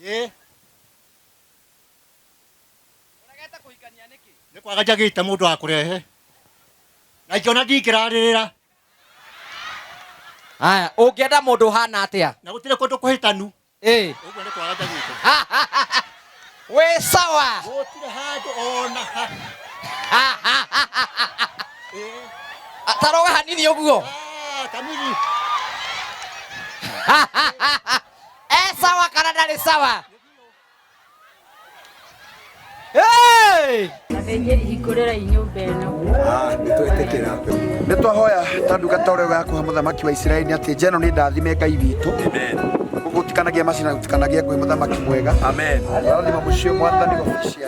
Ĩĩ. Ũregete kũhikania nĩkĩ? Nĩ kwaga njagĩte mũndũ wa kũrehe. Na ingĩona ndingĩrarĩrĩra. Haya, ũngĩenda mũndũ ũhana atĩa? Na gũtirĩ kũndũ kũhĩtanu. Ĩĩ. Ũguo nĩ kwaga njagĩte. Wĩ sawa. Gũtirĩ handũ ona ha. Ĩĩ. Taroga hanini ũguo. Ah, kamiri. E sawa kana ndarĩ sawa? Hey! Athĩnjĩri hingũrĩrai nyũmba ĩno. Nĩtwetĩkĩra. Nĩ twahoya ta ndungata ũrĩa yakuha mũthamaki wa Isiraeli nĩ atĩ njeno nĩ ndathime Ngai witũ. Gũtikanagia macina gũtikanagia ngũĩ mũthamaki mwega. Amen. Rathima mũciĩ mwathani wabici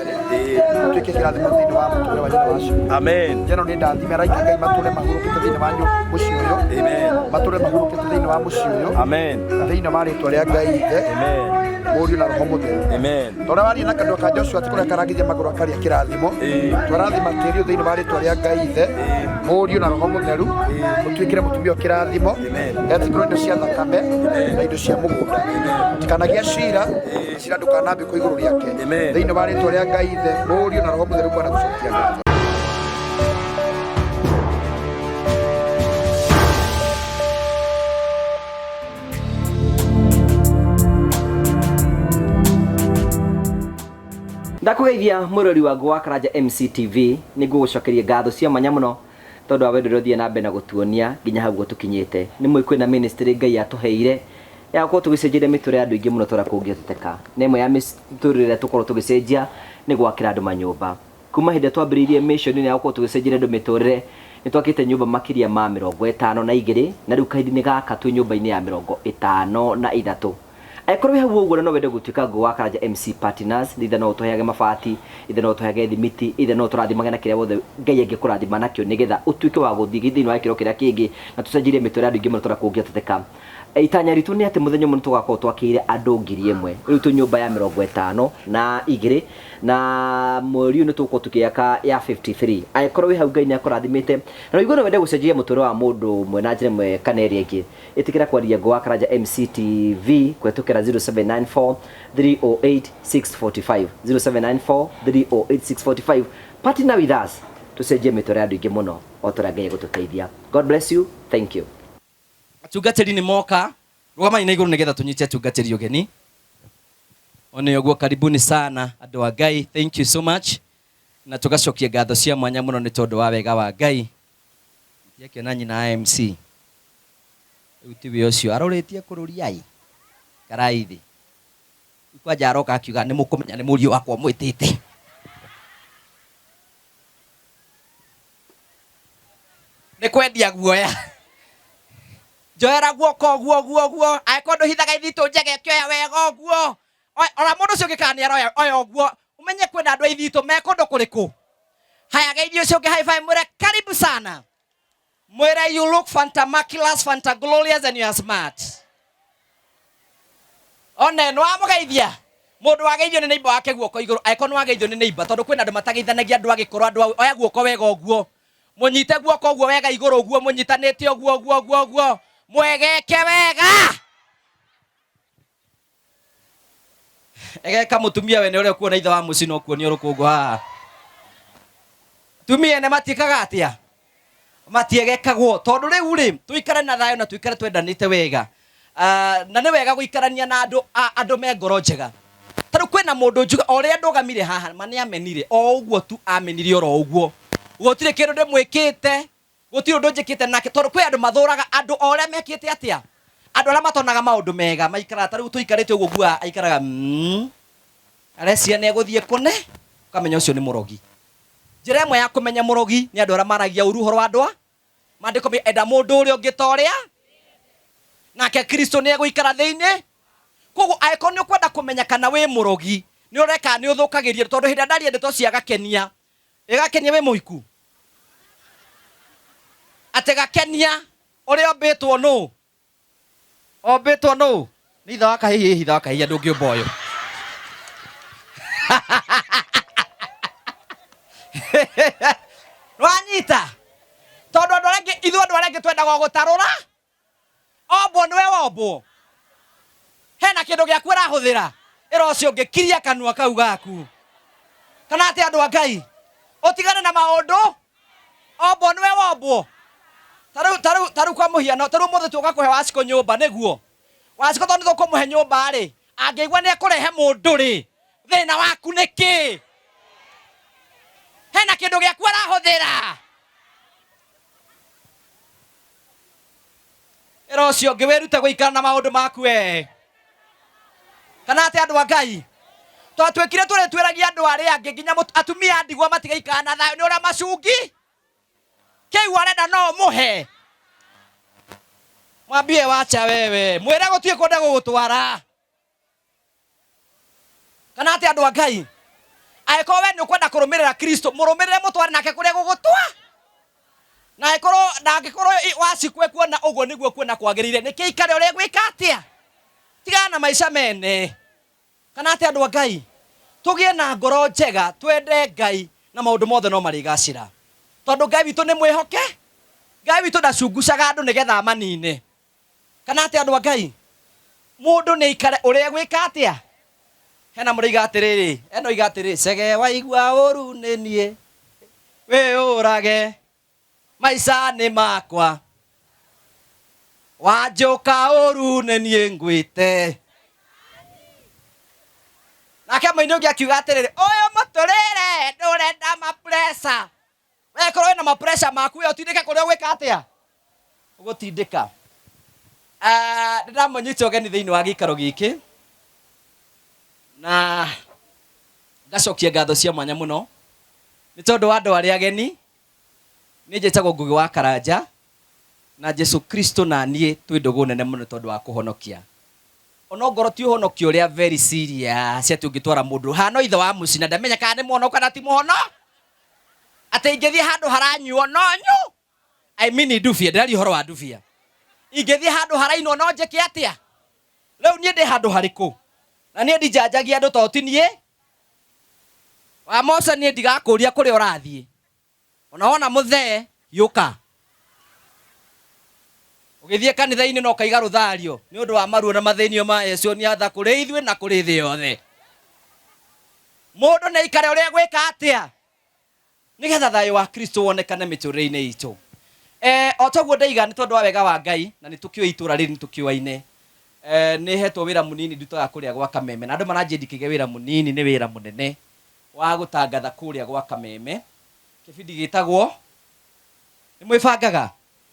tuĩke kĩrathimo thĩinĩ wa mũtũrĩre wa nyina wacio. Amen. Njeno nĩ ndathime araika Ngai matũre mahurũkĩte thĩinĩ wa mũciĩ ũyũ. Amen. Matũre mahurũkĩte thĩinĩ wa mũciĩ ũyũ. Amen. Thĩinĩ wa rĩtwa rĩa Ngai Ithe. Amen. Mũriũ na Roho Mũtheru. Amen. Tondũ waria na kanua ka Joshua atĩ kũrĩa akarangithia magũrũ akarĩa kĩrathimo. Twarathima tĩri ũyũ thĩinĩ wa rĩtwa rĩa Ngai Ithe, Mũriũ na Roho Mũtheru, ũtuĩkĩre mũtumia ũyũ kĩrathimo, etĩkĩrwo indo cia thakame na indo cia mũgũnda. Tikanagia cira, cira ndũkanambĩkwo igũrũ rĩake. Thĩinĩ wa rĩtwa rĩa Ngai Ithe, Mũriũ na Roho Mũtheru Bwana gũcokia ngatho. Ndakũgeithia mwĩrori wa Ngũ wa Karanja MCTV, nĩ ngũgũcokeria ngatho cia mwanya mũno tondũ wa wendo ũrĩa ũthiĩ na mbere na gũtuonia nginya hau ũguo tũkinyĩte. Nĩ mũĩ kwĩna ministry Ngai atũheire ya gũkorwo tũgĩcenjeria mĩtũrĩre ya andũ aingĩ mũno tũrĩa kũngĩhoteteka. Na ĩmwe ya mĩtũrĩre ĩrĩa tũkorwo tũgĩcenjia nĩ gwakĩra andũ manyũmba. Kuma hĩndĩ ĩrĩa twambĩrĩirie mission ĩno ya gũkorwo tũgĩcenjeria andũ mĩtũrĩre, nĩ twakĩte nyũmba makĩria ma 52 na rĩu kahinda-inĩ gaka twĩ nyũmba-inĩ ya 53. Angĩkorwo wĩ hau ũguo na no wende gũtuĩka Ngũ wa Karanja MC Partners, either no ũtũheage mabati, either no ũtũheage thimiti, either no ũtũrathimage na kĩrĩa wothe Ngai angĩkũrathima nakĩo nĩgetha ũtuĩke wa gũthiĩ thĩinĩ wa gĩkĩro kĩrĩa kĩngĩ na tũcenjerie mĩtũrĩre ya andũ aingĩ mũno tũrĩa kũngĩhoteteka. Itanya ritũ nĩ atĩ mũthenya ũmwe nĩ tũgakorwo twakĩire andũ 1000. Rĩu twĩ nyũmba ya 52 na mweri ũyũ nĩ tũgũkorwo tũkĩaka ya 53. Angĩkorwo wĩ hau Ngai nĩ akũrathimĩte na ũigue no wende gũcenjia mũtũrĩre wa mũndũ ũmwe na njĩra ĩmwe kana ĩrĩa ĩngĩ, ĩtĩkĩra kwaria Ngũ wa Karanja MCTV kũhetũkĩra 0794 308 645, 0794 308 645. Partner with us tũcenjie mĩtũrĩre ya andũ aingĩ mũno o ta ũrĩa Ngai egũtũteithia. God bless you. Thank you. Atungatĩri nĩ moka, rũgamai na igũrũ nĩgetha tũnyite atungatĩri ũgeni. One ũguo, karibuni sana andũ a Ngai, thank you so much. Na tũgacokia ngatho cia mwanya mũno nĩ tondũ wa wega wa Ngai. Ndiakĩona nyina wa MC. Rĩu tiwe ũcio arorĩtie kũrũria ĩ karai thĩ. Rĩu kwanja aroka akiuga nĩ mũkũmenya nĩ mũriũ wakwa mwĩtĩte. Nĩ kwendia guoya. Njoera guoko ũguo ũguo ũguo. Angĩkorwo ndũhithaga ithitũ njega ĩkĩoya wega ũguo. Ona mũndũ ũcio ũngĩ kana nĩ aroya oya ũguo. Ũmenye kwĩna andũ a ithitũ me kũndũ kũrĩkũ. Haya geithia ũcio ũngĩ high five mwĩre karibu sana. Mwĩre you look fantamaculous, fantaglorious and you are smart. One nĩ wamũgeithia mũndũ wageithio nĩ neighbor wake guoko igũrũ angĩkorwo nĩ wageithio nĩ neighbor tondũ kwĩna andũ matageithanagia andũ agĩkũrũ andũ a- oya guoko wega ũguo mũnyite guoko ũguo wega igũrũ ũguo mũnyitanĩte ũguo ũguo ũguo ũguo mwegeke wega egeka mũtumia wene ũrĩa ũkuona ithe wa mũciĩ no kuonio rũkũngũ haha atumia ene matiĩkaga atĩa matiegekagwo tondũ rĩu rĩ tũikare na thayũ na tũikare twendanĩte wega. Ah, na nĩ wega gũikarania na andũ andũ me ngoro njega tarĩu kwĩna mũndũ njuga o ũrĩa ndũgamire haha ma nĩ amenire o ũguo tu amenire oro ũguo gũtirĩ kĩndũ ndĩmwĩkĩte gũtirĩ ũndũ njĩkĩte nake tondũ kwĩ andũ mathũraga andũ o ũrĩa mekĩte atĩa andũ arĩa matonaga maũndũ mega maikaraga tarĩu tũikarĩte ũguo nguaga aikaraga arecia nĩ egũthiĩ kũne ũkamenya ũcio nĩ mũrogi Njĩra ĩmwe ya kũmenya mũrogi nĩ andũ arĩa maragia ũru ũhoro wa andũ a maandĩko me enda mũndũ ũrĩa ũngĩ ta ũrĩa nake Kristo nĩ egũikara thĩinĩ. Koguo angĩkorwo nĩ ũkwenda kũmenya kana wĩ mũrogi nĩ ũreka nĩ ũthũkagĩria tondũ hĩndĩ ĩrĩa ndaria ndeto cia gakenia ĩgakenia wĩ mũhiku atĩ gakenia ũrĩa ombĩtwo nũ Ombĩtwo nũ? Nĩ ithe wa kahĩhia ithe wa kahĩhia ndũngĩũmba ũyũ. Nĩwanyita? Tondũ andũ arĩa angĩ, ithuĩ andũ arĩa angĩ twendaga o gũtarũra. Ombwo nĩwe wombwo. Hena kĩndũ gĩaku ũrahũthĩra. Ĩra ũcio ũngĩ kiria kanua kau gaku. Kana atĩ andũ a Ngai ũtigane na maũndũ ombwo nĩwe wombwo. Tarĩu tarĩu tarĩu kwa mũhiano tarĩu ũmũthĩ tũka kũhe Wacikũ nyũmba nĩguo. Wacikũ tondũ nĩtũkũmũhe nyũmba rĩ, angĩigua nĩ ekũrehe mũndũ rĩ, thĩna waku nĩ kĩ? Hena kĩndũ gĩaku arahũthĩra? Ĩra ũcio ũngĩ wĩrute gũikara na maũndũ maku we. Kana atĩ andũ a Ngai twatuĩkire tũrĩtuĩragia andũ arĩa angĩ nginya atumia a ndigwa matigaikara na thayũ nĩ ũrĩa macungi kĩu arenda no ũmũhe. Mwambie wacha wewe, mwĩre gũtirĩ kũndũ gũgũtwara. Kana atĩ andũ a Ngai angĩkorwo we nĩ ũkwenda kũrũmĩrĩra Kristo mũrũmĩrĩre mũtware nake kũrĩa gũgũtwa na angĩkorwo na angĩkorwo wacikwe kuona ũguo nĩguo kuona kwagĩrĩire nĩkĩ ikare ũrĩa gwĩka atĩa tigana na maica mene. Kana atĩ andũ a Ngai tũgĩe na ngoro njega twende Ngai na maũndũ mothe no marĩgacĩra tondũ Ngai witũ nĩ mwĩhoke. Ngai witũ ndacungucaga andũ nĩgetha amanine. Kana atĩ andũ a Ngai mũndũ nĩ aikare ũrĩa egwĩka atĩa. Hena mũrĩiga atĩrĩrĩ, eno iga atĩrĩrĩ, cege waigua ũru nĩ niĩ wĩũrage maica nĩ makwa, wanjũka ũru nĩ niĩ ngwĩte. Nake mũini ũngĩ akiuga atĩrĩrĩ, ũyũ mũtũrĩre ndũrenda mapressure. We korwo wĩna mapressure maku we ũtindĩke kũrĩa ũgwĩka atĩa? Ũgũtindĩka. Nĩ ndamũnyita ũgeni thĩinĩ wa gĩikaro gĩkĩ na ngacokia ngatho cia mwanya mũno nĩ tondũ wa andũ arĩa ageni. Niĩ njĩtagwo Ngũgĩ wa Karanja na Jesu Kristo na niĩ twĩ ndũgũ nene mũno tondũ wa kũhonokia. Ona ongorwo ti ũhonokio ũrĩa very serious atĩ ũngĩtwara mũndũ hana ithe wa mũciĩ na ndamenya kana nĩ mũhonoku kana ti mũhono, atĩ ingĩthiĩ handũ haranyuo no nyu, I mean ndubia, ndĩraria ũhoro wa ndubia, ingĩthiĩ handũ harainwo no njĩke atĩa? Rĩu niĩ ndĩ handũ harĩkũ? Na niĩ ndinjanjagia andũ tondũ ti niĩ wa Mose, niĩ ndigakũria kũrĩa ũrathiĩ. Ona wona mũthee yũka ũgĩthiĩ kanitha-inĩ na ũkaiga rũthario nĩ ũndũ wa maruo na mathĩnio ma Yesu nĩ atha kũrĩ ithuĩ na kũrĩ thĩ yothe. Mũndũ nĩ aikare ũrĩa egwĩka atĩa nĩgetha thayũ wa Kristo wonekane mĩtũrĩre-inĩ itũ. O toguo ndaiga nĩ tondũ wa wega wa Ngai na nĩ tũkĩũĩ itũra rĩrĩ nĩ tũkĩũaine. Nĩ hetwo wĩra mũnini ndutaga kũrĩa gwa Kameme na andũ maranjĩndikĩge wĩra mũnini nĩ wĩra mũnene wa gũtangatha kũrĩa gwa Kameme kĩbindi gĩtagwo nĩ mwĩbangaga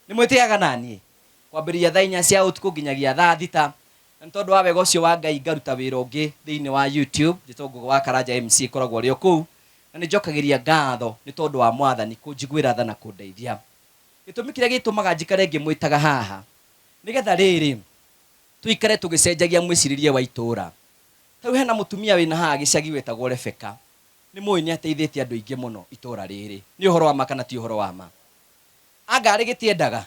nĩ mwĩtĩaga naniĩ kwambĩrĩria thaa 4 cia ũtukũ nginyagia thaa 6 na nĩ tondũ wa wega ũcio wa Ngai ngaruta wĩra ũngĩ thĩinĩ wa YouTube njĩtwo Ngũgĩ wa Karanja MC ĩkoragwo ĩrĩ o kũu na nĩ njokagĩria ngatho nĩ tondũ wa Mwathani kũnjiguĩra tha na kũndeithia. Gĩtũmi kĩrĩa gĩtũmaga njikare ngĩmwĩtaga haha nĩgetha rĩrĩ tũikare tũgĩcenjagia mwĩcirĩrie wa itũũra. Tarĩu hena mũtumia wĩna haha gĩcagi wetagwo Rebecca. Nĩ mũĩ nĩ ateithĩtie andũ aingĩ mũno itũũra rĩrĩ. Nĩ ũhoro wa ma kana ti ũhoro wa ma? Anga arĩ gĩtiendaga?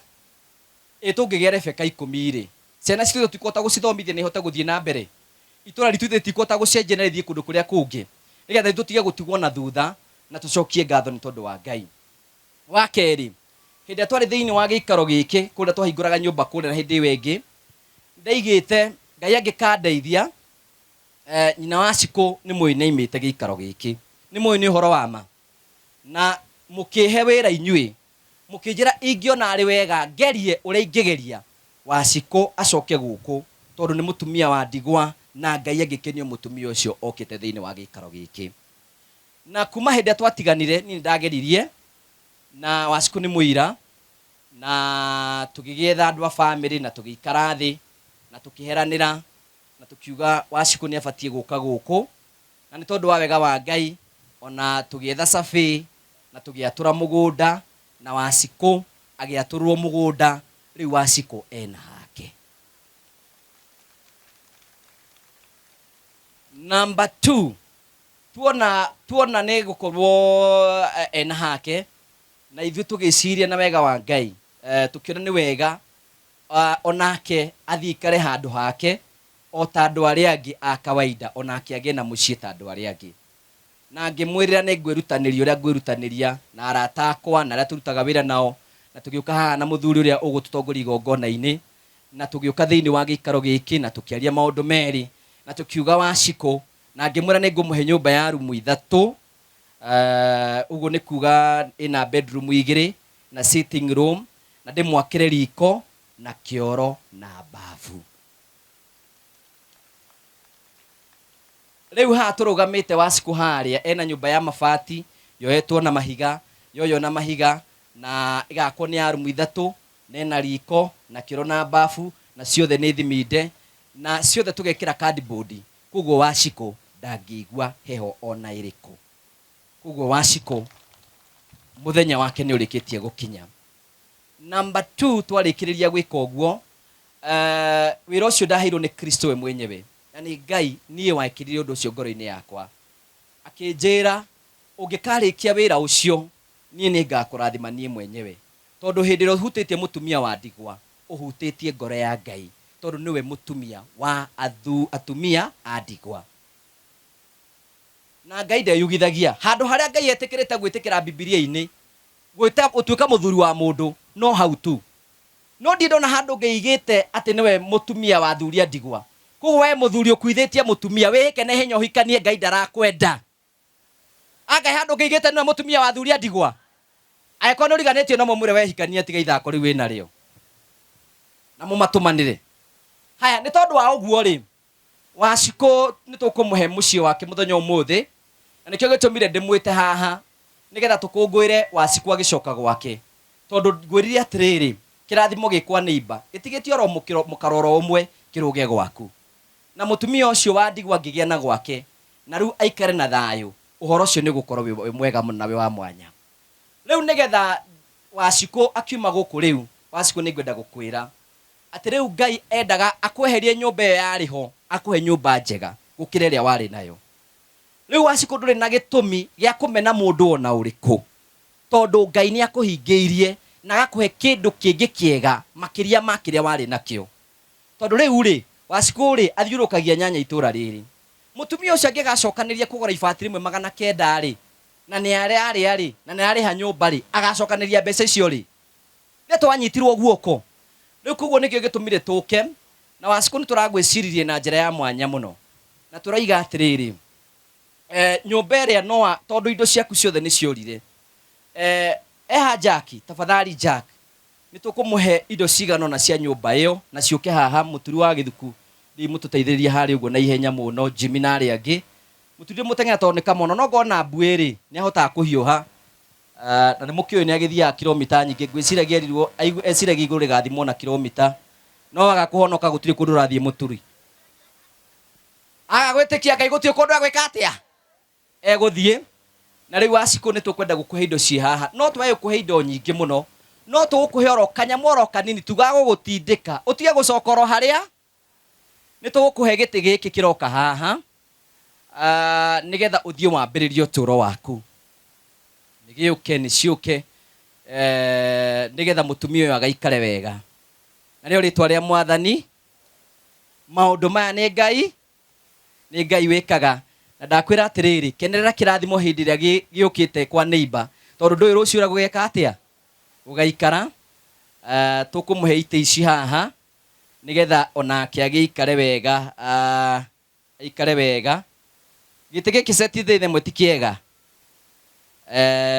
Ĩ tũngĩgĩa Rebecca 10-rĩ, ciana citũ tũtikũhota gũcithomithia na ihote gũthiĩ na mbere? Itũũra ritũ ithuĩ rĩtikũhota gũcenjia na rĩthiĩ kũndũ kũrĩa kũngĩ? Nĩgetha tũtige gũtigwo na thutha na tũcokie ngatho nĩ tondũ wa Ngai. Wa kerĩ, hĩndĩ ĩrĩa twarĩ thĩinĩ wa gĩikaro gĩkĩ, kũrĩa twahingũraga nyũmba kũrĩa na hĩndĩ ĩyo ĩngĩ, ndaigĩte Ngai angĩkandeithia, nyina wa Cikũ nĩ mũĩ nĩ aimĩte gĩikaro gĩkĩ. Nĩ mũĩ nĩ ũhoro wa ma? Na mũkĩhe wĩra inyuĩ, mũkĩnjĩra ingĩona arĩ wega ngerie ũrĩa ingĩgeria Wacikũ acoke gũkũ tondũ nĩ mũtumia wa ndigwa na Ngai angĩkenio mũtumia ũcio okĩte thĩinĩ wa gĩikaro gĩkĩ. Na kuma hĩndĩ ĩrĩa twatiganire niĩ nĩ ndageririe na Wacikũ nĩ mũira na tũgĩgĩetha andũ a bamĩrĩ na tũgĩikara thĩ na tũkĩheranĩra na tũkiuga Wacikũ nĩ abatiĩ gũka gũkũ na nĩ tondũ wa wega wa Ngai ona tũgĩetha survey na tũgĩatũra mũgũnda na Wacikũ agĩatũrwo mũgũnda rĩu Wacikũ ena hake. Number 2, tuona nĩ gũkorwo ena hake na ithuĩ tũgĩciria na wega wa Ngai, tũkĩona nĩ wega onake athiĩ ikare handũ hake o ta andũ arĩa angĩ a kawaida, onake agĩe na mũciĩ ta andũ arĩa angĩ. Na ngĩmwĩrĩra nĩ ngwĩrutanĩria ũrĩa ngwĩrutanĩria na arata akwa na arĩa tũrutaga wĩra nao, na tũgĩũka haha na mũthuri ũrĩa ũgũtũtongoria igongona-inĩ, na tũgĩũka thĩinĩ wa gĩikaro gĩkĩ na tũkĩaria maũndũ merĩ. Na tũkiuga Wacikũ, na ngĩmwĩra nĩ ngũmũhe nyũmba ya rumu ithatũ. Ũguo nĩ kuga ĩna bedroom igĩrĩ na sitting room, na ndĩmwakĩre riko na kĩoro na bafu. Rĩu haha tũrũgamĩte Wacikũ harĩa ena nyũmba ya mabati yoetwo na mahiga, yoywo na mahiga, na ĩgakwo nĩ ya rumu ithatũ, na ĩna riko na kĩoro na bafu, na ciothe nĩ thiminde, na ciothe tũgekĩra cardboard. Koguo Wacikũ ndangĩigua heho ona ĩrĩkũ. Koguo Wacikũ mũthenya wake nĩ ũrĩkĩtie gũkinya. Number 2, twarĩkĩrĩria gwĩka ũguo, wĩra ũcio ndaheirwo nĩ Kristo we mwenyewe, na nĩ Ngai niĩ wekĩrire ũndũ ũcio ngoro-inĩ yakwa, akĩnjĩra ũngĩkarĩkia wĩra ũcio niĩ nĩ ngakũrathima niĩ mwenyewe, tondũ hĩndĩ ĩrĩa ũhutĩtie mũtumia wa ndigwa ũhutĩtie ngoro ya Ngai, tondũ nĩwe mũtumia wa atumia a ndigwa. Na Ngai ndeyugithagia. Handũ harĩa Ngai etĩkĩrĩte gwĩtĩkĩra Bibilia-inĩ gũtuĩka mũthuri wa mũndũ no hau tu. No ndirĩ ndona handũ ngĩigĩte atĩ nĩwe mũtumia wa athuri a ndigwa. Koguo we mũthuri ũkuithĩtie mũtumia wĩhĩke na ihenya ũhikanie, Ngai ndarakwenda. Anga handũ ngĩigĩte nĩwe mũtumia wa athuri a ndigwa, angĩkorwo nĩ ũriganĩtio no mũmwĩre wehikania, tiga ithako rĩu wĩnarĩo na mũmatũmanĩre. Haya, nĩ tondũ wa ũguo rĩ, Wacikũ nĩ tũkũmũhe mũciĩ wake mũthenya ũmũthĩ, na nĩkĩo gĩtũmire ndĩmwĩte haha nĩgetha tũkũngũĩre Wacikũ agĩcoka gwake, tondũ ngwĩrire atĩrĩrĩ, kĩrathimo gĩkwa nĩ imba gĩtigĩtie oro mũkaroro ũmwe kĩrũge gwaku, na mũtumia ũcio wa ndigwa angĩgĩa na gwake na rĩu aikare na thayũ, ũhoro ũcio nĩ ũgũkorwo wĩ mwega mũno na wĩ wa mwanya. Rĩu nĩgetha Wacikũ akiuma gũkũ rĩu, Wacikũ nĩ ngwenda gũkwĩra atĩ rĩu Ngai endaga akweherie nyũmba ĩyo yarĩ ho, akũhe nyũmba njega gũkĩra ĩrĩa warĩ nayo. Rĩu Wacikũ ndũrĩ na gĩtũmi gĩa kũmena mũndũ ona ũrĩkũ, tondũ Ngai nĩ akũhingĩirie na agakũhe kĩndũ kĩngĩ kĩega makĩria ma kĩrĩa warĩ nakĩo. Tondũ rĩu rĩ, Wacikũ rĩ, athiũrũrũkagia nyanya itũra rĩrĩ. Mũtumia ũcio angĩgacokanĩria kũgũra ibati rĩmwe 900 rĩ, na nĩ ararĩa rĩ, na nĩ ararĩha nyũmba rĩ, agacokanĩria mbeca icio rĩ, nĩ twanyitirwo guoko. Rĩu koguo nĩkĩo gĩtũmire tũke na Wacikũ, nĩ tũragwĩciririe na njĩra ya mwanya mũno, na tũraiga atĩrĩrĩ, nyũmba ĩrĩa noa, tondũ indo ciaku ciothe nĩ ciorire. Eha Jack, tafadhali Jack, nĩ tũkũmũhe indo cigana ũna cia nyũmba ĩyo na ciũke haha. Mũturi wa gĩthuku rĩu mũtũteithĩrĩrie harĩa ũguo na ihenya mũno, Jimmy na arĩa angĩ. Mũturi mũteng'era tondũ nĩ kamono, no ngona mbuĩ rĩ, nĩ ahotaga kũhiũha. Na nĩ mũkĩũĩ nĩ agĩthiaga kilomita nyingĩ, ngwĩciragia erirwo eciragia igũrũ rĩgathimwo na kilomita, no aga kũhonoka gũtirĩ kũndũ ũrathiĩ mũturi. Aga gwĩtĩkia Ngai gũtirĩ kũndũ egwĩka atĩa, egũthiĩ. Na rĩu Wacikũ nĩ tũkwenda gũkũhe indo ciĩ haha, no twage gũkũhe indo nyingĩ mũno, no tũgũkũhe oro kanyamũ oro kanini tu ga gũgũtindĩka ũtige gũcoka oro harĩa. Nĩ tũgũkũhe gĩtĩ gĩkĩ kĩroka haha, nĩgetha ũthiĩ wambĩrĩrie ũtũũro waku. Nĩ gĩũke, nĩ ciũke, nĩgetha mũtumia ũyũ agaikare wega. Na rĩo rĩtwa rĩa Mwathani, maũndũ maya nĩ Ngai, nĩ Ngai wĩkaga. Na ndakwĩra atĩrĩrĩ, kenerera kĩrathimo hĩndĩ ĩrĩa gĩũkĩte kwa neighbor, tondũ ndũĩ rũciũ ũrĩa gũgeka atĩa, gũgaikara. Tũkũmũhe itĩ ici haha nĩgetha onake agĩikare wega, aikare wega. Gĩtĩ gĩkĩ seti thĩ ĩmwe ti kĩega,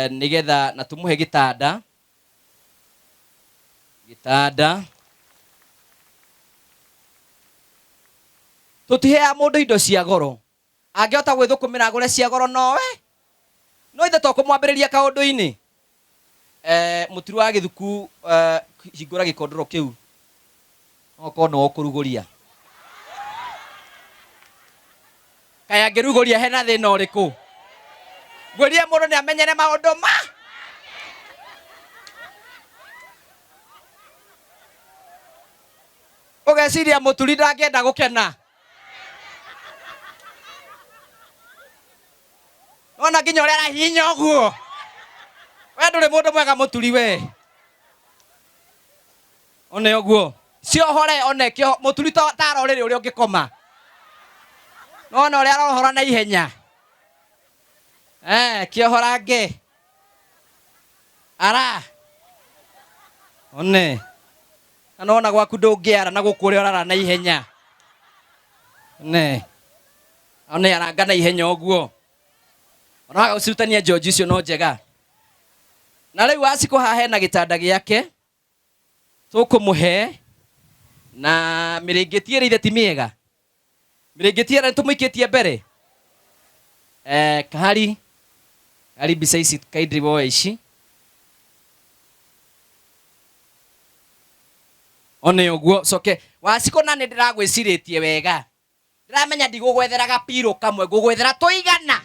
nĩgetha na tũmũhe gĩtanda, gĩtanda. Tũtiheaga mũndũ indo cia goro, angĩhota gwĩthũkũmĩra agũre cia goro nowe, no ithe to kũmwambĩrĩria kaũndũ-inĩ. Mũturi wa gĩthuku, hingũra gĩkondoro kĩu, no ũkorwo nĩwe ũkũrugũria. Kaĩ angĩrugũria hena thĩna ũrĩkũ? Ngwĩrire mũndũ nĩ amenyere maũndũ ma ũgeciria mũturi ndangĩenda gũkena. Wona nginya ũrĩa arahihinya ũguo, we ndũrĩ mũndũ mwega mũturi we. One ũguo ciohore, one kĩo mũturi tara ũrĩrĩ ũrĩa ũngĩkoma. Nona ũrĩa arohora na ihenya. Kĩohorange ara one na nona gwaku ndũngĩara na gũkũ ũrĩa ũrara na ihenya. Ne. One aranga na ihenya ũguo. Ona waga gũcirutania njonji icio no njega. Na rĩu Wacikũ haha hena gĩtanda gĩake tũkũmũhe na mĩrĩngĩti ĩrĩa ithe ti mĩega. Mĩrĩngĩti ĩrĩa tũmũikĩtie mbere. Kahari kahari mbica ici kindly woe ici. One ũguo coke Wacikũ na nĩ ndĩragwĩcirĩtie wega. Ndĩramenya ndigũgwethera gapirũ kamwe ngũgwethera tũigana.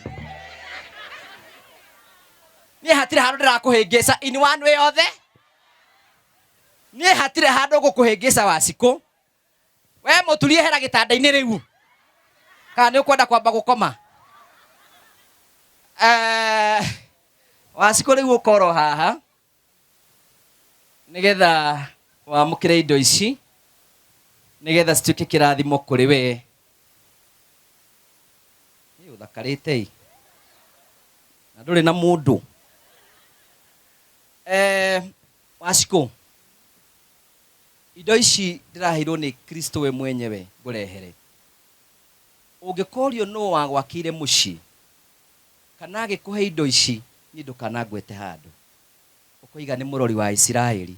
Niĩ hatirĩ handũ ndĩrakũhĩngĩca in one way othe. Niĩ hatirĩ handũ ngũkũhĩngĩca Wacikũ. We mũturi ehera gĩtanda-inĩ rĩu. Kana nĩ ũkwenda kwamba gũkoma? Wacikũ rĩu ũkorwo haha nĩgetha wamũkĩre indo ici nĩgetha cituĩke kĩrathimo kũrĩ we. Ĩ ũthakarĩte ĩ. Na ndũrĩ na mũndũ. Wacikũ, indo ici ndĩraheirwo nĩ Kristo we mwenyewe ngũrehere. Ũngĩkorio nũ wagwakĩire mũciĩ kana agĩkũhe indo ici, niĩ ndũkanangwete handũ. Ũkoiga nĩ mũrori wa Isiraeli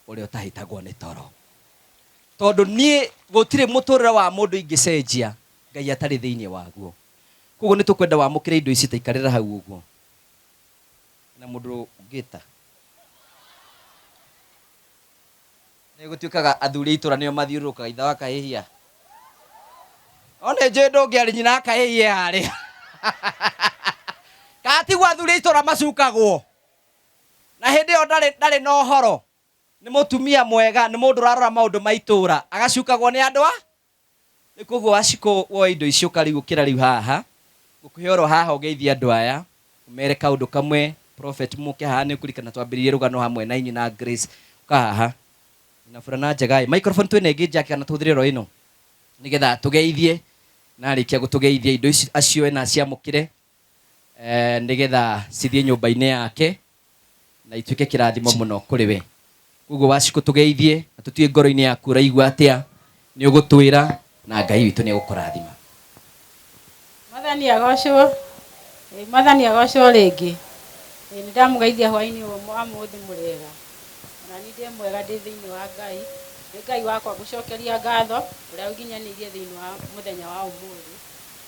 ũrĩa ũtahĩtagwo nĩ toro. Tondũ niĩ gũtirĩ mũtũrĩre wa mũndũ ingĩcenjia Ngai atarĩ thĩinĩ waguo. Koguo nĩ tũkwenda wamũkĩre indo ici ta ikarĩra hau ũguo. Na mũndũ ũngĩta. Nĩ gũtuĩkaga athuri a itũra nĩo mathiũrũrũkaga ithe wa kahĩhia. No nĩ njũĩ ndũngĩarĩ nyina akahĩhie harĩa. Kana tiguo athuri a itũra macukagwo. Na hĩndĩ ĩyo ndarĩ na ũhoro. Nĩ mũtumia mwega, nĩ mũndũ ũrarora maũndũ ma itũra. Agacukagwo nĩ andũ a? Rĩu koguo Wacikũ woe indo ici ũka rĩu ũkĩra rĩu haha. Ngũkũhe oro haha ũgeithie andũ aya. Ũmere kaũndũ kamwe. Prophet mũke haha nĩ ũkũririkana twambĩrĩirie rũgano hamwe na inyuĩ na Grace. Ũka haha. Na burana njega ĩ. Microphone twĩna ĩngĩ Jack kana tũhũthĩre oro ĩno. Nĩgetha tũgeithie. Na arĩkia gũtũgeithia indo ici acioe na aciamũkĩre. Nĩgetha cithiĩ nyũmba-inĩ yake na ituĩke kĩrathimo mũno kũrĩ we. Koguo Wacikũ tũgeithie na tũtue ngoro-inĩ yaku ũraigua atĩa, nĩ ũgũtwĩra na Ngai witũ nĩ egũkũrathima. Mwathani agocwo. Mwathani agocwo rĩngĩ. Nĩ ndamũgeithia hwainĩ ũyũ wa mũthĩ mũrĩega. Ona niĩ ndĩ mwega ndĩ thĩinĩ wa Ngai. Nĩ Ngai wakwa ngũcokeria ngatho ũrĩa ũnginyanĩirie thĩinĩ wa mũthenya wa ũmũthĩ.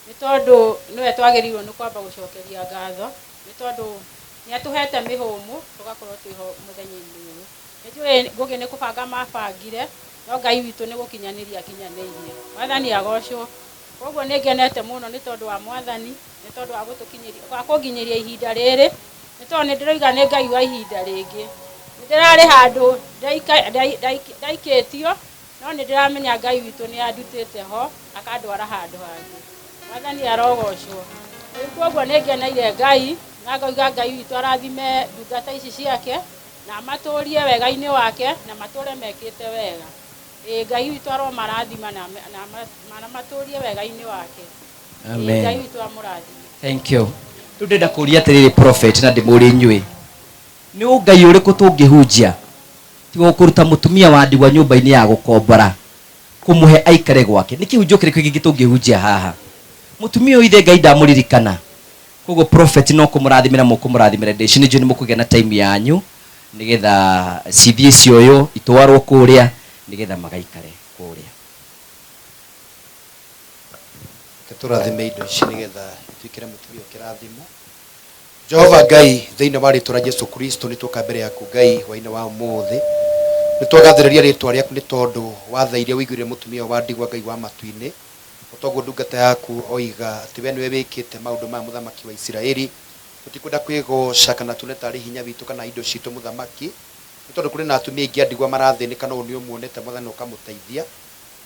Nĩ tondũ nĩwe twagĩrĩirwo nĩ kwamba gũcokeria ngatho, nĩ tondũ nĩ atũhete mĩhũmũ tũgakorwo twĩho mũthenya-inĩ ũyũ. Nĩ njũĩ Ngũgĩ nĩ kũbanga mabangire, no Ngai witũ nĩ gũkinyanĩria akinyanĩirie. Mwathani agocwo. Koguo nĩ ngenete mũno nĩ tondũ wa Mwathani, nĩ tondũ wa gũtũkinyĩria, wa kũnginyĩria ihinda rĩrĩ, nĩ tondũ nĩ ndĩroiga nĩ Ngai wa ihinda rĩngĩ. Nĩ ndĩrarĩ handũ ndaikĩtio, no nĩ ndĩramenya Ngai witũ nĩ andutĩte ho, akandwara handũ hangĩ. Mwathani arogocwo. Rĩu koguo nĩ ngeneire Ngai, na ngauga Ngai witũ arathime ndungata ici ciake, na amatũrie wega-inĩ wake, na matũre mekĩte wega. Ngai witũ aromarathima na amatũrie wega-inĩ wake. Amen. Ngai witũ amũrathime. Thank you. Rĩu ndĩrenda kũria atĩrĩrĩ prophet na ndĩmũrie inyuĩ. Nĩ ũngai ũrĩkũ tũngĩhunjia tiga kũruta mũtumia wa ndigwa nyũmba-inĩ ya gũkombora kũmũhe aikare gwake? Nĩ kĩhunjio kĩrĩkũ kĩngĩ tũngĩhunjia haha? Mũtumia ũyũ ithe Ngai ndamũririkana. Koguo prophet no kũmũrathimĩra mũkũmũrathimĩra indo ici nĩ njũĩ nĩ mũkũgĩa na time yanyu nĩgetha cithiĩ cioywo itwarwo kũrĩa nĩgetha magaikare kũrĩa. Reke tũrathime indo ici nĩgetha ituĩkĩre mũtumia ũyũ kĩrathimo. Jehova Ngai, thĩinĩ wa rĩtwa rĩa Jesu Kristo nĩ tuoka mbere yaku Ngai hwainĩ wa ũmũthĩ. Nĩ twagathĩrĩria rĩtwa rĩaku nĩ tondũ wa tha iria ũiguĩrĩire mũtumia ũyũ wa ndigwa Ngai wa matu-inĩ. O toguo ndungata yaku oiga atĩ we nĩwe wĩkĩte maũndũ maya mũthamaki wa Isiraeli. Tũtikwenda kwĩgoca kana tuone tarĩ hinya witũ kana indo citũ mũthamaki, nĩ tondũ kũrĩ na atumia aingĩ a ndigwa marathĩnĩka no nĩ ũmuonete Mwathani na ũkamũteithia.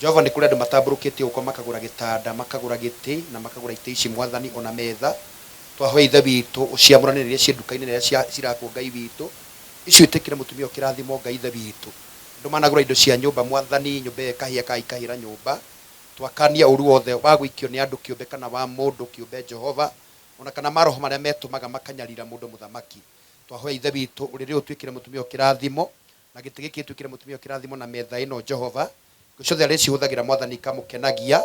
Jehova nĩ kũrĩ andũ matambũrũkĩtie guoko makagũra gĩtanda, makagũra gĩtĩ na makagũra itĩ ici Mwathani ona metha. Twahoya Ithe witũ ũciamũranie na iria ciĩ nduka-inĩ na iria cirakwo Ngai witũ. Icio itĩkĩre mũtumia ũyũ kĩrathimo Ngai Ithe witũ. Andũ managũra indo cia nyũmba Mwathani, nyũmba ĩyo ĩkahĩa kana ikahĩra nyũmba. Twakania ũru wothe wa gũikio nĩ andũ kĩũmbe kana wa mũndũ kĩũmbe Jehova, ona kana maroho marĩa metũmaga makanyarira mũndũ mũthamaki. Twahoya Ithe witũ ũrĩrĩ ũyũ ũtuĩkĩre mũtumia ũyũ kĩrathimo, na gĩtĩ gĩkĩ gĩtuĩkĩre mũtumia ũyũ kĩrathimo na metha ĩno Jehova. Hingo ciothe arĩcihũthagĩra Mwathani ikamũkenagia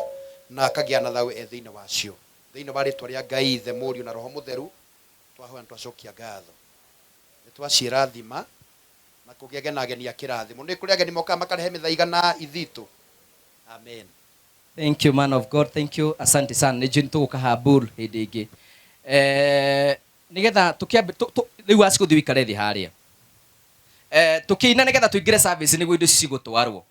na akagĩa na thayũ e thĩinĩ wacio. Thĩinĩ wa rĩtwa rĩa Ngai Ithe, Mũriũ na Roho Mũtheru, twahoya na twacokia ngatho. Nĩ twaciĩrathima na kũgĩage na ageni a kĩrathimo. Nĩ kũrĩ ageni mokaga makarehe mĩthaiga na ithitũ. Amen. Thank you man of God, thank you. Asante sana. Nĩ njũĩ nĩ tũgũka Habul hĩndĩ ĩngĩ. Eh, nĩgetha tũkĩambe rĩu acikũthiĩ ũikare thĩ harĩa. Eh, tũkĩina nĩgetha tũingĩre service nĩguo indo ici cigũtwarwo.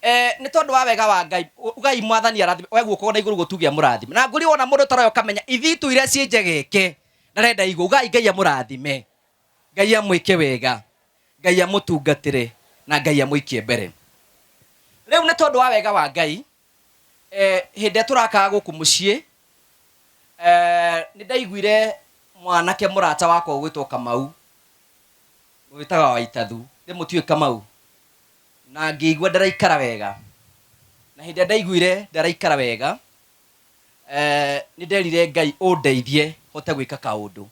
Eh, nĩ tondũ wa wega wa Ngai, ugai mwathani arathime, oya guoko na igũrũ gũtuge amũrathime. Na ngũri wona mũndũ taroya ũkamenya ithitũ iria ciĩ njegeke, ndarenda igũ, ugai Ngai amũrathime. Ngai amwĩke wega, Ngai amũtungatĩre na Ngai amũikie mbere. Rĩu nĩ tondũ wa wega wa Ngai, eh, hĩndĩ ĩrĩa tũrakaga gũkũ mũciĩ, eh, nĩ ndaiguire mwanake mũrata wakwa ũgwĩtwo Kamau, wĩtagwo Waitathu, nĩ mũtiũĩ Kamau, na ngĩigua ndaraikara wega. Na hĩndĩ ĩrĩa ndaiguire ndaraikara wega, eh, nĩ nderire Ngai ũndeithie hote gwĩka kaũndũ.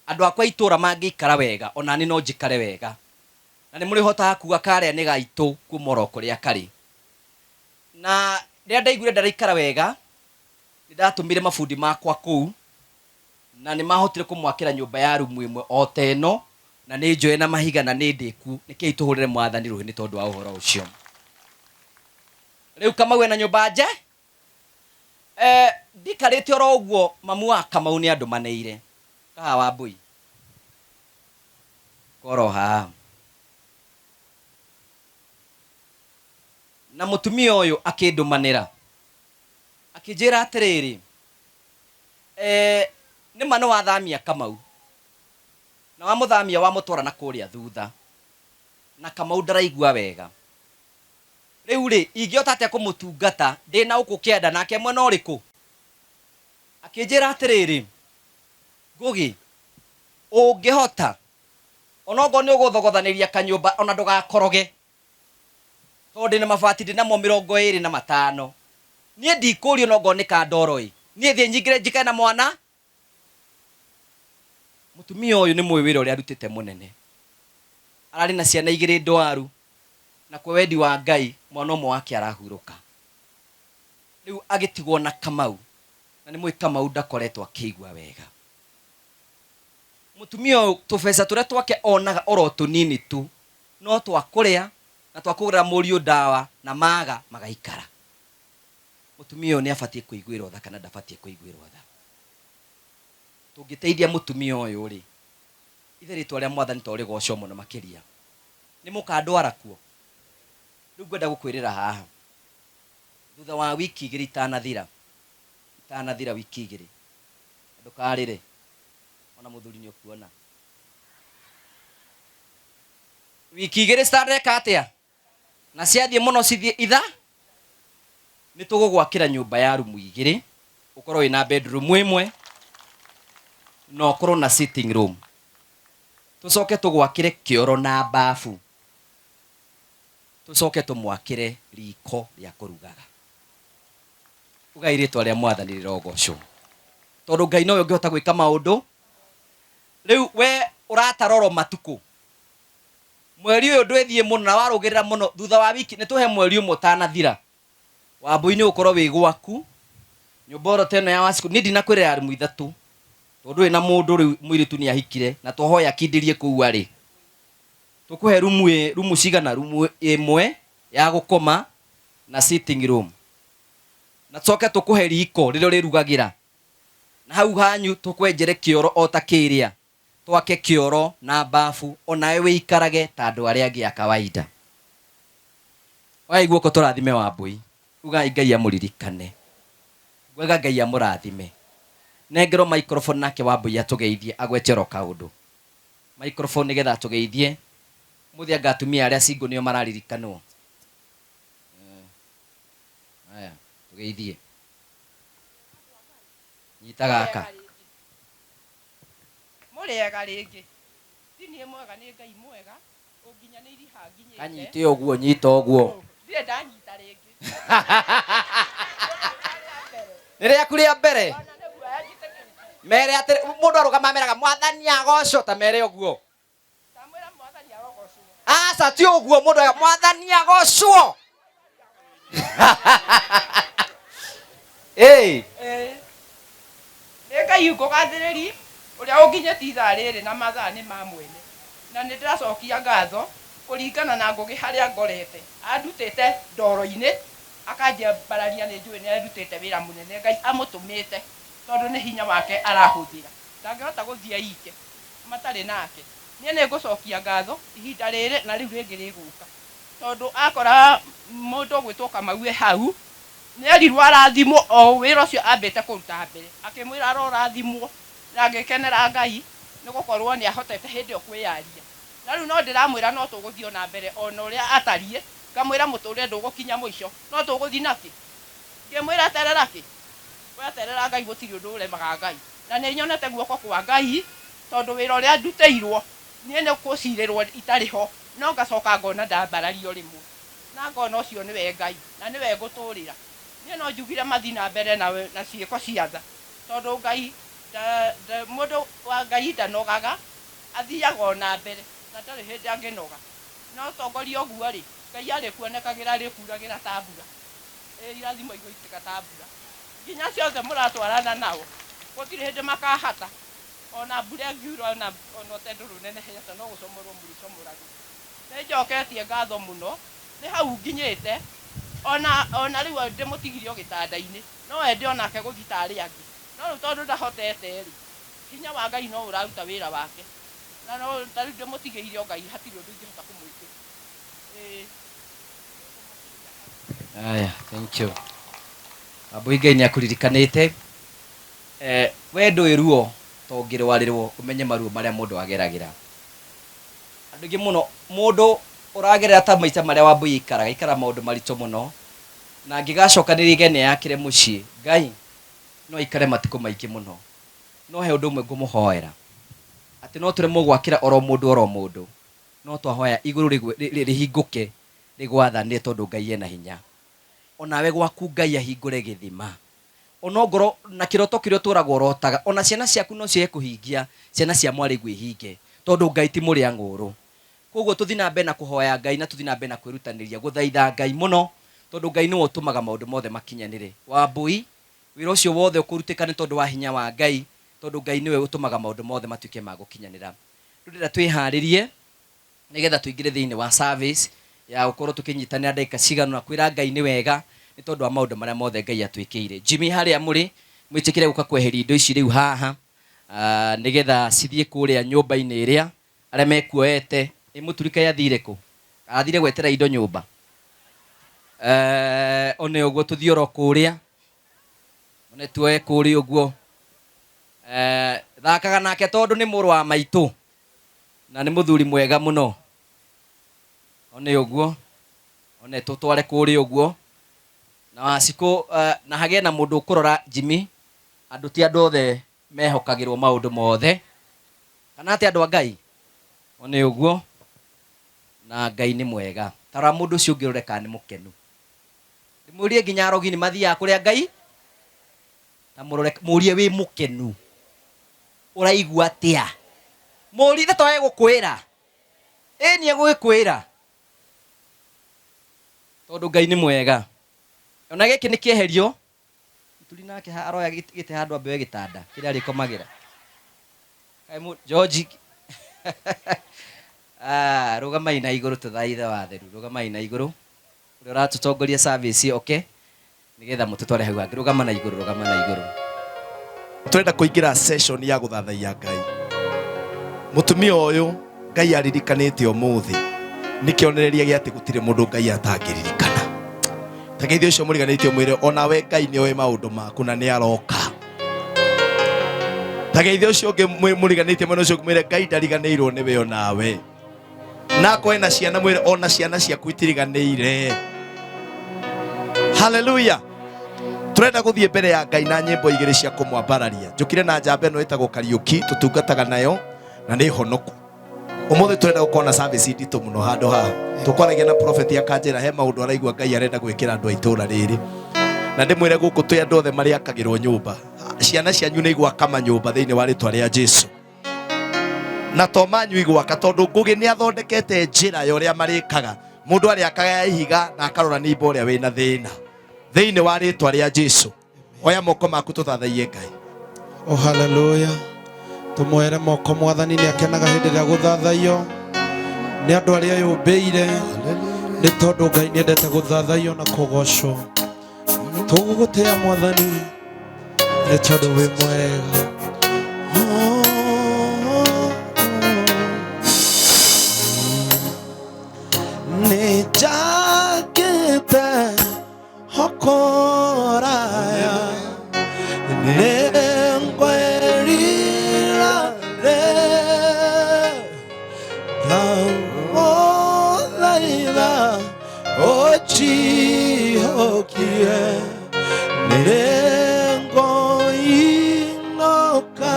Andũ akwa a itũũra mangĩikara wega, o na niĩ no njikare wega. Na nĩ mũrĩhotaga kuuga karĩa nĩ gaitũ kuuma oro kũrĩa karĩ. Na rĩrĩa ndaiguire ndaraikara wega, nĩ ndatũmire mabundi makwa kũu, na nĩ mahotire kũmwakĩra nyũmba ya rumu ĩmwe o ta ĩno, na nĩ njoe na mahiga na nĩ ndĩku. Rekei tũhũrĩre Mwathani rũhĩ nĩ tondũ wa ũhoro ũcio. Rĩu Kamau ena nyũmba nje. Eh, ndikarĩte oro ũguo mamu wa Kamau nĩ andũmanĩire. Kaha Wambũi. Koro haha. Na mũtumia ũyũ akĩndũmanĩra. Akĩnjĩra atĩrĩrĩ, eh, nĩ ma nĩ wathamia Kamau. Na wamũthamia wamũtwara na kũrĩa thutha. Na Kamau ndaraigua wega. Rĩu-rĩ, ingĩhota atĩa kũmũtungata ndĩ na ũkũ kĩanda, nake mwena ũrĩkũ? Akĩnjĩra atĩrĩrĩ, Ngũgĩ, ũngĩhota, o na okorwo nĩ ũgũthogothanĩria kanyũmba, o na ndũgakoroge, tondũ ndĩ na mabati ndĩ namo 25. Niĩ ndikũũria o na okorwo nĩ ka ndoro-ĩ, niĩ thiĩ nyingĩre njikare na mwana. Mũtumia ũyũ nĩ mũĩ wĩra ũrĩa arutĩte mũnene. Ararĩ na ciana igĩrĩ ndwaru, na kwa wendi wa Ngai mwana ũmwe wake arahurũka. Rĩu agĩtigwo na Kamau, na nĩ mũĩ Kamau ndakoretwo akĩigua wega. Mũtumia ũyũ tũbeca tũrĩa twake onaga oro tũnini tu, no twa kũrĩa na twa kũgũrĩra mũriũ ndawa na maga magaikara. Mũtumia ũyũ nĩ abatiĩ kũiguĩrwo tha kana ndabatiĩ kũiguĩrwo tha? Tũngĩteithia mũtumia ũyũ rĩ, ithe rĩtwa rĩa Mwathani to rĩgocwo mũno makĩria. Nĩ mũkandwara kuo? Rĩu ngwenda gũkwĩrĩra haha, thutha wa wiki igĩrĩ itanathira, itanathira wiki igĩrĩ, na ndũkarĩre, ona mũthuri nĩ ũkuona. Wiki igĩrĩ citaneka atĩa? Na ciathiĩ mũno cithiĩ itha, nĩ tũgũgwakĩra nyũmba ya rumu igĩrĩ, ũkorwo wĩna bedroom ĩmwe na ũkorwo na sitting room. Tũcoke tũgwakĩre kĩoro na babu, tũcoke tũmwakĩre riko rĩa kũrugaga. Ugai rĩtwa rĩa Mwathani rĩrogocwo, tondũ Ngai nowe ũngĩhota gwĩka maũndũ. Rĩu we ũrataroro matukũ Mweri ũyũ ndwĩthiĩ mũno na warũgĩrĩra mũno thutha wa wiki nĩ tũhe mweri ũmwe ũtanathira. Wambũi nĩ ũgũkorwo wĩ gwaku nyũmba oro ta ĩno ya Wacikũ. Niĩ ndinakwĩra ya rumu ithatũ tondũ ndũrĩ na mũndũ rĩu mũirĩtu nĩ ahikire na twahoya akindĩrie kũu arĩ. Tũkũhe rumu ĩ rumu cigana? Rumu ĩmwe ya gũkoma na sitting room. Na tũcoke tũkũhe riko rĩrĩa ũrĩrugagĩra. Na hau hanyu tũkwenjere kĩoro o ta kĩrĩa. Twake kĩoro na mbabu o nawe wĩikarage ta andũ arĩa angĩ a kawaida. Oyai guoko tũrathime Wambũi. Ugai Ngai amũririkane. Ngwega Ngai amũrathime. Nengerwo microphone nake Wambũi atũgeithie agwete oro kaũndũ. Microphone nĩgetha atũgeithie. Ũmũthĩ anga atumia arĩa single nĩo mararirikanwo. Haya, tũgeithie. Nyita gaka. Mũrĩega rĩngĩ. Ti niĩ mwega nĩ Ngai mwega ũnginyanĩirie haha nginyĩte. Kanyite ũguo, nyita ũguo. Ndirĩ ndanyita rĩngĩ. Nĩ rĩaku rĩa mbere. Mere atĩrĩ, mũndũ arũgama ameraga mwathani agocwo ta mere ũguo. Ndamwĩra mwathani arogocwo. Aca ti ũguo mũndũ auga mwathani agocwo. Ĩĩ. Ĩĩ. Ngai ngũgathĩrĩri ũrĩa ũnginyĩtie ithaa rĩrĩ na mathaa nĩ ma mwene. Na nĩ ndĩracokia ngatho kũringana na Ngũgĩ harĩa ngorete. Andutĩte ndoro-inĩ akanjambararia, nĩ njũĩ nĩ arutĩte wĩra mũnene. Ngai amũtũmĩte tondũ nĩ hinya wake arahũthĩra. Ndangĩhota gũthiĩ ike matarĩ nake. Niĩ nĩ ngũcokia ngatho ihinda rĩrĩ na rĩu rĩngĩ rĩgũka. Tondũ akora mũndũ ũgwĩtwo Kamau e hau, nĩ erirwo arathimwo o wĩra ũcio ambĩte kũruta mbere. Akĩmwĩra arorathimwo na agĩkenera Ngai nĩ gũkorwo nĩ ahotete hĩndĩ ĩyo kwĩyaria. Na rĩu no ndĩramwĩra no tũgũthiĩ ona mbere ona ũrĩa atariĩ, ngamwĩra mũtũrĩre ndũgũkinya mũico, no tũgũthiĩ nakĩ? Ngĩmwĩra eterera kĩ? Weterera Ngai gũtirĩ ũndũ ũremaga Ngai. Na nĩ nyonete guoko kwa Ngai tondũ wĩra ũrĩa ndutĩirwo niĩ nĩ gũcirĩrwo itarĩ ho, no ngacoka ngona ndambarario rĩmwe. Na ngona ũcio nĩwe Ngai na nĩwe ngũtũrĩra. Niĩ no njugire mathiĩ na mbere na ciĩko cia tha tondũ Ngai mũndũ wa Ngai ndanogaga, athiaga ona mbere na ndarĩ hĩndĩ angĩnoga. No tongoria ũguo rĩ, Ngai arĩkuonekagĩra arĩkuragĩra ta mbura. Ĩ irathimo igũitĩka ta mbura. Nginya ciothe mũratwarana nao, gũtirĩ hĩndĩ makahata. Ona mbura ĩngiura ona ũtendo rũnenehete no gũcomorwo mũrĩcomoragwo. Nĩ njoketie ngatho mũno, nĩ hau nginyĩte, ona rĩu ndĩmũtigire o gĩtanda-inĩ, no ende onake gũthiĩ ta arĩa angĩ. No rĩu tondũ ndahotete rĩ, hinya wa Ngai no ũraruta wĩra wake. Na no ta rĩu ndĩmũtigĩire o Ngai, hatirĩ ũndũ ingĩhota kũmwĩkĩra. Ĩĩ. Aya, thank you. Wambui Ngai nĩ akũririkanĩte. We ndũĩ ruo to ũngĩrwarĩrwo ũmenye maruo marĩa mũndũ ageragĩra. Andũ aingĩ mũno mũndũ ũragerera ta maica marĩa Wambui aikaraga, aikaraga maũndũ maritũ mũno, na angĩgacokanĩrĩria igene yakĩre mũciĩ, Ngai no aikare matukũ maingĩ mũno. No he ũndũ ũmwe ngũmũhoera, atĩ no tũremwo gwakĩra oro mũndũ oro mũndũ, no twahoya igũrũ rĩhingũke rĩgwathanĩre tondũ Ngai ena hinya. Onawe gwaku Ngai ahingũre gĩthima. Ona ongorwo na kĩroto kĩrĩa ũtũraga ũrotaga, ona ciana ciaku no ciage kũhingia, ciana cia mwarĩguo ihinge, tondũ Ngai ti mũrĩa ng'ũrũ. Koguo tũthiĩ na mbere na kũhoya Ngai na tũthiĩ na mbere na kwĩrutanĩria gũthaitha Ngai mũno, tondũ Ngai nĩwe ũtũmaga maũndũ mothe makinyanĩre. Wambui, wĩra ũcio wothe ũkũrutĩka nĩ tondũ wa hinya wa Ngai, tondũ Ngai nĩwe ũtũmaga maũndũ mothe matuĩke ma gũkinyanĩra. Rĩu ndĩrenda twĩharĩrie nĩgetha tũingĩre thĩinĩ wa service ya gũkorwo tũkĩnyitanĩra ndagĩka cigana ũna kwĩra Ngai nĩ wega nĩ tondũ wa maũndũ marĩa mothe Ngai atwĩkĩire. Jimmy harĩa mũrĩ mwĩtĩkĩre gũka kweheria indo ici rĩu haha nĩgetha cithiĩ kũrĩa nyũmba-inĩ ĩrĩa arĩa mekuoete. Ĩ mũturi kaĩ athire kũ? Athire gwetera indo nyũmba. One ũguo tũthiĩ oro kũrĩa, one tuoe kũrĩa ũguo. Thakaga nake tondũ nĩ mũrũ wa maitũ na nĩ mũthuri mwega mũno. One ũguo, one tũtware kũrĩa ũguo. Na Wacikũ, na hagĩe na mũndũ ũkũrora Jimmy, andũ ti andũ othe mehokagĩrwo maũndũ mothe. Kana atĩ andũ a Ngai? One ũguo, na Ngai nĩ mwega. Ta rora mũndũ ũcio ũngĩ ũrore kana nĩ mũkenu. Ndĩmũrie nginya arogi nĩ mathiaga kũrĩa Ngai? Ta mũrore, mũrie wĩ mũkenu. Ũraigua atĩa? Mũrie nĩ to egũkwĩra. Ĩ nĩ egũgĩkwĩra. Tondũ Ngai nĩ mwega. Ona gĩkĩ nĩ kĩeherio, Mũturi nake aroya gĩtĩ handũ ambe oe gĩtanda kĩrĩa arĩkomagĩra. Kaĩ George. Rũgamai na igũrũ tũthaithe watheru. Rũgamai na igũrũ. Ũrĩa ũratũtongoria service oke nĩgetha mũtũtware hau hangĩ. Rũgama na igũrũ, rũgama na igũrũ. Tũrenda kũingĩra session ya gũthathaiya Ngai. Mũtumia ũyũ Ngai aririkanĩte ũmũthĩ nĩ kĩonereria gĩa atĩ gũtirĩ mũndũ Ngai atangĩririkana. Ta geithia ũcio mũriganĩtie ũmwĩre onawe Ngai nĩ oĩ maũndũ maku na nĩ aroka. Ta geithia ũcio ũngĩ mũriganĩtie mwena ũcio ũngĩ mwĩre Ngai ndariganĩirwo nĩwe onawe. Na akorwo ena ciana mwĩre ona ciana ciaku itiriganĩire. Haleluya. Turenda gũthiĩ mbere ya Ngai na nyĩmbo igĩrĩ cia kũmwambararia. Njũkire na njamba ĩno ĩtagwo Kariũki, tũtungataga nayo na nĩ honoku. Ũmũthĩ turenda gũkorwo na service nditũ mũno handũ haha. Tũkwaragia na prophet akanjĩra he maũndũ araigua Ngai arenda gwĩkĩra andũ a itũũra rĩrĩ. Na ndĩmwĩre gũkũ twĩ andũ othe marĩakagĩrwo nyũmba. Ciana cianyu nĩ igwaka manyũmba thĩinĩ wa rĩtwa rĩa Jesu. Na to manyu igwaka tondũ Ngũgĩ nĩ athondekete njĩra ya ũrĩa marĩkaga. Mũndũ arĩakaga ya ihiga na akarora nĩimba ũrĩa wĩna thĩna. Thĩinĩ wa rĩtwa rĩa Jesu. Oya moko maku tũthathaiye Ngai. Oh haleluya. Tũmwere moko mwathani nĩ akenaga hĩndĩ ĩrĩa gũthathaiyo nĩ andũ arĩa yũmbĩire, nĩ tondũ Ngai nĩ endete gũthathaiyo na kũgocwo. Tũgũgũtĩa mwathani nĩ tondũ wĩ mwega. Nĩ njakĩte hokoraya nĩngwĩrira ndagũthaitha ũnjihũkie nĩngũinũka.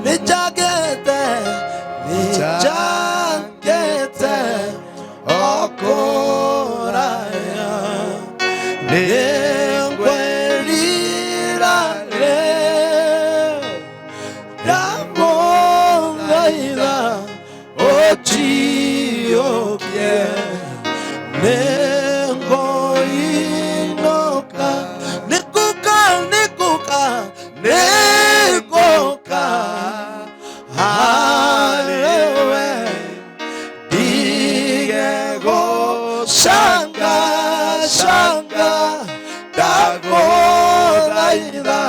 Nĩnjagĩte nĩnjagĩte okoraya nĩngwĩrira ndagũthaitha ũnjihũkie nĩngũinũka. Nĩngũka nĩngũka nĩngũka harĩwe ndige gũcanga canga ndagũthaitha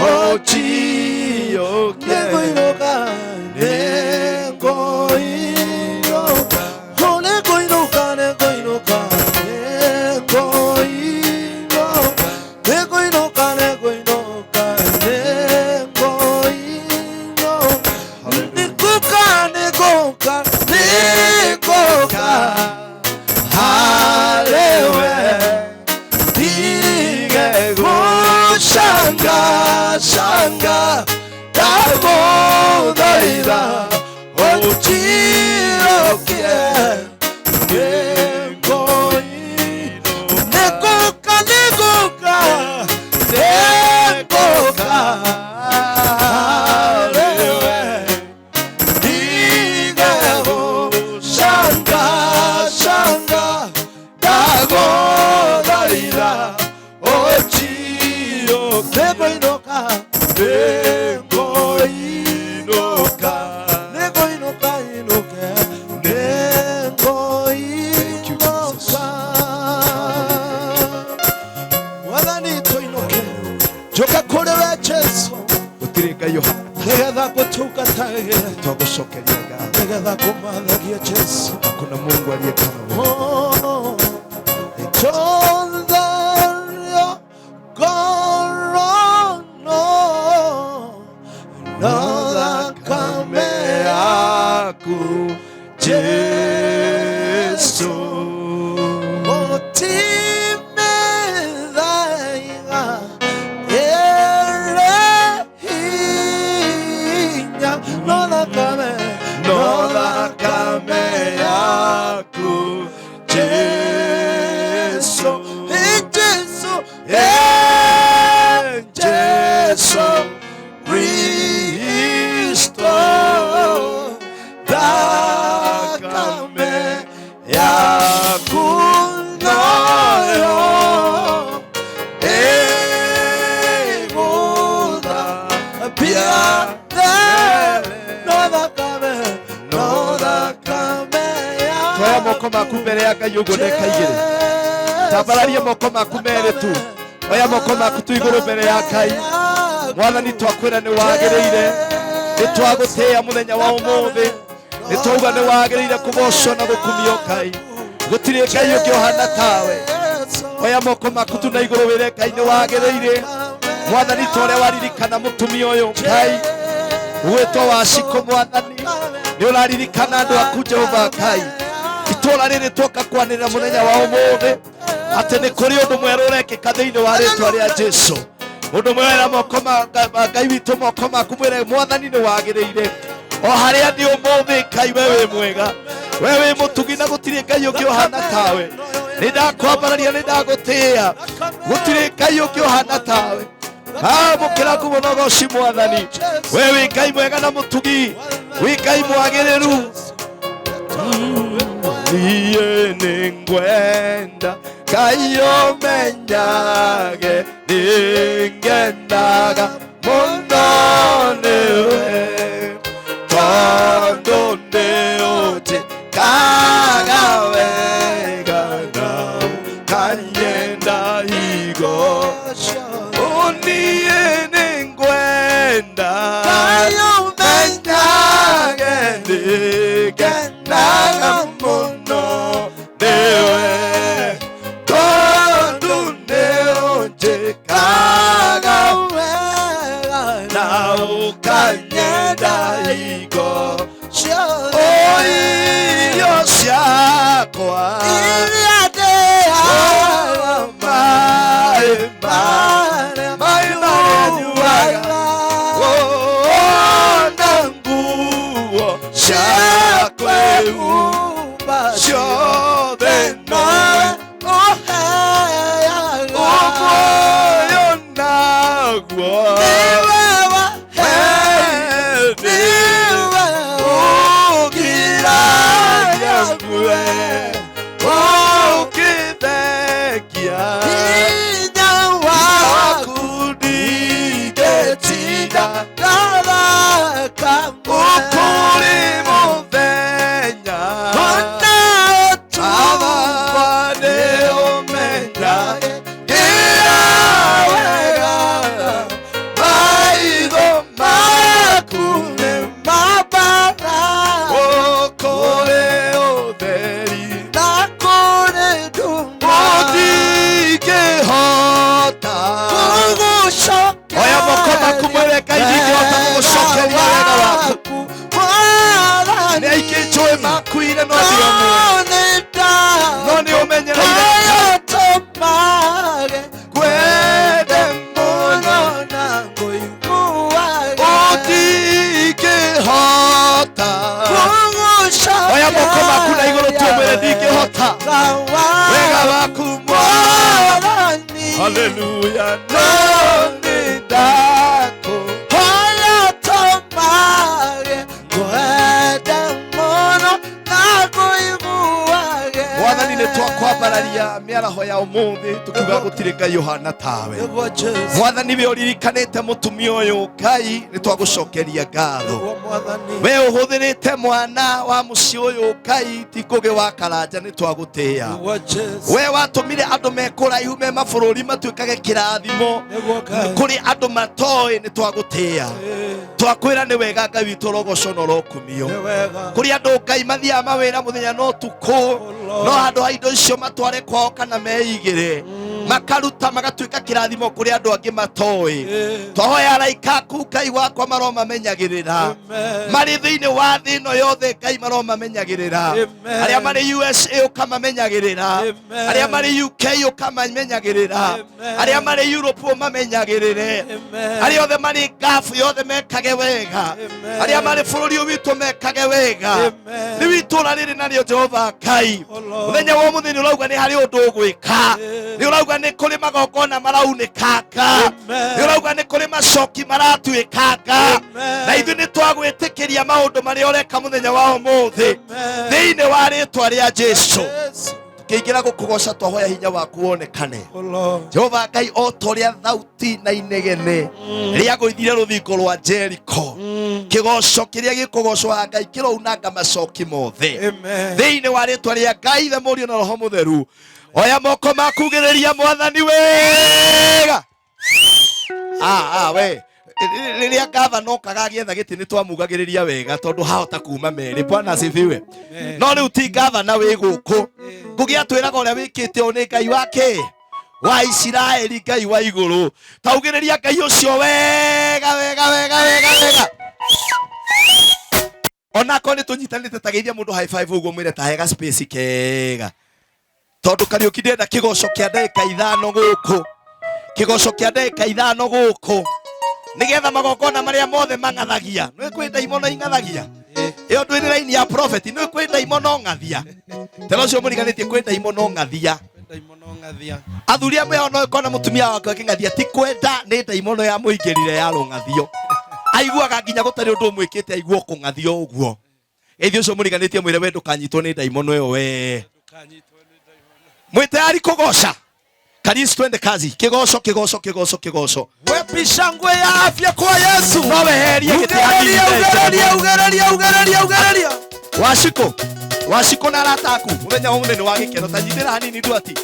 ũnjihũkie nĩngũinũka nĩngũinũka oh nĩngũinũka nĩngũinũka nĩngũinũka nĩngũinũka nĩngũinũka nĩngũinũka nĩngũka nĩngũka nĩngũka harĩwe ndige gũcanga canga ndagũthaitha ũnjihũkie nĩngũinũka nĩngũka nĩngũka harĩwe ndige gũcanga canga ndagũthaitha ũnjihũkie nĩngũinũka nĩngũinũka nĩngũinũka inũke nĩngũinũka. Mwathani tũinũke njũke kũrĩ we Jesũ Gũtirĩ Ngai ũhana nĩgetha ngũtungatage twagũcokeria ngatho. nĩgetha ngũmathagie Jesũ. Hakuna Mungu aliye kama wewe. Oh, Tondario gorono no thakame yaku Jesu Otimethaiga ere hinya no thakame No thakame yaku Jesu Jesu eh, Jesu Kristo thakame yaku nayo ĩgũthambia no thakame no thakame Toya moko maku mbere ya Ngai ũguo ndeka igĩrĩ. Tambararia moko maku merĩ tu. Oya moko maku tu igũrũ mbere ya Ngai. Mwathani twakwĩra nĩ wagĩrĩire. Nĩ twagũtĩĩa mũthenya wa ũmũthĩ. Nĩ twauga nĩ wagĩrĩire kũgocwo na gũkumio Ngai. Gũtirĩ Ngai ũngĩ ũhana tawe. Oya moko maku tu na igũrũ wĩre Ngai nĩ wagĩrĩire. Mwathani ta ũrĩa waririkana mũtumia ũyũ Ngai gwĩtwo Wacikũ mwathani nĩ ũraririkana andũ aku Jehova Ngai. Itũũra rĩrĩ twoka kwanĩrĩra mũthenya wa ũmũthĩ atĩ nĩ kũrĩ ũndũ mwerũ ũrekĩka thĩinĩ wa rĩtwa rĩa Jesũ. Mũndũ mwera moko ma Ngai witũ moko maku mwĩre mwathani nĩ wagĩrĩire. O harĩa ndĩ ũmũthĩ Ngai we wĩ mwega, we wĩ mũtugi na gũtirĩ Ngai ũngĩ ũhana tawe. Nĩ ndakwambararia nĩ ndagũtĩĩa, gũtirĩ Ngai ũngĩ ũhana tawe. Amũkĩra ngumo na ũgoci mwathani, we wĩ Ngai mwega na mũtugi, wĩ Ngai mwagĩrĩru. Niĩ nĩngwenda Ngai ũmenyage nĩngenaga mũno ciakwa iria ndĩaga maĩ marĩa maĩ marĩa nyuaga ona nguo cia kwĩhumba ciothe nowe ũheaga muoyo naguo nĩwe waheire ũgiragia ngue ũkĩthengia hinya waku ndingĩtinda ngathaka ũkũrĩ mũthenya ona ũtukũ nĩ ũmenyagĩra wega maitho maku nĩ mabara ũkũrĩ ũtheri na kũrĩ nduma ũtingĩhota kũgũcokeria oya moko maku mwĩre Ngai ndingĩhota gũgũcokeria wega waku nĩ aingĩ njũĩ makuire no ndiomĩ no nĩ ũmenyereire kwende mũno na ũtingĩhota oya moko maku na igũrũ tuomwĩre ndingĩhota wega waku mwathani haleluya no nĩ ndakũ mwathani nĩ twakwambararia mĩaraho ya ũmũthĩ tũkiuga gũtirĩ Ngai ũhana tawe mwathani we ũririkanĩte mũtumia ũyũ Ngai nĩ twagũcokeria ngatho we ũhũthĩrĩte mwana wa mũciĩ ũyũ Ngai ti Ngũgĩ wa Karanja nĩ twagũtĩĩa we watũmire andũ me kũraihu me mabũrũri matuĩkage kĩrathimo kũrĩ andũ matoĩ nĩ twagũtĩĩa twakwĩra nĩ wega Ngai witũ ũrogocwo na ũrokumio kũrĩ andũ Ngai mathiaga mawĩra mũthenya na ũtukũ no handũ ha indo icio matware kwao kana meigĩre makaruta magatuĩka kĩrathimo kũrĩ andũ angĩ matoĩ twahoya araika aku Ngai wakwa maromamenyagĩrĩra marĩ thĩinĩ wa thĩ ĩno yothe Ngai maromamenyagĩrĩra arĩa marĩ USA ũkamamenyagĩrĩra arĩa marĩ UK ũkamamenyagĩrĩra arĩa marĩ Europe ũmamenyagĩrĩre arĩa othe marĩ Gulf yothe mekage wega arĩa marĩ bũrũri ũyũ witũ mekage wega rĩu itũra rĩrĩ narĩo Jehova Ngai mũthenya wa ũmũthĩ nĩ ũrauga nĩ harĩ ũndũ ũgwĩka nĩ ũrauga nĩ kũrĩ magongona maraunĩkanga nĩ ũrauga nĩ kũrĩ macoki maratuĩkanga na ithuĩ nĩ twagwĩtĩkĩria maũndũ marĩa ũreka mũthenya wa ũmũthĩ thĩinĩ wa rĩtwa rĩa Jesu tũkĩingĩra gũkũgoca twahoya hinya waku wonekane Jehova Ngai o ta ũrĩa thauti na inegene rĩagũithire rũthingo rwa Jeriko kĩgoco kĩrĩa gĩkũgocwo ha Ngai kĩrounanga macoki mothe thĩinĩ wa rĩtwa rĩa Ngai Ithe Mũriũ na Roho Mũtheru oya moko maku ugĩrĩria mwathani wega we rĩrĩa gavana okaga agĩetha gĩtĩ nĩ twamugagĩrĩria wega tondũ hahota kuma merĩ bwana asifiwe no rĩu ti gavana wĩ gũkũ Ngũgĩ atwĩraga ũrĩa wĩkĩte ũũ nĩ Ngai wake wa Isiraeli Ngai wa igũrũ taugĩrĩria Ngai ũcio wega wega wega wega wega onakorwo nĩ tũnyitanĩte tageithia mũndũ high five ũguo mwĩre ta hega space kega tondũ Kariũki ndĩrenda kĩgoco kĩa ndagĩka ithano gũkũ kĩgoco kĩa ndagĩka ithano gũkũ nĩgetha magongona marĩa mothe mang'athagia nĩ kwĩ ndaimono ing'athagia ĩyo ndwĩ raini ya prophet nĩ kwĩ ndaimono ng'athia tena ũcio mũriganĩtie kwĩ ndaimono ng'athia athuri amwe ao no ĩkona mũtumia wake akĩng'athia ti kwenda nĩ ndaimono ya mũingĩrire ya rũng'athio aiguaga nginya gũtarĩ ũndũ ũmwĩkĩte aigua kũng'athio ũguo geithio ũcio mũriganĩtie mwĩre we ndũkanyitwo nĩ ndaimono ĩyo we mwĩ tayari kũgoca Karisi twende kazi kĩgoco kĩgoco kĩgoco kĩgoco Wepisha ngwe ya afya kwa Yesu. no weherie gĩtĩ Ugereria, ugereria, ugereria, ugereria, ugereria. Waciko Waciko na arata aku mũthenya wa mũthenya wa gĩkeno ta nyitĩra hanini ndu ati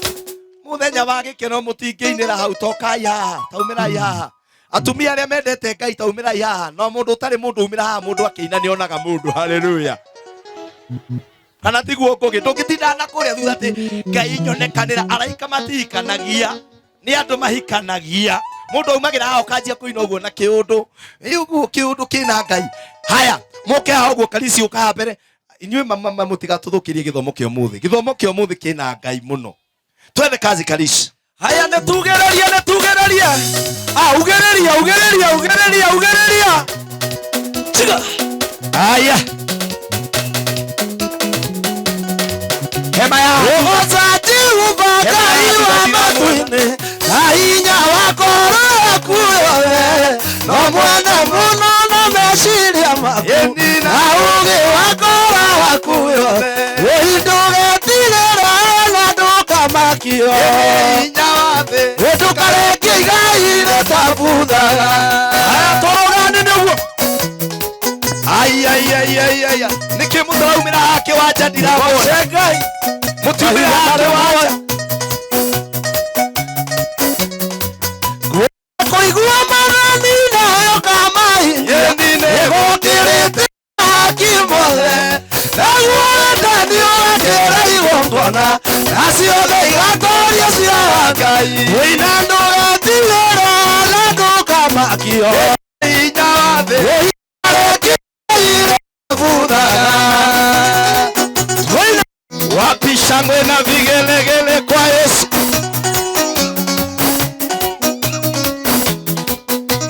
mũthenya wa gĩkeno mũtingĩinĩra hau tokai haha taumĩrai haha atumia arĩa mendete Ngai taumĩrai haha no mũndũ ũtarĩ mũndũ umĩra haha mũndũ akĩina nĩonaga mũndũ haleluya kana tiguo Ngũgĩ ndũngĩtinda na kũrĩa thutha atĩ Ngai nyonekanĩra araika matihikanagia nĩ andũ mahikanagia mũndũ aumagĩra haha ũkanjia kũina ũguo na kĩũndũ ũguo kĩũndũ kĩna Ngai haya mũke haha ũguo Karisi ũka haha mbere Inyuĩ mama mũtigatũthũkĩrie gĩthomo kĩa ũmũthĩ. Gĩthomo kĩa ũmũthĩ kĩna Ngai mũno. Twende kazi Karish. Haya nĩ tugĩrĩrie nĩ tugĩrĩrie. Ah, ugĩrĩria ugĩrĩria ugĩrĩria ugĩrĩria. Tiga. Haya. Hema ya Ũgoca Jehova Ngai wa matu-inĩ, na hinya wa ngoro yaku yothe, no mwene mũno na meciria maku, na ũũgĩ wa ngoro waku yothe. Ĩĩ ndũgetigĩre na ndũkamakio, hinya wa thĩ. Ĩ ndũkareke igai rĩtabuthaga. Haya tũrũgane nĩguo. Ai ai ai ai ai. Nĩkĩ mũtaraumĩra haha kĩwanja ndirabona? Goce Ngai. Mũtiumĩra haha kĩwanja. Kũigua marani nayo kamahinya nĩgũkĩrĩte haki mothe, naguo wendani ũgakĩra igongona, na ciothe igatoria cia Ngai. Wĩna ndũgetigĩre na ndũkamakio, Hinya wa thĩ. Wapi shangwe na vigelegele kwa Yesu?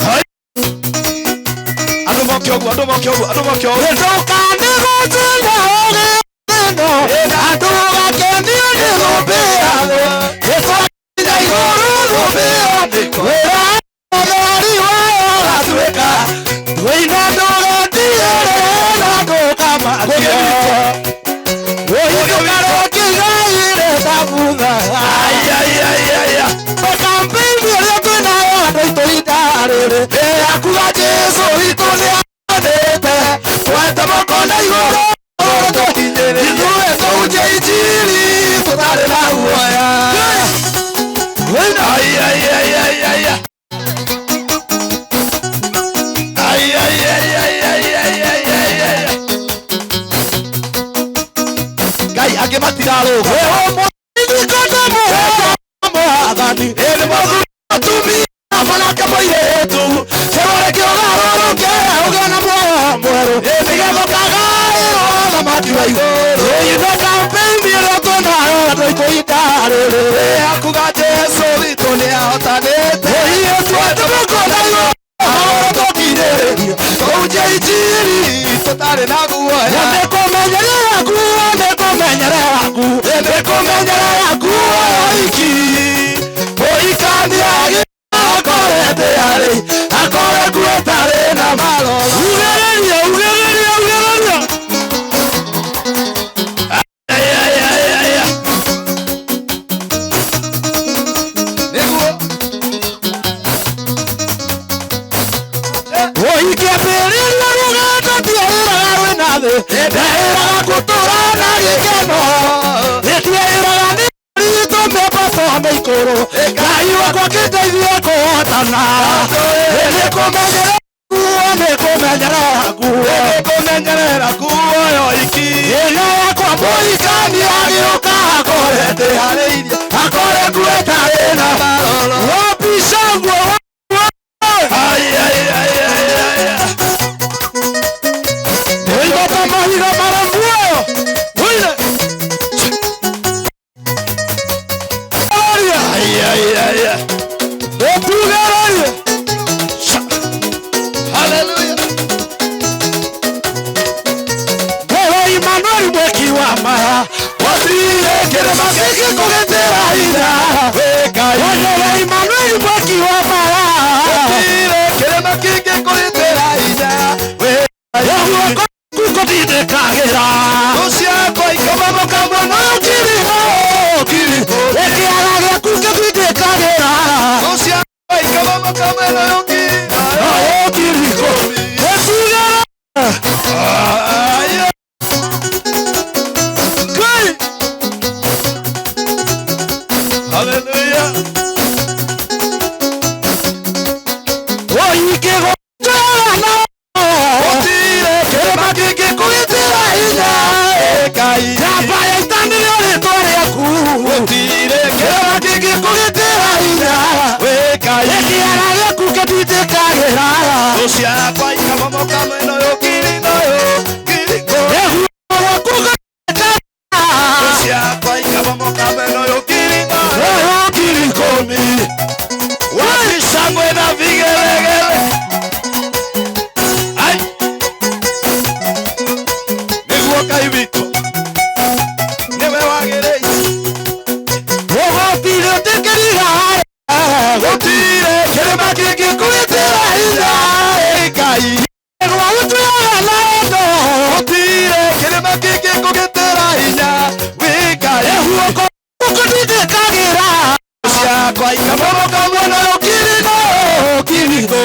Hai. Andũ moke ũguo, andũ moke ũguo, andũ moke ũguo. Ndũkanĩgũtĩna ũgĩthĩno, na ndũgakenio nĩ thũmbĩ yago. Ĩtwakinya igũrũ thũmbĩ yandĩkwo, wĩra ũtheri wayo ũgatuĩka. Wĩna ndũgetigĩre na ndũkamakio, ndũkareke igai rĩtabuthaga. Ai ai ai ai ai. Kampeni ĩrĩa twĩnayo andũ aitũ ihinda rĩrĩ, yakuga Jesũ witũ nĩathanĩte, twete moko na igũrũ ithuĩ tũhunjie injiri tũtarĩ na guoya. Ai ai ai ai ai ai. Ai ai ai ai ai ai ai ai ai. Ngai angĩ matirarũga. Mwathani Ĩ nĩ mũthuri atumia banake mũirĩtu kĩrore kĩũgarũrũke ũgĩe na muoyo mwerũ nĩgetha ũkagaĩrwo ũthamaki wa igũrũ. Ĩno kampeni ĩrĩa twĩnayo andũ aitũ ihinda rĩrĩ, yakuga Jesũ witũ nĩahotanĩte. Ĩĩ twete moko na igũrũ tũkirĩrĩrie tũhunjie injiri Tũtarĩ na guoya. Nĩkũmenyerera kuo, nĩkũmenyerera kuo, nĩkũmenyerera kuo iki. Mũhikania akorete arĩ, akore kuo tarĩ na maroro. Ugĩrĩria, ugĩrĩria, ugĩrĩria. Ai ai ai ai ai. Nĩguo. Ũikĩambĩrĩria rũgendo ndierĩraga rwĩna thĩ, nderĩraga gũtũũra na gĩkeno. Ndierĩraga nĩ ritũ mĩambato mĩikũrũ, Ngai wakwa kĩndeithie kũhotana. Nĩkũmenyerera kuo, nĩkũmenyerera kuo, Nĩkũmenyerera kuo yo iki. Ĩno yakwa mũhikania agĩũka akorete Harĩirie. akore kuo ĩtarĩ na Maroro. wapi shangwe. Ai ai ai ai ai. Nĩigota mahiga mara muoyo. Wĩire. Aria. Ai ai ai ai. Ũtugĩrĩrie. Hallelujah. Wewe Emmanuel mweki wa maya, Wathiire kĩrĩma gĩkĩ kũgitĩra hinya. Wĩ Ngai. Wewe Emmanuel mweki wa maya, Wathiire kĩrĩma kĩngĩ kũgitĩra hinya. Wĩ Ngai. Ũguo kũtindĩkagĩra. Thũ ciakwa ikamomoka mũno Kiriko, kiriko, ĩkĩara gĩaku gĩtindĩkagĩra. Thũ ciakwa ikamomoka mũno yũkiri. Oh, kiriko, ĩtugĩre. Ai. Ngai. Hallelujah. Ũikĩgũtũra na Gũtirĩ kĩrĩma kĩngĩ kũgitĩra hinya. Wĩ Ngai. Njamba ya ita nĩrĩo rĩtwa rĩaku. Gũtirĩ kĩrĩma kĩngĩ kũgitĩra hinya. Wĩ Ngai. Ĩkĩara gĩaku gĩtindĩkagĩra. Thũ ciakwa ikamomoka mũno yũkiri no yũkiri.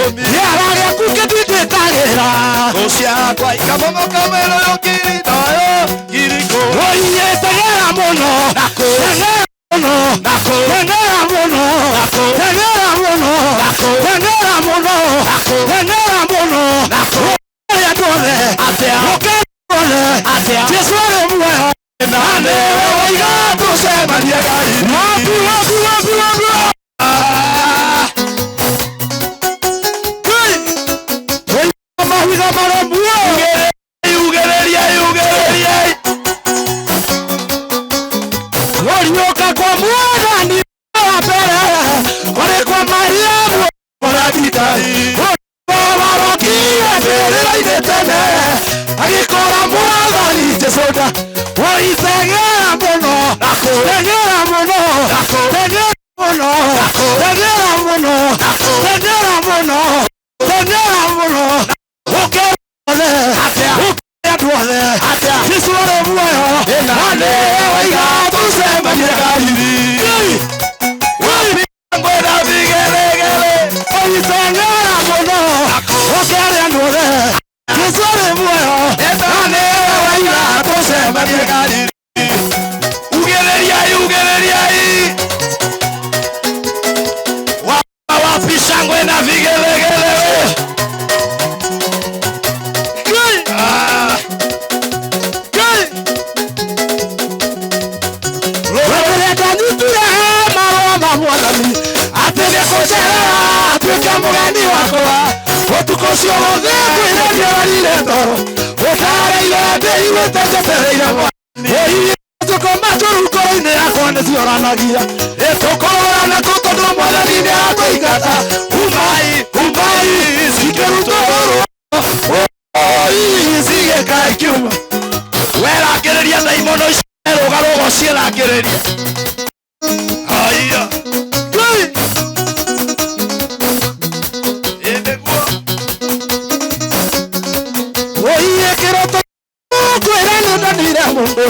Ikũmi. Rĩera rĩaku kĩndindĩkagĩra. Thũ ciakwa ikamomoka mĩro yo ngiri nayo ngiri ikũmi. Oiye teng'era mũno. Teng'era mũno. Teng'era mũno. Teng'era mũno. Teng'era mũno. Teng'era mũno. Ũkĩre andũ othe. Ũkĩre andũ othe. Jesũ arĩ muoyo. Na nĩwe waiga tũcemanie Galili. Wapi, wapi, wapi, wapi? Hey! Mahiga marĩ muoyo. Ugĩrĩriai, ugĩrĩriai. Ũriũka kwa Mwathani wa mbere, kũrĩ kwa Mariamu Mũragitari. warokire mbĩrĩra-inĩ tene, agĩkora Mwathani Jesũ nda. Oi, teng'era mũno, teng'era mũno, teng'era mũno, teng'era mũno, teng'era mũno, teng'era mũno. Ũkĩra othe, ũkĩra andũ othe, Jesũ arĩ muoyo, Na nĩwe waiga tũcemanie Galili. Wapi ngwenda vigelegele. Oi, teng'era mũno, ũkĩra andũ othe, Jesũ arĩ muoyo, Na nĩwe waiga tũcemanie Galili. Ugĩrĩriai, ugĩrĩriai. Wapi shangwe na vigelegele. Ah. Rĩrĩa ndanyitire marũa ma Mwathani, atĩ nĩkũnjerera atuĩke mũgeni wakwa. Ũtukũ ũcio wothe kwĩra nĩorarire toro, ũtarĩire ndĩiguĩte njetereire Mwathani. Ĩĩ, njũkũma njũru ngoro-inĩ yakwa nĩcioranagia. Ĩtũkũrũra nakũ tondũ Mwathani nĩatũingata. Umai, umai, cikĩrutwo rũrũ. Oi, cigĩka ikiuma. Werangĩrĩria ndaimono icio rũga rũga ũciĩrangĩrĩria. Haiya. Ĩ nĩguo. Oiye kĩroto kwĩra nĩndonire mũndũ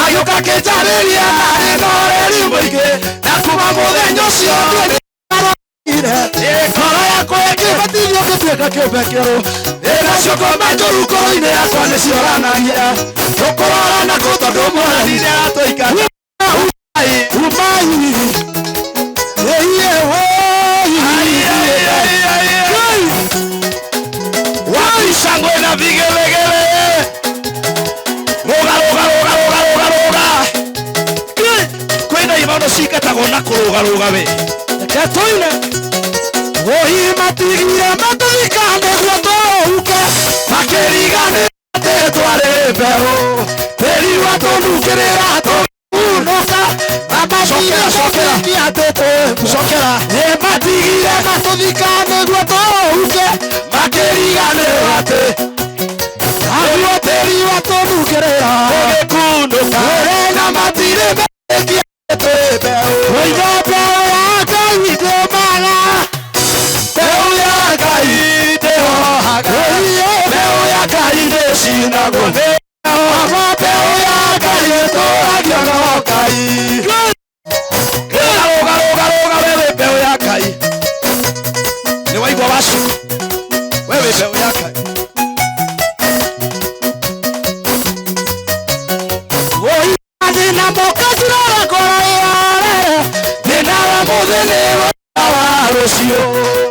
agĩũka akĩnjarĩria arĩ na ũreri mũingĩ na kuma mũthenya ũcio nĩarorire ngoro yakwa ĩkĩbatithio ngĩtuĩka kĩũmbe kĩerũ ĩna ciũkũma njũru ngoro-inĩ yakwa nĩcioranagia tũkũrora nakũ tondũ Mwathani nĩaratũingata. Umai, ĩiye woi. Wapi shangwe na vigelegele. Rũga rũga rũga rũga rũga rũga. Kwĩna imano cingatagwo na kũrũga rũga we. Reke tũine. Oi matigire matũthika nĩguo tũhuke makĩriganĩra atĩ twarĩ mbeũ tĩri watũnungĩrĩra tũkunũka Cokera, cokera. atĩ twĩ Cokera. Ĩ matigire matũthika nĩguo tũhuke Makĩriganĩrwo atĩ naguo tĩri watũnungĩrĩra tũgĩkunũka. na matirĩ Metĩkia twĩ mbeũ. Oiga mbeũ ya Ngai ndĩmaga Mbeũ ya Ngai ndĩhohaga. Mbeũ ya Ngai ndĩcinagwo nĩ heho. Mbeũ ya Ngai ĩtũragio no Ngai. Rũga rũga rũga rũga we wĩ mbeũ ya Ngai. Nĩ waigua wacu? We wĩ mbeũ ya Ngai. Thĩna mũkacirora ngoro ĩhorere Thĩna wa mũthĩ nĩ ũrĩa wa rũciũ.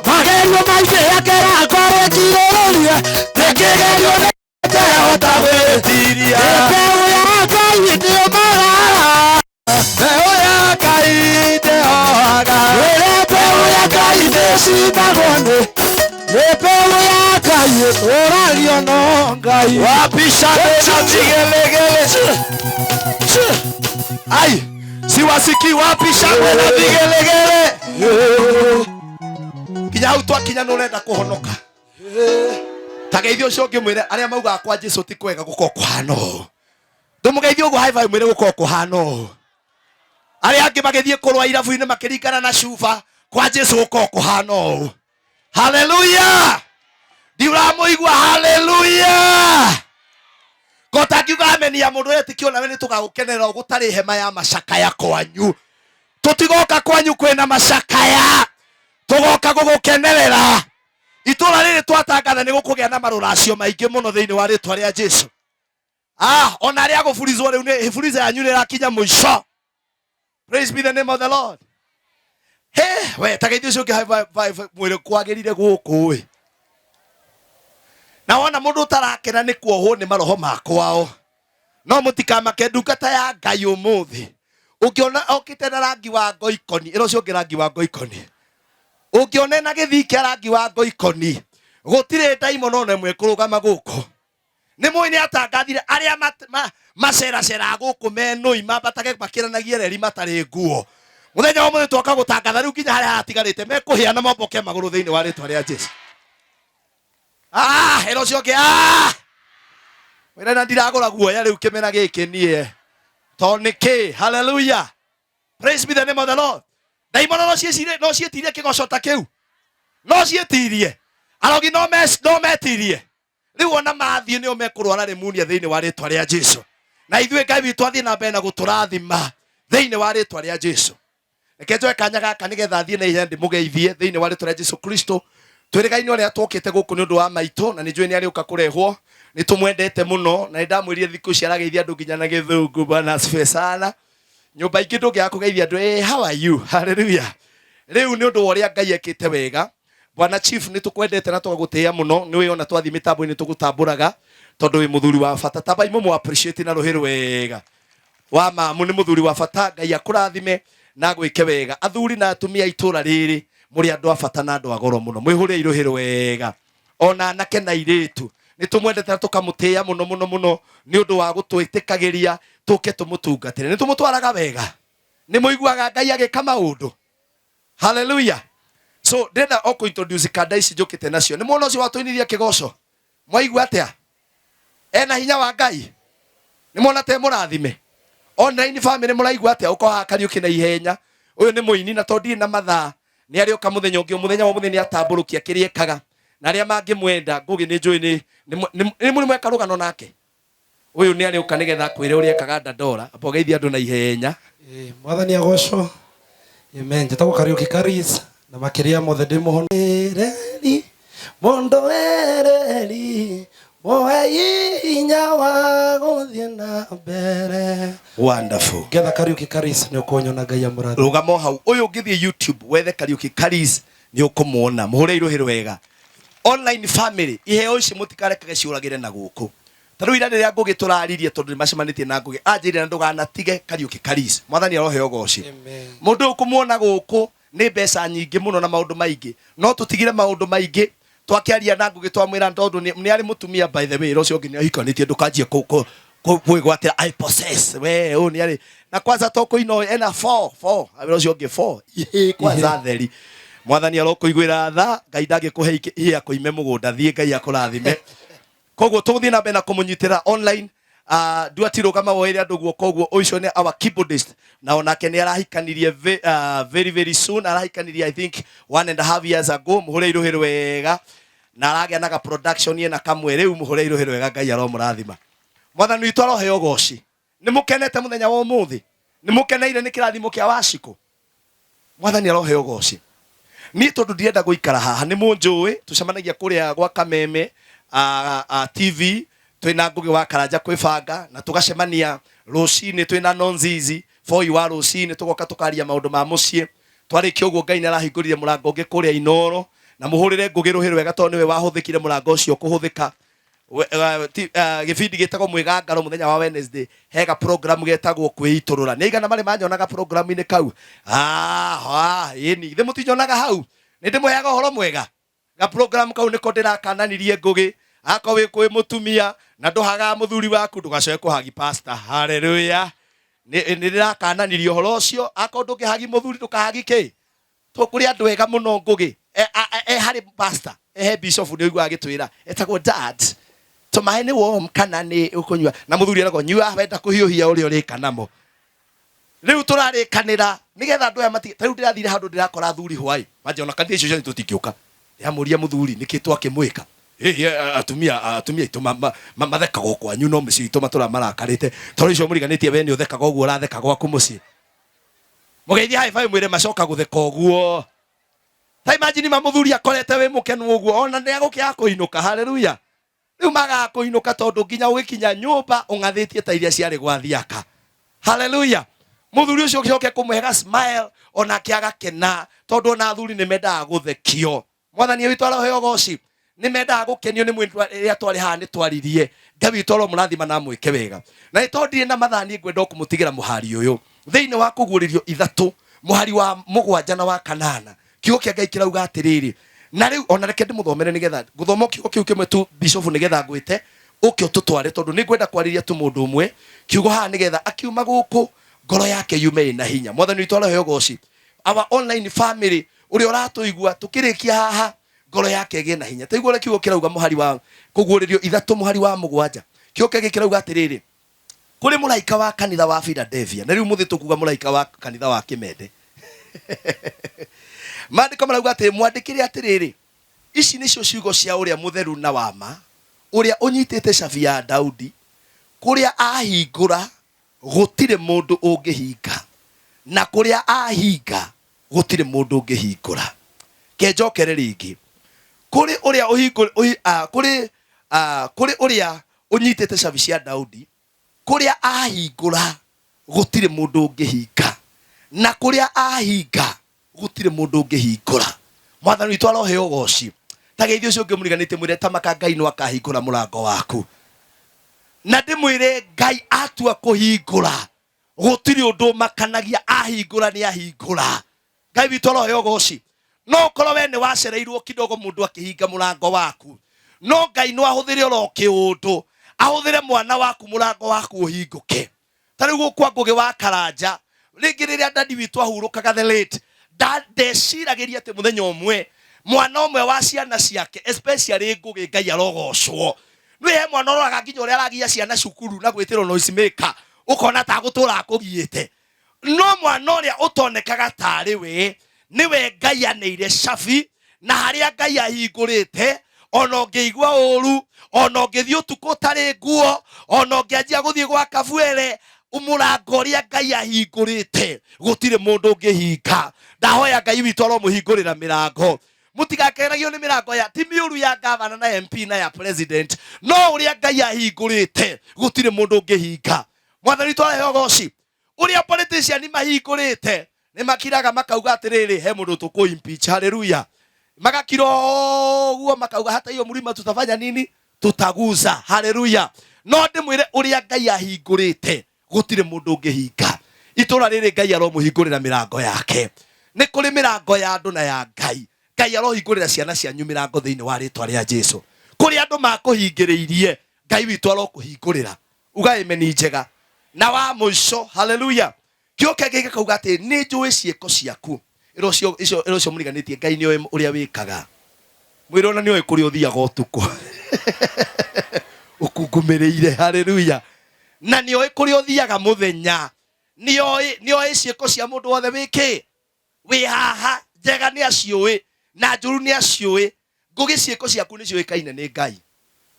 Magerio maingĩ akera ngoro ĩkirĩrĩrie Nĩkĩgerio nĩtehota gwĩtiria. Mbeũ ya Ngai ndĩmaga Mbeũ ya Ngai ndĩhohaga. Ĩrĩa mbeũ ya Ngai ndĩcinagwo nĩ Nĩ mbeũ ya Ngai ĩtũragio no Ngai. Wapi shangwe na vigelegele. Ai, siwasikii. Wapi shangwe na vigelegele. Kinya hau twakinya nĩ ũrenda kũhonoka. Ta geithio ũcio ũngĩ mwĩre arĩa maugaga kwa Jesũ ti kwega gũkorwo kũhana ũũ. Ndũmũgeithie ũguo high five mwĩre gũkorwo kũhana ũũ. Arĩa angĩ magĩthiĩ kũrũa irabu-inĩ makĩringana na cuba kwa Jesũ gũkorwo kũhana ũũ. Haleluya! Ndiũramũigua haleluya! Kota ngiuga ameni ya mũndũ wetĩkio nawe nĩ tũgagũkenerera gũtarĩ hema ya macakaya kwanyu. Tũtigoka kwanyu kwĩna macakaya. Tũgoka gũgũkenerera. Itũra Twatangatha nĩ gũkũgĩa na marũracio maingĩ mũno thĩinĩ wa rĩtwa rĩa Jesu. Ona arĩa gũburizwo rĩu nĩ buriza yanyu nĩ ĩrakinya mũico. Praise be the name of the Lord. He, we ta geithio ũcio ũngĩ high five mwĩrĩ kwagĩrire gũkũ ĩ. Na wona mũndũ ũtarakena nĩ kuohwo nĩ maroho ma kwao. No mũtikamake ndungata ya Ngai ũmũthĩ. Ũngĩona okĩte na rangi wa ngoikoni, ĩra ũcio ũngĩ rangi wa ngoikoni. Ũngĩona ena gĩthii kĩa rangi wa ngoikoni, gũtirĩ ndaimono ona ĩmwe ĩkũrũgama gũkũ. Nĩ mũĩ nĩ atangathire arĩa maceraceraga gũkũ menũi mambatage makĩranagia reri matarĩ nguo. Mũthenya wa ũmũthĩ twoka gũtangatha rĩu nginya harĩa hatigarĩte mekũhĩa na momboke magũrũ thĩinĩ wa rĩtwa rĩa Jesu. Ĩra ũcio ũngĩ, Wĩra na ndiragũra guoya rĩu kĩmera gĩkĩ niĩ. Tondũ nĩkĩ? Hallelujah. Praise be the name of the Lord. Ndaimono no ciĩcirie, no ciĩtirie kĩgoco ta kĩu. No ciĩtirie. Arogi no metirie. Rĩu ona mathiĩ nĩo mekũrwara pneumonia thĩinĩ wa rĩtwa rĩa Jesu. Na ithuĩ Ngai witũ athiĩ na mbere na gũtũrathima thĩinĩ wa rĩtwa rĩa Jesu. Reke njoe kanya gaka nĩgetha thiĩ na ihenya ndĩmũgeithie thĩinĩ wa rĩtwa rĩa Jesu Kristo. Twĩrĩgaine ũrĩa twokĩte gũkũ nĩ ũndũ wa maitũ, na nĩ njũĩ nĩ arĩũka kũrehwo. Nĩ tũmwendete mũno, na nĩ ndamwĩrire thikũ ici arageithia andũ nginya na gĩthũngũ. Bwana asifiwe sana. Nyũmba ingĩ ndũngĩaga kũgeithia andũ, hey, how are you? Hallelujah. Rĩu nĩ ũndũ wa ũrĩa Ngai ekĩte wega. Bwana Chief, nĩ tũkwendete na tũgagũtĩĩa mũno. Nĩ ũĩ ona twathiĩ mĩtambo-inĩ tũgũtambũraga tondũ wĩ mũthuri wa bata. Tambai mũmũ appreciate na rũhĩ rwega. Wa mamu nĩ mũthuri wa bata. Ngai akũrathime na agwĩke wega. Athuri na atumia a itũra rĩrĩ mũrĩ andũ a bata na andũ a goro mũno. Mwĩhũrei rũhĩ rwega. Ona anake na airĩtu nĩ tũmwendete na tũkamũtĩĩa mũno mũno mũno nĩ ũndũ wa gũtwĩtĩkagĩria tũke tũmũtungatĩre. Nĩ tũmũtwaraga wega. Nĩ mũiguaga Ngai agĩka maũndũ. Hallelujah. So ndĩrenda o kũ introduce kanda ici njũkĩte nacio. Nĩ mwona ũcio watũinithia kĩgoco? Mwaigua atĩa? Ena hinya wa Ngai? Nĩ mwona te mũrathime? Online family mũraigua atĩa? Ũko haha Kariũki na ihenya. Ũyũ nĩ mũini na tondũ ndirĩ na mathaa nĩ arĩũka mũthenya ũngĩ. Mũthenya wa ũmũthĩ nĩ atambũrũkia kĩrĩa ekaga. Na arĩa mangĩmwenda Ngũgĩ nĩ njũĩ nĩ mũrĩ mweka rũgano nake. Ũyũ nĩ arĩũka nĩgetha akwĩre ũrĩa ekaga Dandora. Amba ũgeithie andũ na ihenya. Mwathani agocwo. Amen. Njĩtagwo Kariũki Karis na makĩria mothe ndĩ mũhono. Mũndũ ereri mũhe hinya wa gũthiĩ na mbere. Wonderful. Ngetha Kariũki Karis nĩ ũkũnyona Ngai amũrathime. Rũgama o hau. Ũyũ ũngĩthiĩ YouTube wethe Kariũki Karis nĩ ũkũmuona. Mũhũre irũhĩ rwega. Online family iheo ici mũtikarekage ciũragĩre na gũkũ. Ta rĩu ira rĩrĩa Ngũgĩ tũraririe tondũ nĩ macemanĩtie na Ngũgĩ, anjĩrire na ndũganatige Kariũki Karis. Mwathani aroheo ũgoci. Mũndũ ũyũ kũmuona gũkũ nĩ mbeca nyingĩ mũno na maũndũ maingĩ. No tũtigire maũndũ maingĩ twakĩaria na Ngũgĩ twamwĩra tondũ nĩ arĩ mũtumia by the way, ũcio ũngĩ nĩ ahikanĩtie ndũkanjie kwĩgwatĩra I possess. We ũyũ nĩ arĩ na kwanza to kũina ũyũ ena 4 4 awĩra ũcio ũngĩ 4 Ihĩ, kwanza theri. Mwathani arokũiguĩra tha, Ngai ndangĩkũhe ihĩ akũime mũgũnda, thiĩ Ngai akũrathime. Koguo tũgũthiĩ na mbere na kũmũnyitĩra online. Nduati rũgama woere andũ guoko ũguo, ũcio nĩ our keyboardist na onake nĩ arahikanirie very very soon, arahikanirie I think 1.5 years ago. Mũhũre irũhĩ rwega na aragĩa na ga production ena kamwe rĩu, mũhũre irũhĩ rwega, Ngai aromũrathima. Mwathani witũ aroheo ũgoci. Nĩ mũkenete mũthenya wa ũmũthĩ? Nĩ mũkeneire nĩ kĩrathimo kĩa Wacikũ? Mwathani aroheo ũgoci. Niĩ tondũ ndirenda gũikara haha, nĩ mũnjũĩ, tũcemanagia kũrĩa gwa Kameme, TV, twĩna Ngũgĩ wa Karanja kwĩbanga, na tũgacemania rũcinĩ twĩna Nonzizi, boy wa rũcinĩ, tũgoka tũkaria maũndũ ma mũciĩ. Twarĩkia ũguo Ngai nĩ arahingũrire mũrango ũngĩ kũrĩa Inooro, na mũhũrĩre Ngũgĩ rũhĩ rwega tondũ nĩwe wahũthĩkire mũrango ũcio kũhũthĩka. Gĩbindi gĩtagwo Mwĩgangaro mũthenya wa Wednesday, hega program getagwo kwĩitũrũra. Nĩ aigana marĩ manyonaga programu-inĩ kau? Ĩni, githĩ mũtinyonaga hau? Nĩ ndĩmũheaga ũhoro mwega. Ga program kau nĩko ndĩrakananirie Ngũgĩ. Akorwo wĩ kwĩ mũtumia na ndũhagaga mũthuri waku, ndũgacoke kũhagi pastor. Hallelujah. Nĩ ndĩrakananirie ũhoro ũcio. Akorwo ndũngĩhagi mũthuri, ndũkahagi kĩ? Tũkũrĩ andũ ega mũno Ngũgĩ. E harĩ pastor, ehe bishop nĩ ũiguaga agĩtwĩra, etagwo dad. Tũmaĩ nĩ warm kana nĩ ũkũnyua? Na mũthuri eragwo nyua, wenda kũhiũhia ũrĩa ũrĩka namo. Rĩu tũrarĩkanĩra nĩgetha andũ aya matige. Ta rĩu ndĩrathire handũ ndĩrakora athuri hwaĩ, manjia ona kanitha icio cianyu tũtingĩũka. Ndĩramũria mũthuri nĩkĩ twakĩmwĩka? Ĩ, atumia aitũ mathekaga o kwanyu no mĩciĩ itũ matũraga marakarĩte. Tondũ icio mũriganĩtie we nĩ ũthekaga ũguo ũratheka gwaku mũciĩ. Mũgeithie high five mwĩre macoka gũtheka ũguo. Ta imagine ma mũthuri akorete wĩ mũkenu ũguo ona nĩ agũkĩaga kũinũka. Haleluya. Rĩu magaga kũinũka tondũ nginya ũgĩkinya nyũmba ũng'athĩtie ta iria ciarĩ gwa thiaka. Haleluya. Mũthuri ũcio ũgĩcoke kũmũhe ga smile onake agakena tondũ ona athuri nĩ mendaga gũthekio. Mwathani witũ aroheo ũgoci. Nĩ mendaga gũkenio nĩ mwĩndwa rĩrĩa twarĩ haha nĩ twaririe. Ngai witũ aromũrathima na amwĩke wega. Na nĩ tondũ ndirĩ na mathaa niĩ ngwenda o kũmũtigĩra mũhari ũyũ. Thĩinĩ wa kũguũrĩrio ithatũ mũhari wa mũgwanja na wa kanana kiugo kĩa Ngai kĩrauga atĩrĩrĩ, na rĩu ona reke ndĩmũthomere nĩgetha ngũthoma kiugo kĩu kĩmwe tu bishofu nĩgetha ngwĩte ũke ũtũtware tondũ nĩ ngwenda kwarĩria tu mũndũ ũmwe kiugo haha nĩgetha akiuma gũkũ ngoro yake yume ĩna hinya. Mwathani witũ aroheo ũgoci. Our online family ũrĩa ũratũigua tũkĩrĩkia haha ngoro yake ĩgĩe na hinya. Taigua ũrĩa kiugo kĩrauga mũhari wa kũguũrĩrio ithatũ mũhari wa mũgwanja. Kiugo kĩngĩ kĩrauga atĩrĩrĩ, kũrĩ mũraika wa kanitha wa Philadelphia, na rĩu mũthĩ tũkuga mũraika wa kanitha wa Kĩmende. Maandĩko marauga atĩ mwandĩkĩre atĩrĩrĩ, ici nĩcio ciugo cia ũrĩa mũtheru na wa ma, ũrĩa ũnyitĩte cabi ya Daudi, kũrĩa ahingũra gũtirĩ mũndũ ũngĩhinga, na kũrĩa ahinga gũtirĩ mũndũ ũngĩhingũra. Ke njokere rĩngĩ, kũrĩ ũrĩa ũhingũ, ũhi, a, kũrĩ, a, kũrĩ ũrĩa ũnyitĩte cabi cia Daudi, kũrĩa ahingũra gũtirĩ mũndũ ũngĩhinga, na kũrĩa ahinga gũtirĩ mũndũ ũngĩhingũra. Mwathani witũ aroheo ũgoci. Ta geithio ũcio ũngĩ mũriganĩtie mwĩre tamaka Ngai no akahingũra mũrango waku. Na ndĩmwĩre Ngai atua kũhingũra gũtirĩ ũndũ ũmakanagia, ahingũra nĩ ahingũra. Ngai witũ aroheo ũgoci. No ũkorwo we nĩ wacereirwo kidogo mũndũ akĩhinga mũrango waku, no Ngai no ahũthĩre oro kĩũndũ, ahũthĩre mwana waku mũrango waku ũhingũke. Ta rĩu gũkwa Ngũgĩ wa Karanja, rĩngĩ rĩrĩa dadi witũ ahurũkaga the late, ndeciragĩria atĩ mũthenya ũmwe mwana ũmwe wa ciana ciake especially Ngũgĩ, Ngai arogocwo, nĩ he mwana ũroraga nginya ũrĩa aragia ciana cukuru na gwĩtĩrwo noise maker, ũkona ta gũtũra akũgiĩte. No mwana ũrĩa ũtonekaga tarĩ we, nĩwe Ngai aneire cabi, na harĩa Ngai ahingũrĩte, ona ũngĩigua ũru, ona ũngĩthiĩ ũtukũ ũtarĩ nguo, ona ũngĩanjia gũthiĩ gwa kabuere, mũrango ũrĩa Ngai ahingũrĩte gũtirĩ mũndũ ũngĩhinga. Ndahoya Ngai witũ aromũhingũrĩra mĩrango. Mũtigakenagio nĩ mĩrango ya ti mĩũru ya gavana na MP na ya president, no ũrĩa Ngai ahingũrĩte gũtirĩ mũndũ ũngĩhinga. Mwathani witũ arehe ũgoci. Ũrĩa politician mahingũrĩte nĩ makiraga makauga atĩrĩrĩ, he mũndũ tũkũ impeach. Haleluya. Magakira ũguo makauga hata hiyo mlima tutafanya nini? Tutaguza. Haleluya. No ndĩmwĩre ũrĩa Ngai ahingũrĩte gũtirĩ mũndũ ũngĩhinga. Itũra rĩrĩ Ngai aromũhingũrĩra mĩrango yake. Nĩ kũrĩ mĩrango ya andũ na ya Ngai. Ngai arohingũrĩra ciana cianyu mĩrango thĩinĩ wa rĩtwa rĩa Jesu. Kũrĩ andũ makũhingĩrĩirie, Ngai witũ arokũhingũrĩra. Uga amen njega. Na wa mũico, haleluya. Kiugo kĩa Ngai gĩkauga atĩ nĩ njũĩ ciĩko ciaku. Ĩra ũcio, icio, ĩra ũcio mũriganĩtie Ngai nĩ oĩ ũrĩa wĩkaga. Mwĩre ona nĩ oĩ kũrĩa ũthiaga ũtukũ. Ũkungumĩrĩire, haleluya. Na nĩ oĩ kũrĩa ũthiaga mũthenya. Nĩ oĩ, nĩ oĩ ciĩko cia mũndũ wothe wĩkĩ. Wĩ haha, njega nĩ aciũĩ na njũru nĩ aciũĩ. Ngũgĩ ciĩko ciaku nĩ ciũĩkaine nĩ Ngai.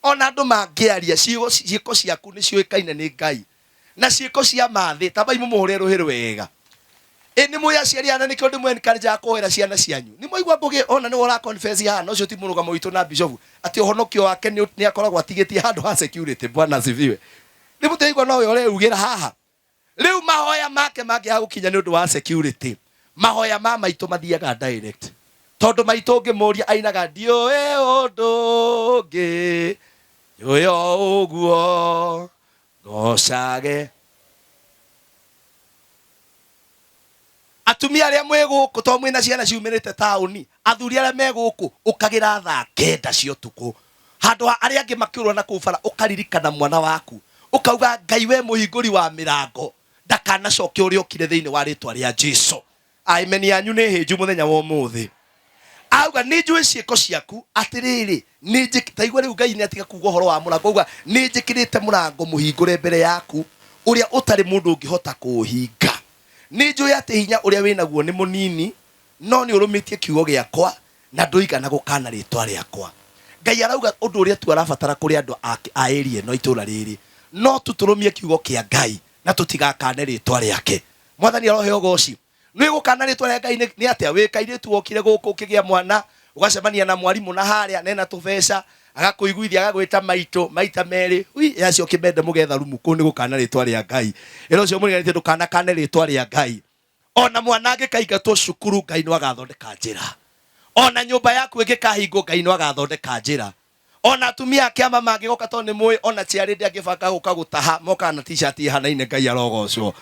Ona andũ mangĩaria, ciĩko ciaku nĩ ciũĩkaine nĩ Ngai. Na ciĩko cia mathĩ, tambai mũmũhũre rũhĩ rwega. Ĩ nĩ mũĩ aciari ana nĩkĩo ndĩmũ encourage kũhoera ciana cianyu. Nĩ mwaigua Ngũgĩ ona nĩwe ũra confess haha, na ũcio ti mũrũgamo witũ na bishofu, atĩ ũhonokio wake nĩ akoragwo atigĩtie handũ ha security. Bwana asifiwe. Nĩ mũtiraigua nowe ũreugĩra haha. Rĩu mahoya make mangĩaga gũkinya nĩ ũndũ wa security, mahoya ma maitũ mathiaga direct. Tondũ maitũ ũngĩmũria ainaga ndiũĩ ũndũ ũngĩ, njũĩ o ũguo ngocage. Atumia arĩa mwĩ gũkũ to mwĩna ciana ciumĩrĩte taũni, athuri arĩa me gũkũ, ũkagĩra thaa kenda cia ũtukũ. Handũ ha arĩa angĩ makĩũrũra na kũu bara, ũkaririkana mwana waku. Ũkauga, Ngai we mũhingũri wa mĩrango, ndakanacoke ũrĩa okire thĩinĩ wa rĩtwa rĩa Jesu. Amen yanyu nĩ hĩnju mũthenya wa ũmũthĩ. Auga, nĩ njũĩ ciĩko ciaku, atĩrĩrĩ, nĩ njĩk-, ta igua rĩu Ngai nĩ atiga kuga ũhoro wa mũrango, auga, nĩ njĩkĩrĩte mũrango mũhingũre mbere yaku, ũrĩa ũtarĩ mũndũ ũngĩhota kũũhinga. Nĩ njũĩ atĩ hinya ũrĩa wĩ naguo nĩ mũnini, no nĩ ũrũmĩtie kiugo gĩakwa na ndũigana gũkaana rĩĩtwa rĩakwa. Ngai arauga ũndũ ũrĩa tu arabatara kũrĩ andũ a area ĩno, itũũra rĩrĩ, no tu tũrũmie kiugo kĩa Ngai na tũtigakane rĩĩtwa rĩake. Mwathani aroheo ũgoci. Nĩ gũkana rĩtwa rĩa Ngai nĩ atĩa? Wĩ kairĩtu wokire gũkũ ũkĩgĩa mwana, ũgacemania na mwarimũ na harĩa nena tũbeca, agakũiguithia agagwĩta maitũ maita merĩ. Ui, acio kĩmende mũgetha rumu kũu nĩ gũkana rĩtwa rĩa Ngai. Ĩra ũcio mũriganĩtie ndũkanakane rĩtwa rĩa Ngai. Ona mwana angĩkaingatwo cukuru Ngai no agathondeka njĩra. Ona nyũmba yaku ĩngĩkahingwo Ngai no agathondeka njĩra. Ona atumia a kĩama mangĩgoka tondũ nĩ mũĩ ona ciarĩ ndĩangĩbanga gũka gũtaha mokaga na t-shirt ihanaine Ngai arogocwo.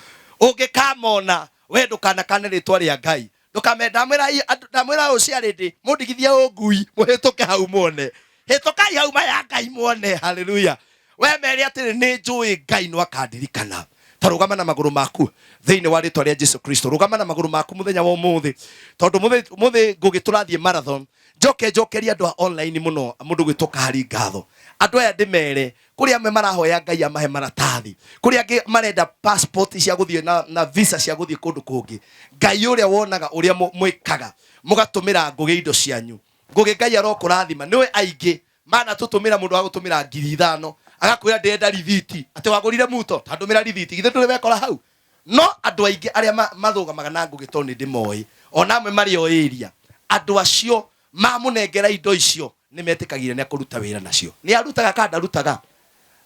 Ũngĩkamona we ndũkanakane rĩtwa rĩa Ngai. Ndũkame ndamwĩra ndamwĩra ũũ ciarĩ ndĩ mũndigithie ũngui mũhĩtũke hau muone. Hĩtũkai hau maya Ngai muone. Haleluya. We mere atĩrĩ nĩ njũĩ Ngai no akandirikana. Ta rũgama na magũrũ maku thĩinĩ wa rĩtwa rĩa Jesu Kristo. Rũgama na magũrũ maku mũthenya wa ũmũthĩ tondũ mũthĩ ngũgĩ tũrathiĩ marathon. Njoke njokerie andũ a online mũno mũndũ gwĩtwo Kahari ngatho. Andũ aya ndĩmere kũrĩ amwe marahoya Ngai amahe maratathi, kũrĩ angĩ marenda passport cia gũthiĩ na visa cia gũthiĩ kũndũ kũngĩ. Ngai ũrĩa wonaga ũrĩa mwĩkaga mũgatũmĩra Ngũgĩ indo cianyu. Ngũgĩ Ngai arokũrathima. Nĩwe aingĩ manatũtũmĩra mũndũ agũtũmĩra 5,000 agakwĩra ndĩrenda rithiti atĩ wagũrire muto ta ndũmĩra rithiti githĩ ndũrĩ wekora hau. No andũ aingĩ arĩa mathũgamaga na Ngũgĩ tondũ nĩ ndĩmoĩ ona amwe marĩ o area, andũ acio mamũnengera indo icio nĩ metĩkagĩra nĩ akũruta wĩra nacio. Nĩ arutaga kana ndarutaga?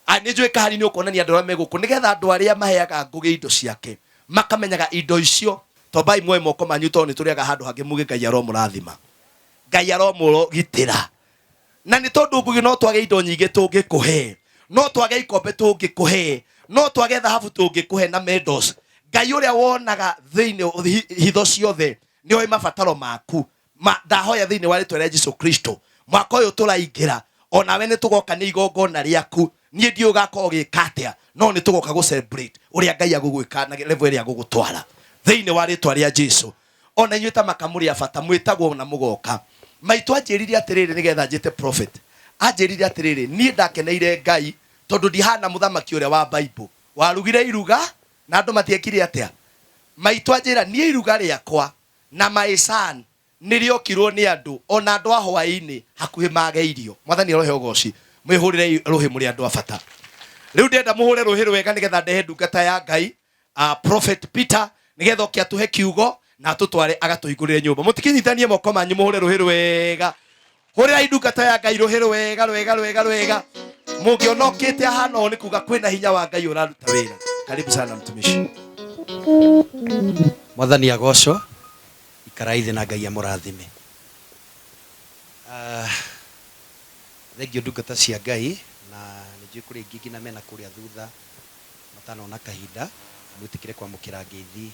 Nĩ njũĩ Kahari nĩ ũkuonania andũ arĩa me gũkũ nĩgetha andũ arĩa maheaga Ngũgĩ indo ciake makamenyaga indo icio. Tombai muoe moko manyu tondũ nĩ tũrĩaga handũ hangĩ muge Ngai aromũrathima, Ngai aromũgitĩra. Na nĩ tondũ Ngũgĩ no twage indo nyingĩ tũngĩkũhe, no twage ikombe tũngĩkũhe, no twage thahabu tũngĩkũhe na medals. Ngai ũrĩa wonaga thĩinĩ hitho ciothe nĩ oĩ mabataro maku. Ndahoya thĩinĩ wa rĩtwa rĩa Jesu Kristo, mwaka ũyũ tũraingĩra onawe nĩ tũgoka nĩ igongona rĩaku. Niĩ ndiũĩ ũgakorwo ũgĩka atĩa, no nĩ tũgoka gũ celebrate ũrĩa Ngai agũgwĩka na level ĩrĩa agũgũtwara thĩinĩ wa rĩtwa rĩa Jesu. Ona inyuĩ ta maka mũrĩ a bata mwĩtagwo na mũgoka. Maitũ anjĩrire atĩrĩrĩ nĩgetha njĩte prophet. Anjĩrire atĩrĩrĩ, niĩ ndakeneire Ngai tondũ ndihana mũthamaki ũrĩa wa Bible warugire iruga na andũ matiekire atĩa. Maitũ anjĩra niĩ iruga rĩakwa na my son nĩrĩokirwo nĩ andũ ona andũ a hwaĩ-inĩ hakuhĩ mage irio. Mwathani arohe ũgoci. Mwĩhũrĩrei rũhĩ mũrĩ andũ a bata. Rĩu ndĩrenda mũhũre rũhĩ rwega nĩgetha ndehe ndungata ya Ngai Prophet Peter nĩgetha oke atũhe kiugo na atũtware agatũhingũrĩre nyũmba. Mũtikinyitanie moko manyu mũhũre rũhĩ rwega. Hũrĩrai ndungata ya Ngai rũhĩ rwega rwega rwega rwega. Mũngĩona okĩte ahana ũũ nĩ kuga kwĩna hinya wa Ngai ũraruta wĩra. Karibu sana mtumishi. Mwathani agocwo, ikarai thĩ na Ngai amũrathime. Thengiũ ndungata cia Ngai, na nĩ njũĩ kũrĩ aingĩ nginya mena kũrĩa thutha matanona kahinda, mwĩtĩkĩre kwamũkĩra ngeithi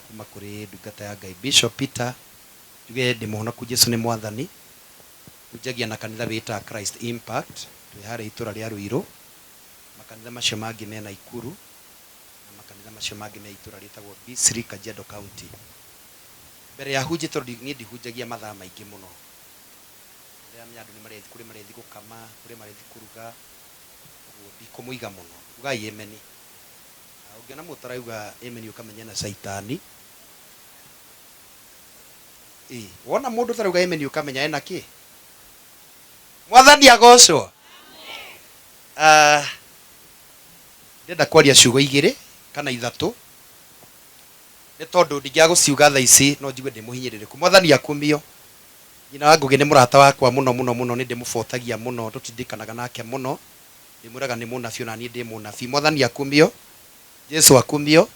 kuma kũrĩ ndungata ya Ngai Bishop Peter. Njuge ndĩ mũhonoku, Jesu nĩ Mwathani. Hunjagia na kanitha wĩtaga Christ Impact, twĩ harĩa itũra rĩa Ruiru. Makanitha macio mangĩ me Naikuru, na makanitha macio mangĩ me itũra rĩtagwo Bisri, Kajiado County. Mbere ya hunjie tondũ niĩ ndihunjagia mathaa maingĩ mũno. Ndĩramenya andũ nĩ marethi, kũrĩ marethi gũkama, kũrĩ marethi kũruga, ũguo ndikũmũiga mũno. Ugai ameni. Ũngĩona mũndũ ũtarauga ameni ũkamenya ena caitani. Ĩ, wona mũndũ ũtarauga ameni ũkamenya ena kĩ? Mwathani agocwo. Ndĩrenda kwaria ciugo igĩrĩ kana ithatũ, nĩ tondũ ndingĩaga gũciuga thaa ici no njigue ndĩ mũhinyĩrĩrĩku. Mwathani akumio. Nyina wa Ngũgĩ nĩ mũrata wakwa mũno mũno mũno, nĩ ndĩmũbotagia mũno, tũtindĩkanaga nake mũno, ndĩmwĩraga nĩ mũnabii ona niĩ ndĩ mũnabii. Mwathani akumio, Jesu akumio,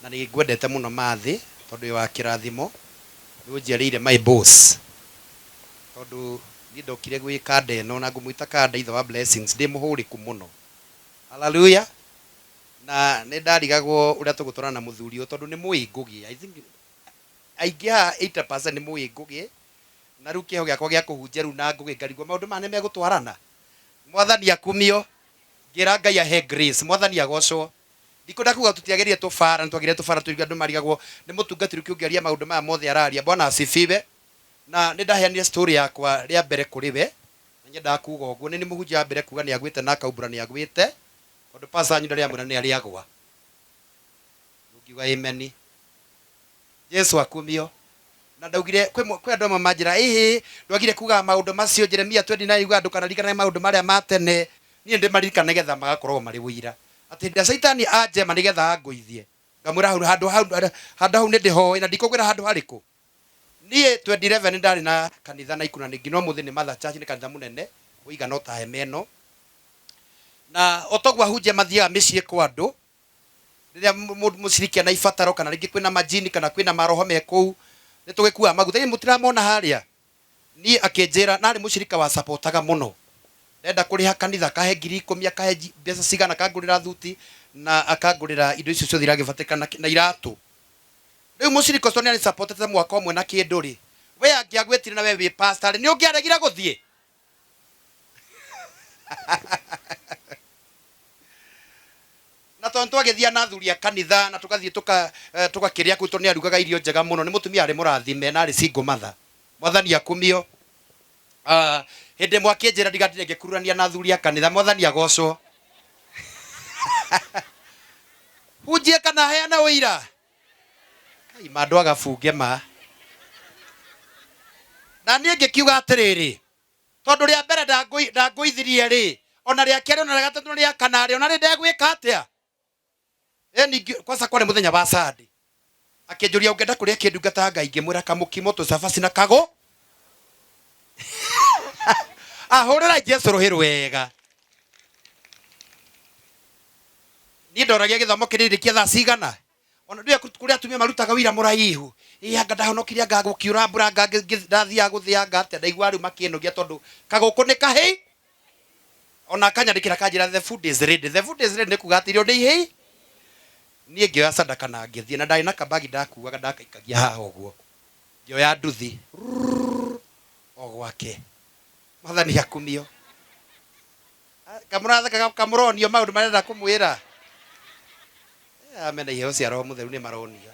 na nĩ ngwendete mũno Mathĩ, tondũ wĩ wa kĩrathimo, nĩ ũnjiarĩire my boss, tondũ niĩ ndokire gwĩ kanda ĩno na ngũmwĩta kanda ithe wa blessings, ndĩ mũhũrĩku mũno. Hallelujah. Na nĩ ndarigagwo ũrĩa tũgũtwarana na mũthuri ũyũ tondũ nĩ mũĩ Ngũgĩ. I think aingĩ haha 80% nĩ mũĩ Ngũgĩ, na rĩu kĩheo gĩakwa gĩa kũhunjia rĩu na Ngũgĩ ngarigwo maũndũ maya nĩ megũtwarana. Mwathani akumio, ngĩra Ngai ahe grace, Mwathani agocwo. Ndikwenda kuga tũtiagĩrĩire tũbara, nĩ twagĩrĩire tũbara tũigue andũ marigagwo nĩ mũtungatĩri ũkĩ ũngĩaria maũndũ maya mothe araria. Bwana asifiwe. Na nĩ ndaheanire story yakwa rĩa mbere kũrĩ we, na nyendaga kuga ũguo. Nĩ niĩ mũhunjia wa mbere kuga nĩ agwĩte na akaumbũra nĩ agwĩte, tondũ pastor wanyu ndarĩ amwĩra nĩ arĩ agwa. Mũngiuga amen. Jesu akumio. Na ndaugire kwĩ kwĩ andũ amwe manjĩra ĩhĩ ndwagire kuga maũndũ macio Jeremia 29 yugaga ndũkanarikanage maũndũ marĩa ma tene. Niĩ ndĩmaririkana nĩgetha magakoragwo marĩ ũira atĩ hĩndĩ ĩrĩa caitani anjema nĩgetha angũithie. Ngamwĩra hau handũ hau handũ hau nĩ ndĩhoĩ na ndikũgwĩra handũ harĩkũ. Niĩ 2011 ndarĩ na kanitha na ikuna nĩ nginya ũmũthĩ nĩ Mother Church, nĩ kanitha mũnene ũigana o ta hema ĩno. Na o toguo ahunjia mathiaga mĩciĩ kwa andũ rĩrĩa mũciriki na ibataro kana rĩngĩ kwĩna majini kana kwĩna maroho me kũu, nĩ tũgĩkuaga maguta. Inyuĩ mũtiramona harĩa? Niĩ akĩnjĩra, na arĩ mũcirika wa supportaga mũno, ndenda kũrĩha kanitha akahe 10,000, akahe mbeca cigana, akangũrĩra thuti na akangũrĩra indo icio ciothe iragĩbatĩkana na iratũ. Rĩu mũcirika ũcio nĩ arĩ mwaka ũmwe na kĩndũ rĩ, we angĩagwĩtire na we wĩ pastor rĩ, nĩ ũngĩaregire gũthiĩ? Na tondũ twagĩthiaga na athuri a kanitha na tũgathiĩ tũgakĩrĩa kũu, tondũ nĩ arugaga irio njega mũno, nĩ mũtumia arĩ mũrathime na arĩ single mother. Mwathani akumio. Hĩndĩ ĩmwe akĩnjĩra ndigatinde ngĩkururania na athuri a kanitha. Mwathani agocwo. Hunjie kana heane ũira? Kai ma andũ agabunge ma. Na niĩ ngĩkiuga atĩrĩrĩ, tondũ rĩa mbere ndangũithirie rĩ, ona rĩa kerĩ, ona rĩa gatatũ, na rĩa kana rĩ, ona rĩ ndegwĩka atĩa? Ningĩ kwanza kwarĩ mũthenya wa Sunday. Akĩnjũria ũngĩenda kũrĩa kĩndũ ngata Ngai, ngĩmwĩra kamũkimo, tũcabaci na kago. Ahũrĩra Jesu rũhĩ rwega. Niĩ ndoragia gĩthomo kĩrĩrĩkia thaa cigana? Ona ndũĩ kũrĩa atumia marutaga wĩra mũraihu. Ĩ anga ndahonokirie anga gũkiura mbura anga ndathiaga gũthĩanga atĩa, ndaigua rĩu makĩnũgia tondũ kagũkũ nĩ kahĩi. Ona akanyandĩkĩra akanjĩra the food is ready. The food is ready nĩ kuga atĩ irio nĩ ihĩi. Niĩ ngĩoya sadaka na ngĩthiĩ, na ndarĩ na kabagi ndakuaga ndakaikagia haha ũguo. Ngĩoya nduthi o gwake. Mwathani akumio. Kamũratheka kamũronio maũndũ marĩa ndenda kũmwĩra. Amena iheo cia Roho Mũtheru nĩ maronio.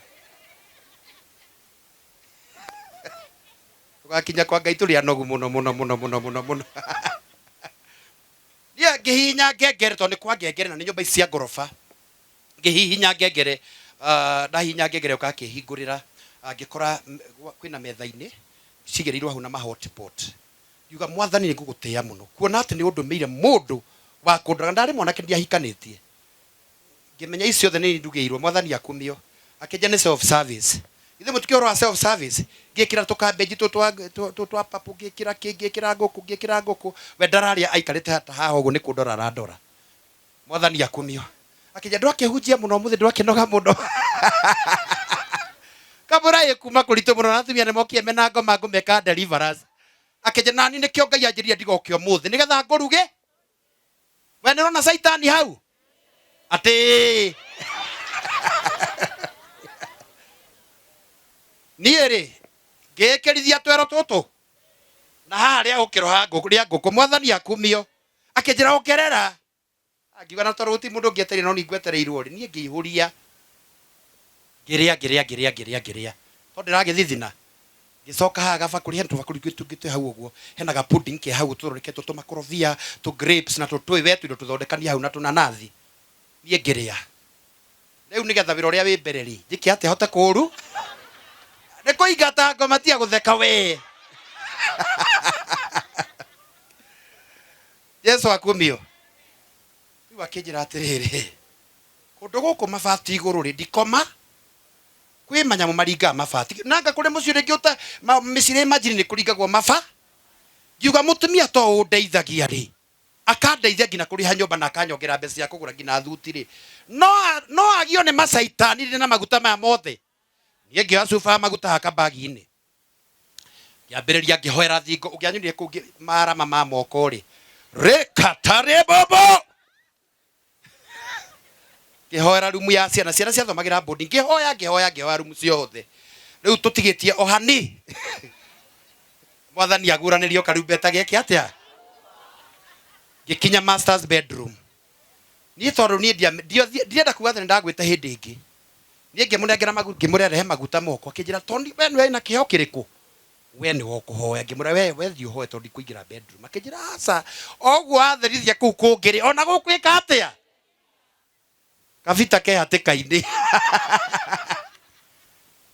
Tũgakinya kwa Ngai tũrĩ anogu mũno mũno mũno mũno mũno mũno. Niĩ ngĩhihinya ngengere, tondũ nĩ kwa ngengere na nĩ nyũmba ici cia ngoroba. Ngĩhihinya ngengere, ndahihinya ngengere ũgakĩhingũrĩra, ngĩkora kwĩna metha-inĩ cigĩrĩirwo hau na ma hotpot. Ngiuga Mwathani nĩ ngũgũtĩĩa mũno kuona atĩ nĩ ũndũmĩire mũndũ wa kũndoraga. Ndarĩ mwanake ndiahikanĩtie. Ngĩmenya ici ciothe nĩ ndugĩirwo. Mwathani akumio. Akĩnjĩra nĩ self service. Ithuĩ mũtikĩũĩ ũhoro wa self service? Ngĩkĩra tũkambĩnji tũtũ twa purple, ngĩkĩra kĩ, ngĩkĩra ngũkũ, ngĩkĩra ngũkũ. We ndararĩa aikarĩte ta haha ũguo nĩ kũndora arandora. Mwathani akumio. Akĩnjĩra ndwakĩhunjia mũno ũmũthĩ, ndwakĩnoga mũno. Kamũra ĩ kuma kũritũ mũno na atumia nĩ mokire mena ngoma ngũmeka deliverance. Akĩnjĩra nani nĩkĩo Ngai anjĩrire ndigoke ũmũthĩ nĩgetha ngũruge. We nĩ ũrona caitani hau? Atĩ niĩ rĩ ngĩĩkĩrithia twero tũtũ na haha rĩa gũkĩro ha ngũkũ, rĩa ngũkũ. Mwathani akumio. Akĩnjĩra ongerera. Angiuga na tondũ gũtirĩ mũndũ ũngĩ etereire no niĩ ngwetereirwo rĩ, niĩ ngĩihũria. Ngĩrĩa, ngĩrĩa, ngĩrĩa, ngĩrĩa, ngĩrĩa. Tondũ ndĩragĩthithina. Ngĩcoka haha gabakũri, hena tũbakũri tũngĩ twĩ hau ũguo. Hena ga pudding ke hau tũthondeketwo tũmakorobia, tũ grapes na tũtũĩ we tũindo tũthondekanie hau na tũnanathi. Niĩ ngĩrĩa. Rĩu nĩgetha wĩra ũrĩa wĩ mbere rĩ, njĩke atĩa hote kũũru? Nĩ kũingata ngoma tiga gũtheka we. Jesu akumio. Rĩu akĩnjĩra atĩrĩrĩ, kũndũ gũkũ mabati igũrũ rĩ, ndikoma, kwĩ manyamũ maringaga mabati. Nanga kũrĩ mũciĩ rĩngĩ ũta, mĩciĩ ĩrĩ manjiri nĩ kũringagwo maba. Ngiuga mũtumia to ũndeithagia rĩ, akandeithia nginya kũrĩha nyũmba na akanyongera mbeca cia kũgũra nginya thuti rĩ, no agio nĩ macaitani rĩ na maguta maya mothe. Niĩ ngĩoya cuba ya maguta haha kabagi-inĩ. Ngĩambĩrĩria ngĩhoera thingo, ũngĩanyonire kũu marama ma moko rĩ, rĩkatarĩ bobo. Ngĩhoera rumu ya ciana, ciana ciathomagĩra boarding, ngĩhoya, ngĩhoya, ngĩhoya rumu ciothe. Rĩu tũtigĩtie o hani. Mwathani aguũranĩrio karumbeta geke atĩa? Ngĩkinya master's bedroom. Niĩ tondũ niĩ ndirenda kuga atĩ nĩndagwĩte hĩndĩ ĩngĩ. Niĩ ngĩmũnengera maguta, ngĩmwĩra rehe maguta moko, akĩnjĩra Tony, we nĩwe wĩna kĩheo kĩrĩkũ? We nĩwe ũkũhoya. Ngĩmwĩra we thiĩ ũhoe tondũ ndikũingĩra bedroom. Akĩnjĩra aca, o ũguo watherithia kũu kũngĩ rĩ, ona gũkũ ĩka atĩa? Kabita ke hatĩka-inĩ.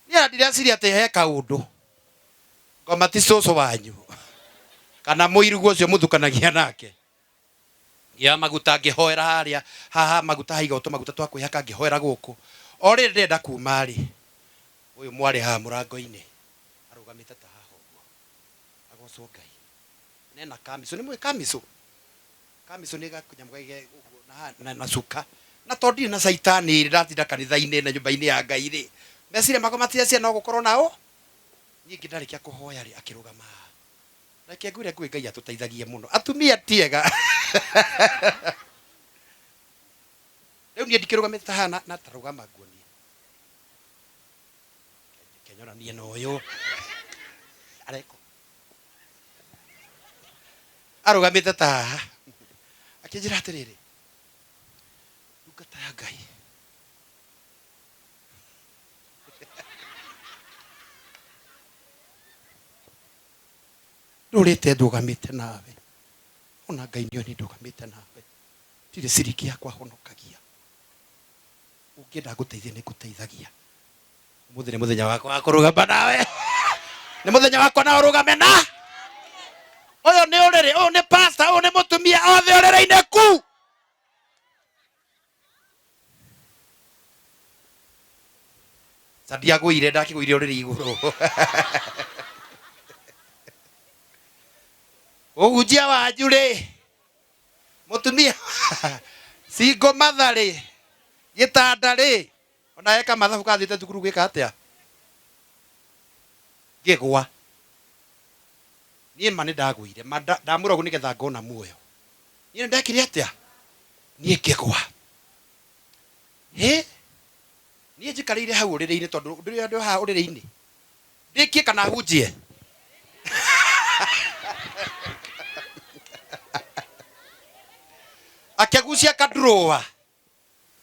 Niĩ ona ndireciria atĩ he kaũndũ. Ngoma ti cũcũ wanyu kana mũirugu ũcio mũthukanagia nake. Ngĩoya maguta ngĩhoera harĩa haha maguta haigagwo tũmaguta twa kwĩhaka, ngĩhoera gũkũ. O rĩrĩ ndĩrenda kuma rĩ, ũyũ mwarĩ haha mũrango-inĩ arũgamĩte ta haha ũguo. Agocwo Ngai. Nena kamicũ, nĩ mũĩ kamicũ? Kamicũ nĩ gakanyamũ gaige ũguo na haha na, na cuka. Na tondũ ndirĩ na caitani rĩ, ndatinda kanitha-inĩ na nyũmba-inĩ ya Ngai rĩ, meciria makwa matireciria no gũkorwo na ũ. Niĩ ngĩ ndarĩkia kũhoya rĩ, akĩrũgama haha. Reke ngwĩre ngũĩ Ngai atũteithagie mũno. Atumia ti ega. Rĩu niĩ ndikĩrũgamĩte ta haha na, na tarũgama nguonie. Kenyonanie na ũyũ. Areko. Arũgamĩte ta haha. Akĩnjĩra atĩrĩrĩ, ndungata ya Ngai. Ndũrĩte ndũgamĩte nawe. Ona Ngai nĩoĩ nĩ ndũgamĩte nawe. Ndirĩ ciringi yakwa honokagia. Ũngĩenda ngũteithie nĩ ngũteithagia. Ũmũthĩ nĩ mũthenya wakwa wa kũrũgama nawe. Nĩ mũthenya wakwa na ũrũgame na. Ũyũ nĩ ũrĩrĩ, ũyũ nĩ pastor, ũyũ nĩ mũtumia, othe ũrĩrĩ-inĩ ku. Ta ndiagũire, ndakĩgũire ũrĩrĩ igũrũ. Ũhunjia wanyu rĩ, mũtumia single mother rĩ, gĩtanda rĩ, ona eka mathabu kathiĩte thukuru gwĩka atĩa? Ngĩgwa. Niĩ ma nĩ ndagũire, ma ndamwĩra ũguo nĩgetha ngona muoyo. Niĩ nĩ ndekire atĩa? Niĩ ngĩgwa. Hĩ! Niĩ njikarĩire hau ũrĩrĩ-inĩ tondũ ndũrĩ andũ haha ũrĩrĩ-inĩ. Ndĩkie kana hunjie? Akĩgucia kadurũa.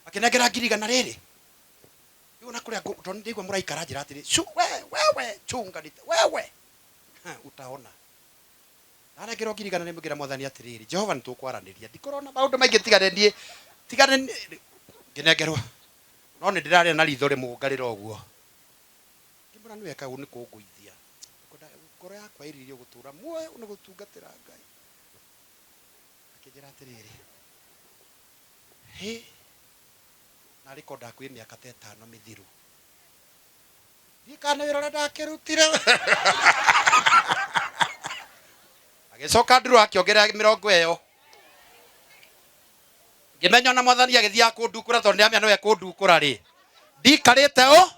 Akĩnengera 100,000 rĩrĩ. Rĩu ona kũrĩa tondũ nĩndaigua mũraikara njĩra atĩrĩ, Chu, we, wewe, chunga nite, wewe. Ha, utaona. Ndanengerwo 100,000 nĩ ngĩra mwathani atĩrĩrĩ, Jehova nĩ tũkwaranĩria. Ndikorwo na maũndũ maingĩ tigane niĩ, tigane niĩ. Ngĩnengerwo. No nĩ ndĩrarĩa na ritho rĩmũngarĩra ũguo. Ngĩmwĩra nĩ weka ũguo nĩ kũngũithia. Ngwenda ngoro yakwa ĩrirĩrie gũtũra muoyo nĩ gũtungatĩra Ngai. Akĩnjĩra atĩrĩrĩ, hĩ, narĩ korwo ndakuire mĩaka ta ĩtano mĩthiru. Ndiũĩ kana nĩ wĩra ũrĩa ndakĩrutire. Agĩcoka ndurũ akĩongerera mĩrongo ĩyo. Ngĩmenya ona mwathani agĩthiaga kũndukũra tondũ nĩamenya nĩwe kũndukũra rĩ. Ndikarĩte ũ.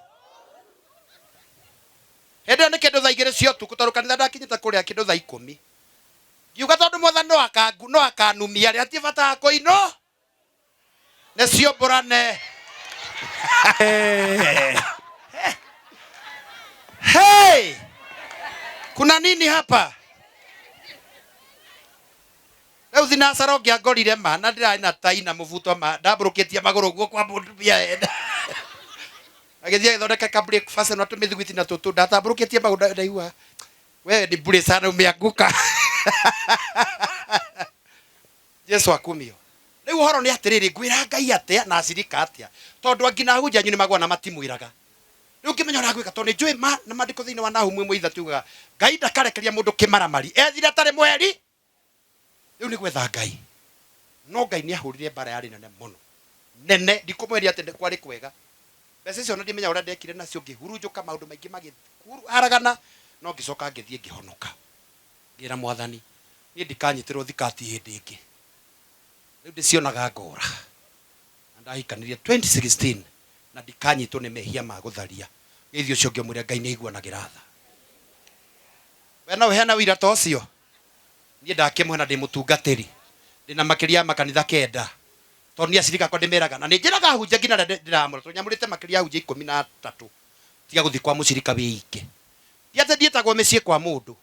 Hĩndĩ ĩyo nĩ kĩndũ thaa igĩrĩ cia ũtukũ tondũ kanitha ndakinyĩte kũrĩa kĩndũ thaa ikũmi. Ngiuga tondũ mwathani no akanumia rĩ, hatirĩ bata wa kũinũ. Nĩ ciũmbũrane. Hey! Kuna nini hapa? Rĩu thinacara ũngĩ angorire ma na ndĩrarĩ na tai na mũbuto ma ndambũrũkĩtie magũrũ ũguo kwa mũtumia enda. Agĩthiĩ agĩthondeka ka breakfast na tũmĩthiguiti na tũtũ ndatambũrũkĩtie magũrũ ndaigua wewe ni bure sana umeanguka. Jesu akumio. Rĩu ũhoro nĩ atĩrĩrĩ ngwĩra Ngai atĩa na acirika atĩa tondũ angĩ na ahunjia anyu nĩ magwa na matimwĩraga. Rĩu ngĩmenya ũrĩa ngwĩka tondũ nĩ njũĩ ma na maandĩko thĩinĩ wa Nahumu ĩmwe ithatũ yugaga Ngai ndakarekeria mũndũ kĩmaramari ethire atarĩ mweri. Rĩu nĩ gwetha Ngai. No Ngai nĩ ahũrire mbara yarĩ nene mũno. Nene, ndikũmweria atĩ kwarĩ kwega. Mbeca icio ona ndimenya ũrĩa ndekire nacio ngĩhurunjũka maũndũ maingĩ magĩharagana no ngĩcoka ngĩthiĩ ngĩhonoka. Ngĩra mwathani niĩ ndikanyitĩrwo thikati hĩndĩ ĩngĩ. Rĩu ndĩcionaga ngora. Na ndahikanirie 2016 na ndikanyitwo nĩ mehia ma gũtharia. Geithia ũcio ũngĩ ũmwĩre Ngai nĩ aiguanagĩra tha. We no ũheane ũira ta ũcio? Niĩ ndakĩmũhe na ndĩ mũtungatĩri. Ndĩna makĩria ya makanitha kenda. Tondũ niĩ acirika akwa ndĩmeraga na nĩ njĩraga ahunjia nginya arĩa ndĩramũra tondũ nyamũrĩte makĩria ya ahunjia 13. Tiga gũthiĩ kwa mũcirika wĩ ike. Ti atĩ ndiĩtagwo mĩciĩ kwa mũndũ.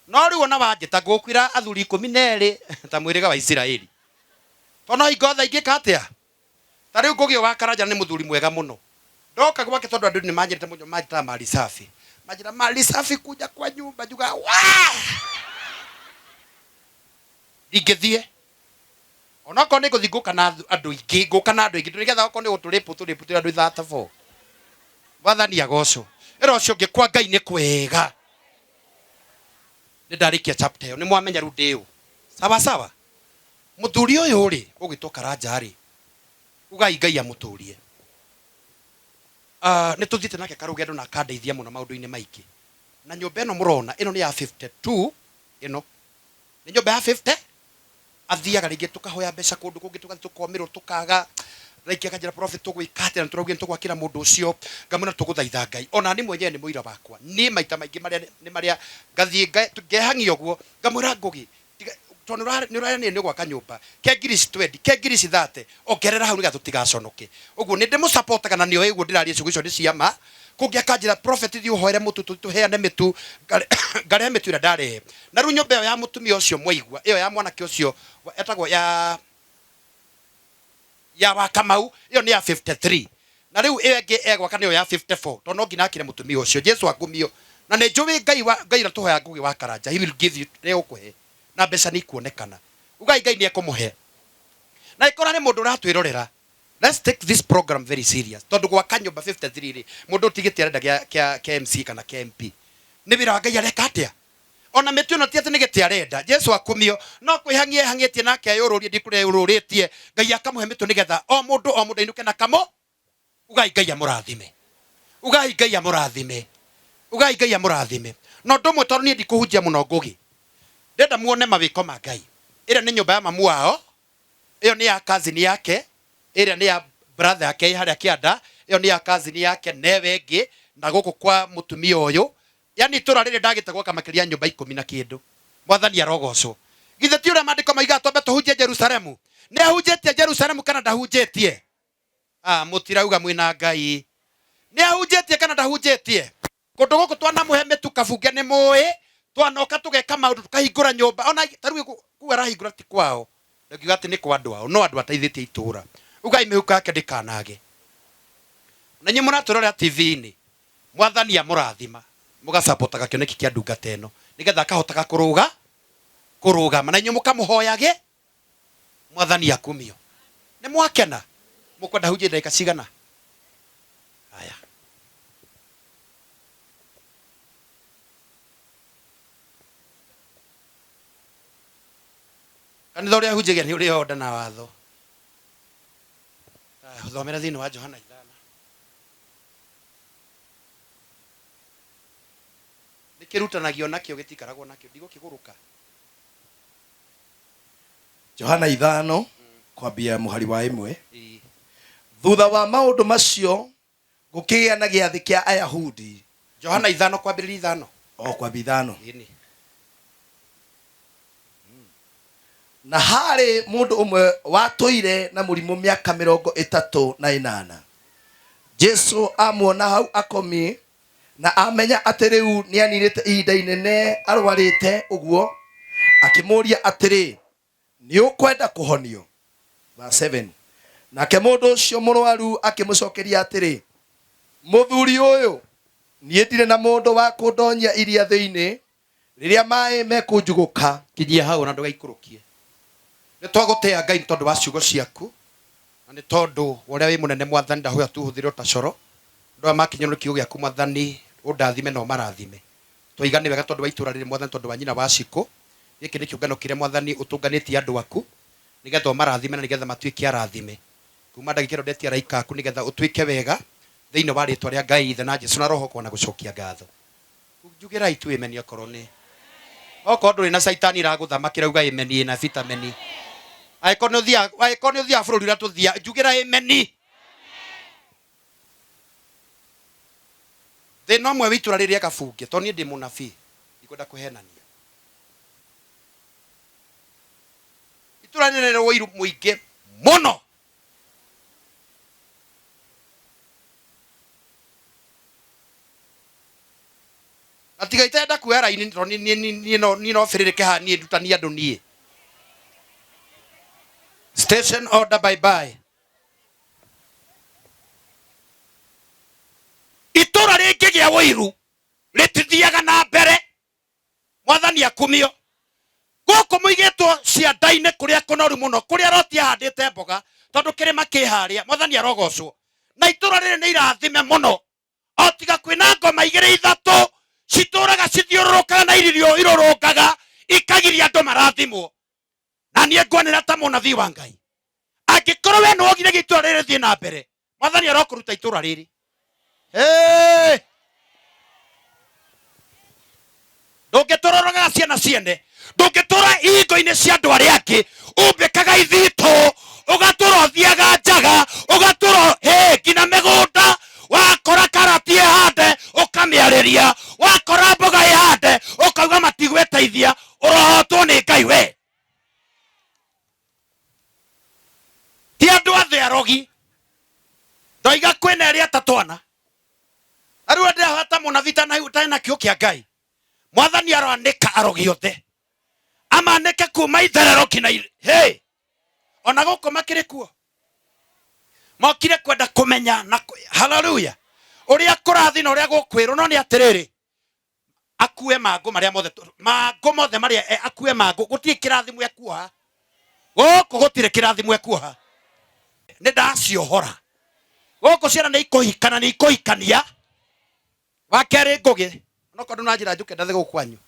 No rĩu ona wanjĩta ngũkwĩra athuri 12 ta mũhĩrĩga wa Isiraeli. Tondũ no hingo othe ingĩka atĩa? Ta rĩu Ngũgĩ wa Karanja nĩ mũthuri mwega mũno. Ndoka gwake tondũ andũ nĩ manyendete mũno manjĩtaga Mali Safi. Manjĩra Mali Safi kuja kwa nyumba njugaga waa! Ndingĩthiĩ. Onokorwo nĩ ngũthiĩ ngũka na andũ aingĩ, ngũka na andũ aingĩ nĩgetha okorwo nĩ gũtũrĩpũ tũrĩpũ twĩ andũ 34. Mwathani agocwo. Ĩra ũcio ũngĩ kwa Ngai nĩ kwega. Nĩ ndarĩkia chapter ĩyo, nĩ mwamenya rĩu ndĩ ũ. Sawa sawa. Mũthuri ũyũ rĩ, ũgwĩtwo Karanja rĩ, ugai Ngai amũtũrie. Nĩ tũthiĩte nake karũgendo na akandeithia mũno maũndũ-inĩ maingĩ. Na nyũmba ĩno mũrona ĩno nĩ ya 52, ĩno nĩ nyũmba ya 50. Athiaga rĩngĩ tũkahoya mbeca kũndũ kũngĩ, tũgathiĩ tũkomĩrwo, tũkaga rĩngĩ akanjĩra, "Prophet, tũgwĩka atĩa?" Na tũraugire nĩtũgwakĩra mũndũ ũcio. Ngamwĩra tũgũthaitha Ngai. Ona niĩ mwenyewe nĩ mũira wakwa, niĩ maita maingĩ marĩa nĩ marĩa ngathiĩ ngehang'ia ũguo, ngamwĩra, "Ngũgĩ, tondũ nĩ ũraranĩire nĩ ũgwaka nyũmba, ke ngiri ici 20, ke ngiri ici 30, ongerera hau nĩgetha tũtigaconoke." Ũguo nĩ ndĩmũcapotaga na nĩoĩ ũguo ndĩraria ciugo icio nĩ cia ma. Kũngĩ akanjĩra, "Prophet, thiĩ ũhoere mũtu, tũheane mĩtu." Ngarehe mĩtu ĩrĩa ndarehe. Na rĩu nyũmba ĩyo ya mũtumia ũcio mwaigua, ĩyo ya mwanake ũcio etagwo ya wa Kamau, ĩyo nĩ ya 53, na rĩu ĩyo ĩngĩ egwaka nĩyo ya 54, tondũ no nginya akĩre mũtumia ũcio. Jesu akumio. Na nĩ njũĩ Ngai wa Ngai ũrĩa tũhoya, Ngũgĩ wa Karanja, he will give you, nĩ egũkũhe na mbeca nĩ ikuonekana. Ugai Ngai nĩ ekũmũhe. Na ĩkorwo nĩ mũndũ ũratwĩrorera, let's take this program very serious, tondũ gwaka nyũmba 53 rĩ, mũndũ ũtigĩte arenda kĩa MC kana kĩa MP, nĩ wĩra wa Ngai areka atĩa? Ona mĩtu ĩno ti atĩ nĩ gĩtĩ arenda, Jesu akumio, no kwĩhang'ia ehang'ĩtie na akeyũrũria, ndikũrĩa eyũrũrĩtie, Ngai akamũhe mĩtũ nĩgetha o mũndũ o mũndũ ainũke na kamo. Ugai Ngai amũrathime. Ugai Ngai amũrathime. Ugai Ngai amũrathime. Na ũndũ ũmwe, tondũ niĩ ndikũhunjia mũno, Ngũgĩ, ndĩrenda muone mawĩko ma Ngai. Ĩrĩa nĩ nyũmba ya mamu wao, ĩyo nĩ ya cousin yake, ĩrĩa nĩ ya brother yake ĩ harĩa kĩanda, ĩyo nĩ ya cousin yake newe ĩngĩ, na gũkũ kwa mũtumia ũyũ. Yani itũra rĩrĩ ndagĩte gwaka makĩria nyũmba 10 na kĩndũ. Mwathani arogocwo. Githĩ ti ũrĩa maandĩko maigaga twambe tũhunjie Jerusalemu? Nĩ ahunjĩtie Jerusalemu kana ndahunjĩtie? Ah, mũtirauga mwĩna Ngai. Nĩ ahunjĩtie kana ndahunjĩtie? Kũndũ gũkũ twanamũhe mĩtu kabunge nĩ mũĩ, twanoka tũgeka maũndũ, tũkahingũra nyũmba. Ona ta rĩu kũu arahingũra ti kwao, ngiuga atĩ nĩ kwa andũ ao, no andũ ateithĩtie itũra. Ugai mĩhuko yake ndĩkanage. Na inyuĩ mũratũrorera TV-inĩ, Mwathani amũrathima mũgacapotaga kĩoneki kĩa ndungata ĩno nĩgetha akahotaga kũrũga kũrũgama, na inyuĩ mũkamũhoyage. Mwathani akumio. Nĩ mwakena? Mũkwenda hunjie ndagĩka cigana? Haya, kanitha ũrĩa hunjagia nĩ ũrĩ order na watho. Haya, thomera thĩinĩ wa Johana 5. Nĩ kĩrutanagio nakĩo, gĩtikaragwo nakĩo, ndigũkĩgũrũka. Johana 5 kwambia mũhari wa 1. Thutha wa maũndũ macio gũkĩgĩa na gĩathĩ kĩa Ayahudi. Johana 5 kwambĩrĩria 5. O kwambia 5. Ĩni. Na harĩ mũndũ ũmwe watũire na mũrimũ mĩaka 38. Jesu amuona hau akomi na amenya atĩ rĩu nĩaninĩte ihinda inene arwarĩte ũguo, akĩmũũria atĩrĩ, "Nĩ ũkwenda kũhonio?" Verse 7. Nake mũndũ ũcio mũrwaru akĩmũcokeria atĩrĩ, "Mũthuri ũyũ, niĩ ndirĩ na mũndũ wa kũndonyia iria thĩinĩ rĩrĩa maĩ mekũnjugũka." Kinyia hau na ndũgaikũrũkie. Nĩ twagũtĩa Ngai nĩ tondũ wa ciugo ciaku na nĩ tondũ wa ũrĩa wĩ mũnene. Mwathani, ndahoya tu ũhũthĩre o ta coro andũ aya makinyĩrwo nĩ kiugo gĩaku. Mwathani, ũndathime na ũmarathime. Twaiga nĩ wega tondũ wa itũra rĩrĩ, Mwathani, tondũ wa nyina wa Cikũ. Gĩkĩ nĩ kĩũngano kĩrĩa, Mwathani, ũtũnganĩtie andũ aku nĩgetha ũmarathime na nĩgetha matuĩke arathime. Kuma ndagĩka ĩno ndetia araika aku nĩgetha ũtuĩke wega thĩinĩ wa rĩtwa rĩa Ngai Ithe na Jesu na Roho kwana gũcokia ngatho. Njugĩrai tu amen okorwo nĩ okorwo ndũrĩ na caitani ĩragũthamakĩra. Uga amen ĩna vitameni. Angĩkorwo nĩ ũthiaga, angĩkorwo nĩ ũthiaga bũrũri ũrĩa tũthiaga, njugĩra amen. Thĩna ũmwe wĩ itũra rĩrĩa Kabunge, tondũ niĩ ndĩ mũnabii, ndikwenda kũhenania, itũra rĩrĩ rĩ ũiru mũingĩ mũno. Na tiga itenda kuoya raini, tondũ niĩ no bĩrĩrĩke haha, niĩ ndutanie andũ niĩ. Station order, bye bye. Itũra rĩngĩgĩa ũiru rĩtithiaga na mbere. Mwathani akumio. Gũkũ mũigĩtwo cianda-inĩ kũrĩa kũnoru mũno, kũrĩa Loti ahandĩte mboga, tondũ kĩrĩma kĩ harĩa. Mwathani arogocwo. Na itũra rĩrĩ nĩ irathime mũno, o tiga kwĩna ngoma igĩrĩ ithatũ citũraga cithiũrũrũkaga na irio irũrũngaga ikagiria andũ marathimwo. Na niĩ ngwanĩra ta mũnabii wa Ngai, angĩkorwo we nĩwogire itũra rĩrĩ thiĩ na mbere, Mwathani arokũruta itũra rĩrĩ. Hey! Ndũngĩtũra ũrogaga ciana ciene, ndũngĩtũra ihingo-inĩ cia andũ arĩa angĩ, umbĩkaga ithitũ, ũgatũra ũthiaga njaga, ũgatũra hĩ nginya mĩgũnda, wakora karati ĩhande ũkamĩarĩria, wakora mboga ĩhande ũkauga matigwĩteithia, ũrohotwo nĩ Ngai we. Ti andũ othe arogi, ndoiga kwĩna erĩ atatũ ana. Arĩu ndĩrahota mũnabii ũtarĩ na kiugo kĩa Ngai. Mwathani aroanĩka arogi othe, amanĩke kuma itherero nginya hey! Ona gũkũ makĩrĩ kuo mokire kwenda kũmenya na haleluya ũrĩa kũrathi na ũrĩa gũkwĩrwo. No nĩ atĩrĩrĩ, akue mangũ marĩa mothe, mangũ mothe marĩa akue mangũ, gũtirĩ kĩrathimo ekuoha gũkũ, gũtirĩ kĩrathimo ekuoha. Nĩ ndaciohora gũkũ, ciana nĩ ikũhikana, nĩ ikũhikania. Wa kerĩ Ngũgĩ, onokorwo ndũnanjĩra njũke ndathe gũkũ kwanyu,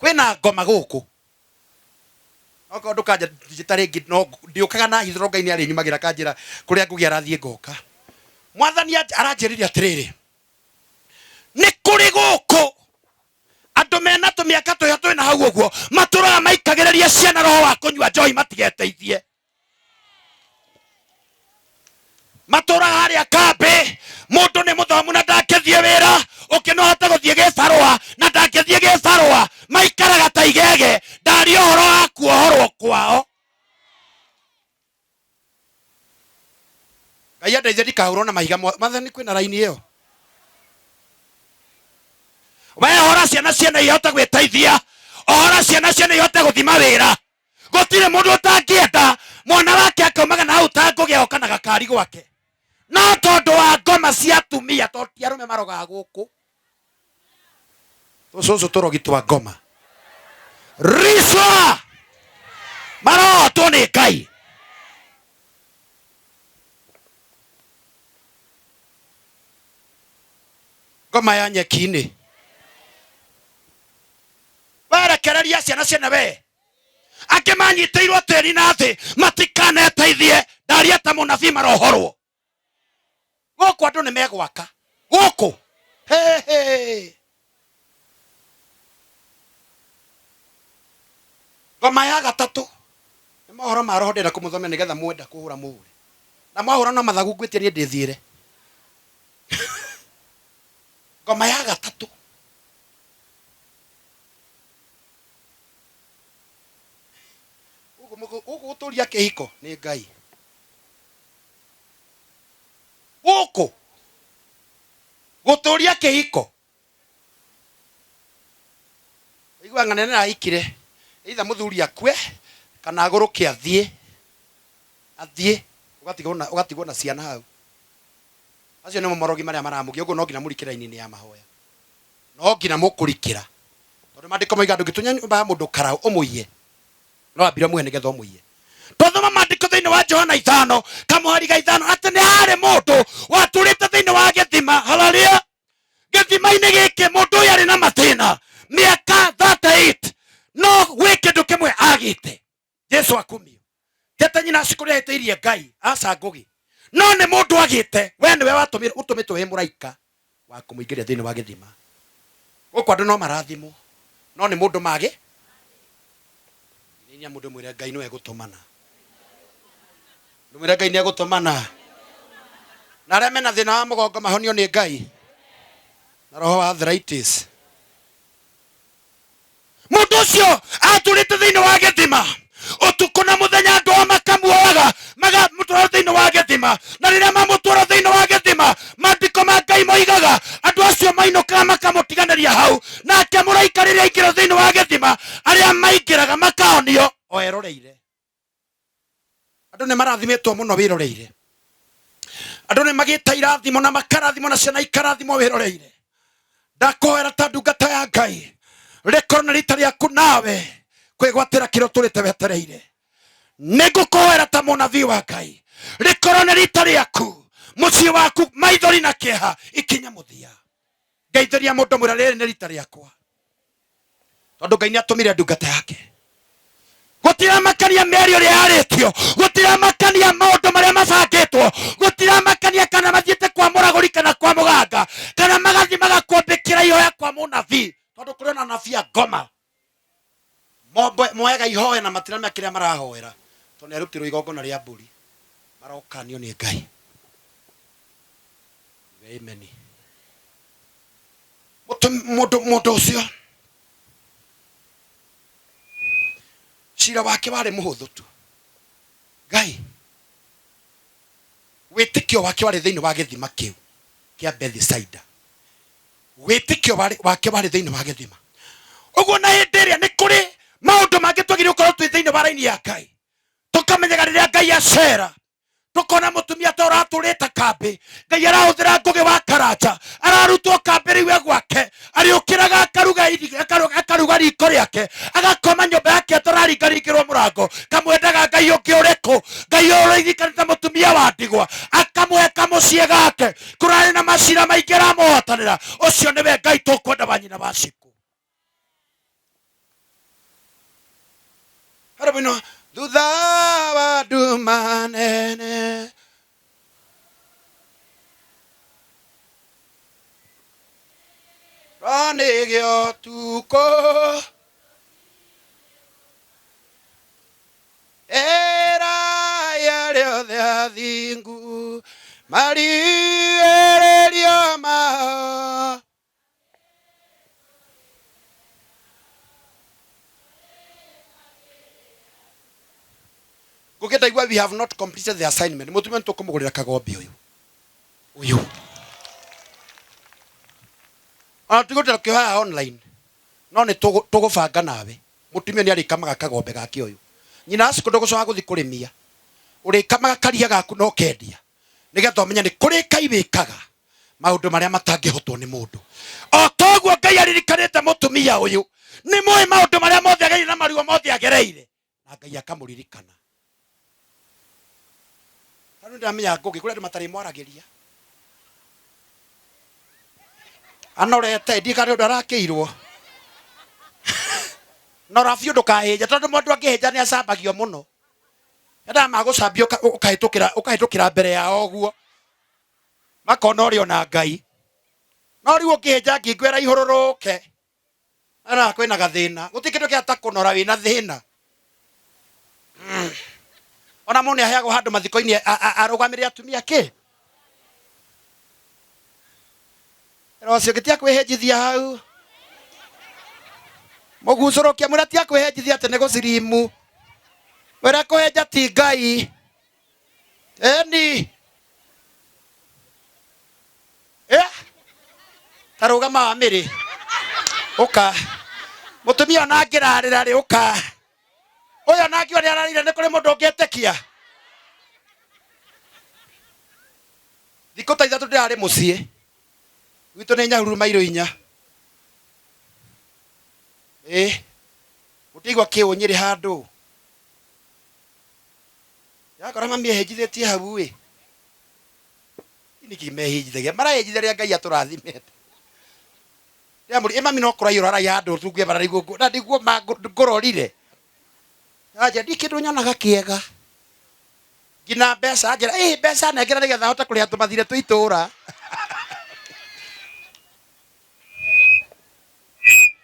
kwĩna ngoma gũkũ, okorwo ndũkanja njĩta rĩngĩ, no ndiũkaga na hitho, Ngai nĩ arĩnyumagĩra kanjĩra kũrĩa Ngũgĩ arathiĩ ngoka. Mwathani aranjĩrire atĩrĩrĩ, nĩ kũrĩ gũkũ andũ mena tũmĩaka tũrĩa twĩna hau ũguo, matũraga maikagĩrĩria ciana roho wa kũnyua njohi matigeteithie, matũraga harĩa kambĩ, mũndũ nĩ mũthomu na ndangĩthiĩ wĩra, ũngĩ no ahote gũthiĩ gĩbarũa na ndangĩthiĩ gĩbarũa, maikaraga ta igege. Ndaria ũhoro wa kuohorwo kwao. Ngai andeithie ndikahũrwo na mahiga. Mwathani, kwĩna raini ĩyo, we hora ciana ciene ihote gwĩteithia, ohora ciana ciene ihote gũthima wĩra. Gũtirĩ mũndũ ũtangĩenda mwana wake akaumaga na hau ta Ngũgĩ agoka na gakari gwake, no tondũ wa ngoma cia atumia, tondũ ti arũme marogaga gũkũ, tũcũcũ tũrogi twa ngoma ricwa marohotwo nĩ Ngai. Ngoma ya nyeki-inĩ, werekereria ciana ciene we angĩ manyitĩirwo tĩri na thĩ matikaneteithie. Ndaria ta mũnabii, marohorwo gũkũ, andũ nĩ megwaka gũkũ. Hey, hey. Ngoma ya gatatũ nĩ mohoro ma roho, ndĩrenda kũmũthomera nĩgetha mwenda kũhũra mũhũre, na mwahũra no mathagu ngwĩtie niĩ ndĩthiĩre. Ngoma ya gatatũ, gũkũ gũtũria kĩhiko nĩ Ngai, gũkũ gũtũria kĩhiko igua ng'ane nĩrahikire, either mũthuri akue kana agũrũke athiĩ, athiĩ ũgatigwo na ciana hau. Acio nĩmo marogi marĩa maramũgia ũguo. No nginya mũrikĩre raini-inĩ ya mahoya, no nginya mũkũrikĩra, tondũ maandĩko moiga ndũngĩtonya nyũmba ya mũndũ karau ũmũiye, no ambire ũmũhe nĩgetha ũmũiye. Twathoma maandĩko thĩinĩ wa Johana 5 kamũhari ga 5 atĩ nĩ harĩ mũndũ watũrĩte thĩinĩ wa gĩthima. Haleluya! Gĩthima-inĩ gĩkĩ mũndũ ũyũ arĩ na mathĩna mĩaka 38, no gwĩ kĩndũ kĩmwe agĩte. Jesu akumio. Tete nyina cikũrĩa ahĩtĩirie Ngai aca Ngũgĩ, no nĩ mũndũ agĩte. We nĩwe watũmĩtwo, ũtũmĩtwo wĩ mũraika wa kũmũingĩria thĩinĩ wa gĩthima. Gũkũ andũ no marathimwo, no nĩ mũndũ mage inya. Mũndũ mwĩre Ngai nĩwe gũtũmana, ndũmwĩre Ngai nĩ egũtũmana, na arĩa mena thĩna wa mũgongo mahonio nĩ Ngai na roho wa arthritis. Mũndũ ũcio atũrĩte thĩinĩ wa gĩthima ũtukũ na mũthenya, andũ ao makamuoyaga magamũtwara thĩinĩ wa gĩthima, na rĩrĩa mamũtwara thĩinĩ wa gĩthima, maandĩko ma Ngai moigaga andũ acio mainũkaga makamũtiganĩria hau. Nake mũraika rĩrĩa aingĩra thĩinĩ wa gĩthima, arĩa maingĩraga makahonio o eroreire. Andũ nĩ marathimĩtwo mũno wĩroreire, andũ nĩ magĩte irathimo na makarathimo na ciana ikarathimo wĩroreire. Ndakũhoera ta ndungata ya Ngai, rĩkorwo nĩ rita rĩaku nawe kwĩgwatĩra kĩrĩa ũtũrĩte wetereire. Nĩ ngũkũhoera ta mũnabii wa Ngai, rĩkorwo nĩ rita rĩaku mũciĩ waku maithori na kĩeha ikinye mũthia. Ngeithĩria mũndũ, mwĩra rĩrĩ nĩ rita rĩakwa, tondũ Ngai nĩ atũmire ndungata yake. Gũtiramakania mĩario ĩrĩa yarĩtio, gũtiramakania maũndũ marĩa mabangĩtwo, gũtiramakania kana mathiĩte kwa mũragũri. Ngoma moyaga ihoya na matiramenya kĩrĩa marahoera tondũ nĩarutirwo igongona rĩa mbũri marokanio nĩ Ngai. Amen. Mũndũ ũcio cira wake warĩ mũhũthũ tu. Ngai wĩtĩkio wake warĩ thĩinĩ wa gĩthima kĩu kĩa Bethsaida. Wĩtĩkio wake warĩ thĩinĩ wa gĩthima. Ũguo na hĩndĩ ĩrĩa nĩ kũrĩ maũndũ mangĩ twagĩrĩirwo gũkorwo twĩ thĩinĩ wa raini ya Ngai, tũkamenyaga rĩrĩa Ngai acera tukona mutumia ta ũratũrĩte kambĩ, Ngai arahũthĩra Ngũgĩ wa Karanja, ararutwo kambĩ rĩu e gwake, arĩũkĩraga akaruga riko rĩake, agakoma nyũmba yake atararingaringĩrwo mũrango. Kamwendaga Ngai ũngĩ ũrĩkũ? Ngai ũririkanĩte mũtumia wa ndigwa, akamũhe kamũciĩ gake, kũrarĩ na macira maingĩ aramũhotanĩra. Ũcio nĩwe Ngai tũkwenda wa nyina wa Cikũ. Harabino thutha wa nduma nene ranĩgĩo tukũ ĩraya rĩothe athingu marigĩrĩrio mao. Ngũgĩ ndaigua we have not completed the assignment. Mũtumia nĩ tũkũmũgũrĩra kagombe ũyũ. Ũyũ. Ona tigũtira kĩhoya online. No nĩ tũgũbanga nawe. Mũtumia nĩ arĩkamaga kagombe gake ũyũ. Nyina Acikũ ndũgũcoka gũthiĩ kũrĩmia. Ũrĩkamaga karia gaku na ũkendia. Nĩgetha ũmenye nĩ kũrĩ Ngai wĩkaga maũndũ marĩa matangĩhotwo nĩ mũndũ. O toguo Ngai aririkanĩte mũtumia ũyũ, nĩ mũĩ maũndũ marĩa mothe agereire na maruo mothe agereire, na Ngai akamũririkana. Tarĩu nĩndĩramenya Ngũgĩ, kũrĩ andũ matarĩ mwaragĩria. Anorete, ndiĩ kana nĩ ũndũ arakĩirwo. Nora biũ ndũkahĩnje, tondũ mũndũ angĩhĩnja nĩ acambagio mũno. Endaga magũcambia ũkahĩtũkĩra mbere yao ũguo. Makona ũrĩ ona Ngai. No rĩu ũngĩhĩnja ngingo ĩraihũrũrũke. Ara kwĩna gathĩna. Gũtirĩ kĩndũ kĩa ta kũnora wĩna thĩna. Ona mũndũ nĩaheagwo handũ mathiko-inĩ arũgamĩrĩre atumia kĩ? Rũciũ ngĩtiga kwĩhĩnjithia hau. Mũgucũrũkia mwĩra tiga kwĩhĩnjithia atĩ nĩ gũcirimu. Mwĩra kũhĩnja ti Ngai. Eni. Ta rũgama wa mĩrĩ. Ũka. Mũtumia ona angĩrarĩra rĩ, ũka. Ũyũ ona angiuga nĩ ararĩire nĩ kũrĩ mũndũ ũngĩtĩkia. Thikũ ta ithatũ ndĩrarĩ mũciĩ. Gwitũ nĩ Nyahururu mairũ inya. Mũtiaigua kĩũnyĩrĩ handũ. Ndĩrakora mami ehĩnjithĩtie hau ĩ. Nĩkĩ mehĩnjithagia? Marahĩnjithia rĩrĩa Ngai atũrathimĩte. Ndĩramũria, ĩ mami no kũraihũra araiha handũ tungue bararigwo na nĩguo ngũrorire. Anja, ndi kĩndũ nyonaga kĩega. Nginya mbeca, anjĩra, ĩ mbeca nengera nĩgetha hote kũrĩha tũmathirĩ twĩ itũũra.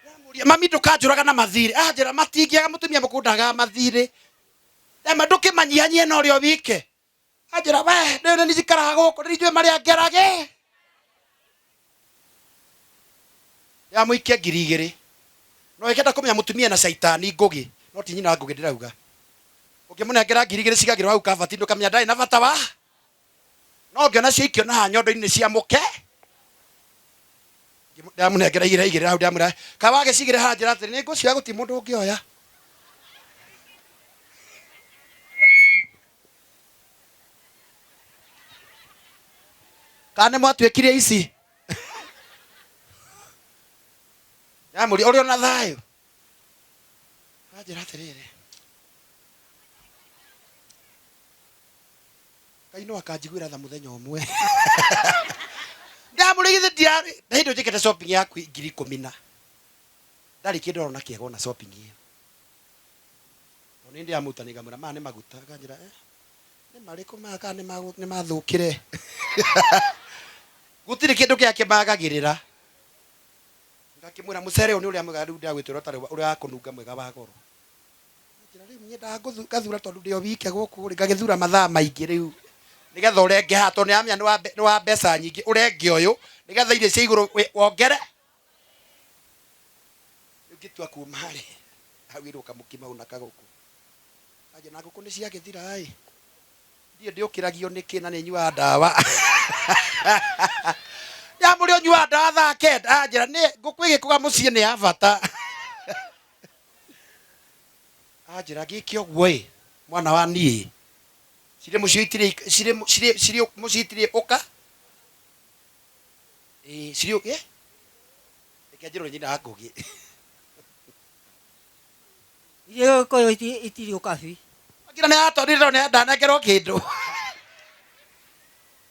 Ndĩramũria, mami ndũkanjũraga na mathirĩ. Anjĩra, matingĩaga mũtumia mũkũrũ ndagaga mathirĩ. Ndama ndũkĩmanyihanyihie na ũrĩa wike. Anjĩra, we, nĩ nĩ njikaraga gũkũ, nĩ njũĩ marĩa ngerage. Ndĩramũikia ngiri igĩrĩ. No ĩkĩenda kũmenya mũtumia na caitani Ngũgĩ, no ti nyina Ngũgĩ ndĩrauga. Ũngĩmũnengera ngiri igĩrĩ cigagĩrwo hau kabati ndũkamenya ndarĩ na bata wa. No ngĩona ciaikio na haha nyondo-inĩ cia mũke. Ndĩramũnengera igĩrĩ igĩrĩ hau ndĩramwĩra, kaĩ wagĩcigĩre haha njĩra atĩrĩ, nĩ ngũcioya gũtirĩ mũndũ ũngĩoya. Kana nĩ mwatuĩkire ici? Ndĩramũria, ũrĩ ona thayũ? Anjĩra atĩrĩrĩ, Ngai no akanjiguĩra tha mũthenya ũmwe. Ndĩramũria githĩ ndirarĩ, na hĩndĩ ĩyo njĩkĩte shopping yaku ngiri ikũmi na. Ndarĩ kĩndũ arona kĩega ona shopping ĩyo. Tondũ nĩ ndĩramũruta ngamwĩra maya nĩ maguta, akanjĩra nĩ marĩkũ maya kana nĩ mathũkĩre. Gũtirĩ kĩndũ kĩrĩa kĩmagagĩrĩra. Ngakĩmwĩra mũcere ũyũ nĩ ũrĩa mwega rĩu ndĩragwĩtĩra ũtarĩ ũrĩa wa kũnunga mwega wa goro. Njĩra rĩu nyendaga ngathura tondũ ndĩ o wike gũkũ rĩ, ngagĩthura mathaa maingĩ rĩu nĩgetha ũrenge haha tondũ nĩamenya nĩ wa mbeca nyingĩ, ũrenge ũyũ nĩgetha irio cia igũrũ wongere. Rĩu ngĩtua kuma rĩ, hagwĩrwo kamũkima hau na kagũkũ. Anjĩra na ngũkũ nĩ ciagĩthira ĩ. Ndiĩ ndĩũkĩragio nĩkĩ na nĩnyuaga ndawa. Nyamũrĩ ũnyuaga ndawa thaa kenda, anjĩra nĩ ngũkũ ĩgĩkũga mũciĩ nĩ ya bata. Anjĩra ngĩke ũguo ĩ, mwana wa niĩ. Cirĩ mũciĩ itirĩ cirĩ cirĩ cirĩ mũciĩ itirĩ ũka. Ĩĩ cirĩ ĩ? Reke njĩrwo nĩ nyina wa Ngũgĩ. Irio Gĩkũyũ itirĩ ũkabi. Akira nĩ atwarire no nĩ ndanengerwo kĩndũ.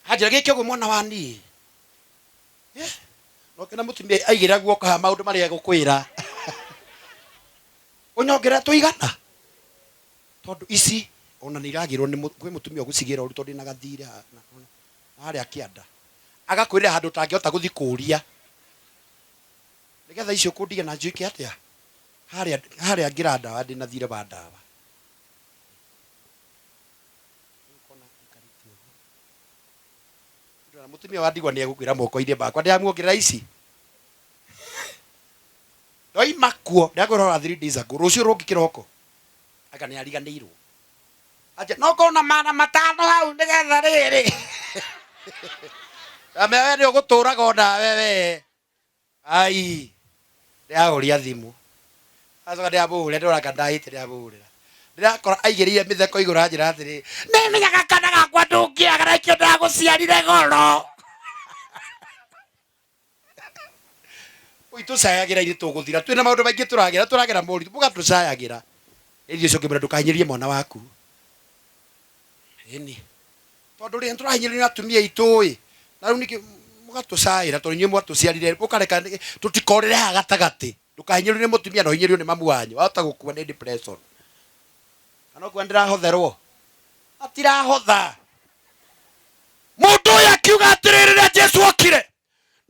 Anjĩra gĩke ũguo mwana wa niĩ. Eh, no kĩna mũtumia aigĩrĩra guoko haha maũndũ marĩa egũkwĩra. Ũnyongerera tũigana? Tondũ ici ona nĩ iragĩrwo nĩ kwĩ mũtumia ũgũcigĩra ũru tondũ ndĩna gathirĩ harĩa kĩanda. Agakwĩrĩra handũ ũtangĩhota gũthiĩ kũria. Nĩgetha icio kũndiga na njuĩke atĩa? Harĩa harĩa ngĩra ndawa ndĩna thirĩ wa ndawa. Mũtumia wa ndigwa nĩ egũkwĩra moko-inĩ makwa ndĩramuongerera ici. Ndoima kuo ndĩrakwĩra 3 days ago rũciũ rũngĩ kĩroko anga nĩ ariganĩirwo. Anja no ngorwo na 500 hau nĩgetha rĩrĩ. Ndamera we nĩ ũgũtũraga onawe we. Ai ndĩrahoria thimũ. Acoka ndĩramũhũrĩra ndĩrona kana ndahĩtia ndĩramũhũrĩra. Ndĩrakora aigĩrĩire mĩtheko igũrũ anjĩra atĩrĩ, nĩmenyaga kana gakwa ndũngĩaga na nĩkĩo ndagũciarire goro. Oi tũcayagĩra ithuĩ tũgũthira twĩna maũndũ maingĩ tũragera tũragera moritũ mũgatũcayagĩra. Ĩthiĩ ũcio ũngĩmwĩra ndũkahinyĩrĩrie mwana waku. Ĩni. Tondũ rĩ tũrahinyĩrĩrio nĩ atumia aitũ ĩ, na rĩu ningĩ mũgatũcaĩra tondũ inyuĩ mwatũciarire mũkareka tũtikorĩre haha gatagatĩ. Ndũkahinyĩrĩrio nĩ mũtumia na ũhinyĩrĩrio nĩ mamu wanyu, wahota gũkua nĩ depression. Kana ũkuona ndĩrahotherwo? Matirahotha. Mũndũ ũyũ akiuga atĩrĩrĩ rĩrĩa Jesu okire,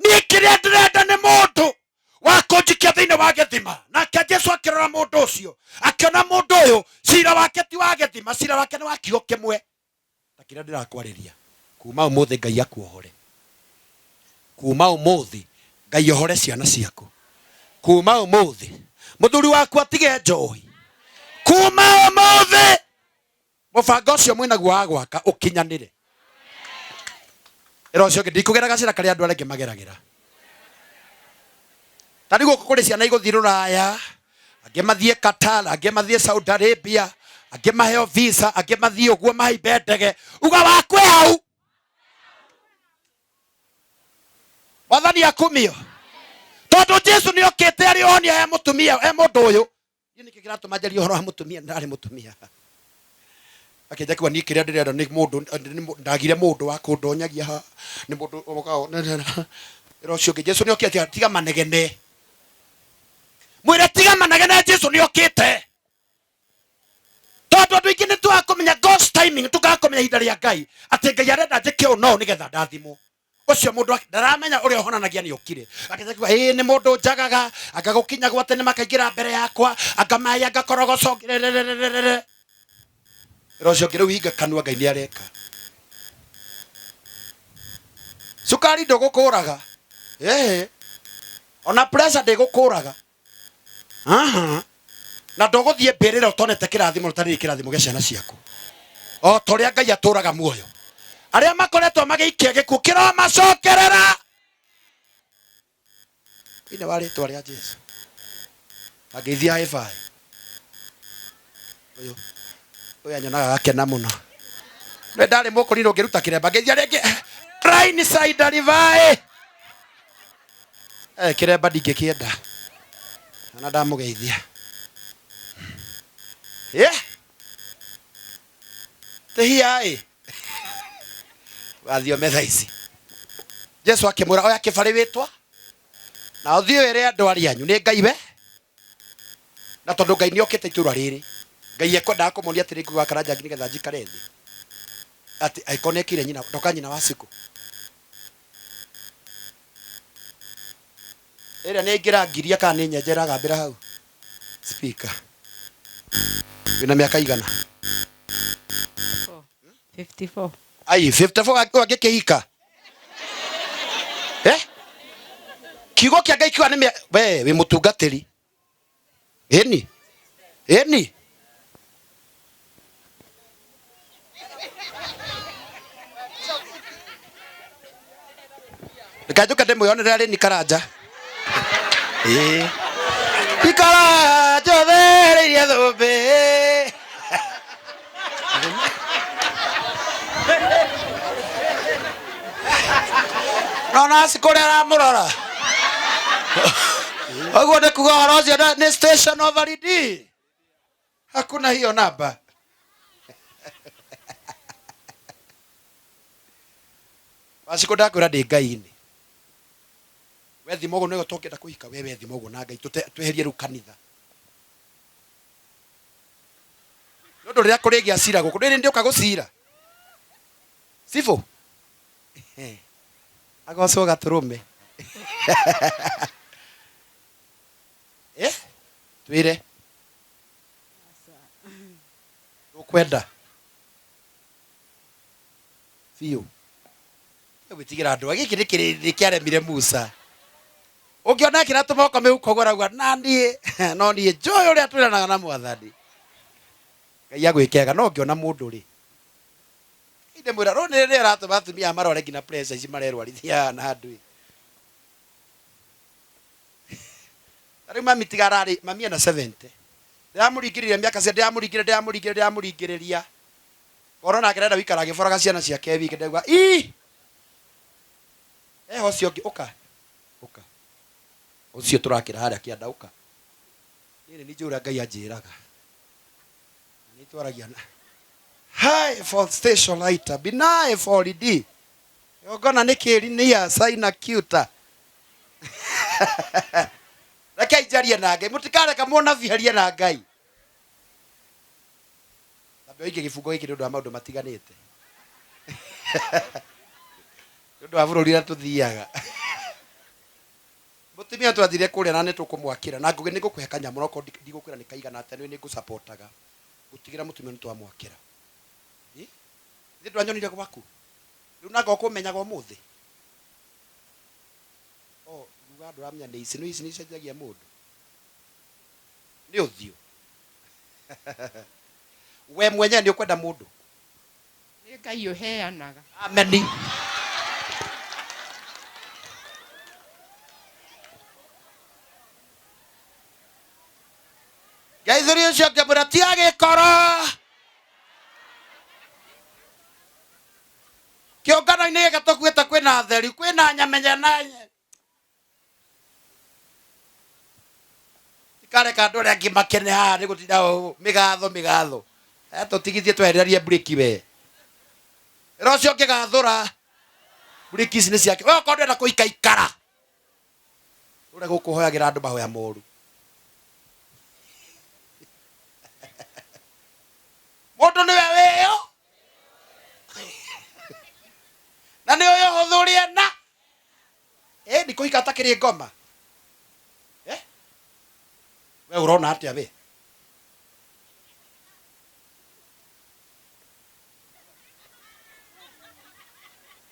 niĩ kĩrĩa ndĩrenda nĩ mũndũ wa kũnjikia thĩinĩ wa gĩthima. Nake Jesu akĩrora mũndũ ũcio, akĩona mũndũ ũyũ cira wake ti wa gĩthima, cira wake nĩ wa kiugo kĩmwe. Ta kĩrĩa ndĩrakwarĩria, kuma ũmũthĩ Ngai akuohore. Kuma ũmũthĩ Ngai ohore ciana ciaku. Kuma ũmũthĩ mũthuri waku atige njohi. Kuma ũmũthĩ mũbango ũcio mwĩnaguo wa gwaka ũkinyanĩre. Ĩra ũcio ũngĩ ndikũgera gacĩra karĩa andũ arĩa angĩ mageragĩra. Ta rĩu gũkũ kũrĩ ciana igũthiĩ rũraya, angĩ mathiĩ Qatar, angĩ mathiĩ Saudi Arabia, angĩ maheo visa, angĩ mathiĩ ũguo mahaimbe ndege. Uga waku ĩ hau. Mwathani akumio. Tondũ Jesu nĩ okĩte arĩ onia he mũtumia, he mũndũ ũyũ. Niĩ nĩkĩ kĩratũma njarie ũhoro wa mũtumia ndarĩ mũtumia. Akĩnja kuga niĩ kĩrĩa ndĩrenda nĩ mũndũ ndagire mũndũ wa kũndonyagia haha nĩ mũndũ ũkaga ĩra ũcio ũngĩ Jesu nĩ okĩte tiga manegene. Mwĩre tiga manegene Jesu nĩ okĩte. Tondũ andũ aingĩ nĩ twaga kũmenya God's timing, tũkaga kũmenya ihinda rĩa Ngai atĩ Ngai arenda njĩke ũũ na ũũ nĩgetha ndathimwo. Ũcio mũndũ ndaramenya ũrĩa ũhonanagia nĩ okire. Akĩnja kuga ĩĩ nĩ mũndũ njagaga, anga gũkinya gwa tene makaingĩra mbere yakwa, anga maĩ anga korogoco rerererere. Ĩra ũcio ũngĩ rĩu hinga kanua Ngai nĩ areka. Cukari ndũgũkũraga. Ĩĩ. Ona pressure ndĩgũkũraga. Aha. Na ndũgũthiĩ mbĩrĩra ũtonete kĩrathimo ũtarĩ kĩrathimo gĩa ciana ciaku. O ta ũrĩa Ngai atũraga muoyo. Arĩa makoretwo magĩikia gĩkuũ kĩromacokerera. Thĩinĩ wa rĩtwa rĩa Jesu. Angĩithia high five. Ũyũ ũyũ anyonaga agakena mũno. Nĩ ndarĩ mũkũrinũ ngĩruta kĩremba ngĩithia rĩngĩ. Raini side rivaĩ. Eh, kĩremba ndingĩkĩenda. Na ndamũgeithia. Yeah. Tĩhia ĩ. Wathiome thaa ici. Jesu akĩmwĩra oya kĩbarĩ wĩtwa na ũthiĩ wĩre andũ arĩa anyu nĩ Ngai we na tondũ Ngai nĩ okĩte itũra rĩrĩ Ngai ekwendaga kũmonia atĩrĩ ngũgaka na njangi nĩgetha njikare thĩ atĩ angĩkorwo nĩ ekĩire nyina ndoka nyina wa cikũ. Ĩrĩa nĩ aingĩra ngiria kana nĩ nyenje ĩragambĩra hau. Speaker. Wĩna mĩaka igana? 54. Ai, 54 angĩkĩhika. Eh? Kiugo kĩa Ngai kiuga nĩ mĩa we wĩ mũtungatĩri. Ĩni. Ĩni. Reke njũke ndĩmwĩonere arĩ ni Karanja. Ĩĩ. Ikaranja ũthereirie thũmbĩ. No nasi kũrĩa aramũrora. Ũguo nĩ kuga ũhoro ũcio nĩ station over D. Hakuna hiyo namba. Wacikũ ndakwĩra ndĩ Ngai-inĩ. We thima ũguo nĩguo tũngĩenda kũhika we we thima ũguo na Ngai tweherie rĩu kanitha. Nĩ ũndũ rĩrĩa kũrĩgĩa cira gũkũ ndĩrĩ ndĩũka gũcira. Cibũ. Agocwo gatũrũme. Eh? Twĩre. Ndũkwenda. Biũ. Gwĩtigĩra andũ gĩkĩ nĩ kĩrĩndĩ kĩaremire Musa. Ũngĩona ekĩra tũmoko mĩhuko ũguo arauga na niĩ no niĩ njũĩ ũrĩa twĩranaga na mwathani. Ngai agwĩke wega no ũngĩona mũndũ rĩ ndĩmwĩra rũ nĩ rĩrĩa ratũma atumia aya marware nginya pressure ici marerwarithia haha na andũ ĩ. Ta rĩu mami tiga ararĩ mami ena 70 ndĩramũringĩrĩria mĩaka cia ndĩramũringĩrĩria ndĩramũringĩrĩria ndĩramũringĩrĩria Ngona nake arenda gũikara agĩboraga ciana ciake wiki ndauga ii eho ũcio ũngĩ ũka ũka ũcio tũrakĩra harĩa kĩanda ũka niĩ nĩ njũĩ ũrĩa Ngai anjĩraga na nĩ twaragia na hi for station lighter binae for d ngona nĩ kĩri nĩ saina cuta rekei njarie na Ngai mũtikareka mũnabii arie na Ngai Tambe ũikie gĩbungo gĩkĩ nĩ ũndũ wa maũndũ matiganĩte. Nĩ ũndũ wa bũrũri ũrĩa tũthiaga. Mũtumia twathire kũrĩa na nĩ tũkũmwakĩra na ngũgĩ nĩ ngũkũhe kanyamũ no korwo ndigũkwĩra nĩ kaigana atĩa nĩ ngũcapotaga. Ngũtigĩra mũtumia nĩ twamwakĩra. Ĩ? Ithe ndwanyonire gwaku? Rĩu nanga ũkũmenyaga ũmũthĩ? O, nguga ndũramenya nĩ ici, nĩ ici nĩ icenjagia mũndũ. Nĩ ũthiũ. We mwenyewe nĩ ũkwenda mũndũ? Nĩ Ngai ũheanaga. Ameni. Ngeithĩria ũcio ngĩmwĩra ti agĩkoro kĩũngano-inĩ gĩkĩ tũkuĩte kwĩna atheri kwĩna nyamenya na Tikareka andũ arĩa angĩ makene haha nĩ gũtinda mĩgatho mĩgatho. Tũtigithie twehererie mburĩki we. Ĩra ũcio ũngĩ gathũra. Mburĩki ici nĩ ciake. We okorwo ndũrenda kũhika ikara. Ũrĩa gũkũ ũhoyagĩra andũ mahoya moru. Mũndũ nĩwe wĩyo. Na nĩ ũyũ ũhũthũ na. Ĩni kũhika atakĩrĩ ngoma. Eh? We ũrona atĩa we?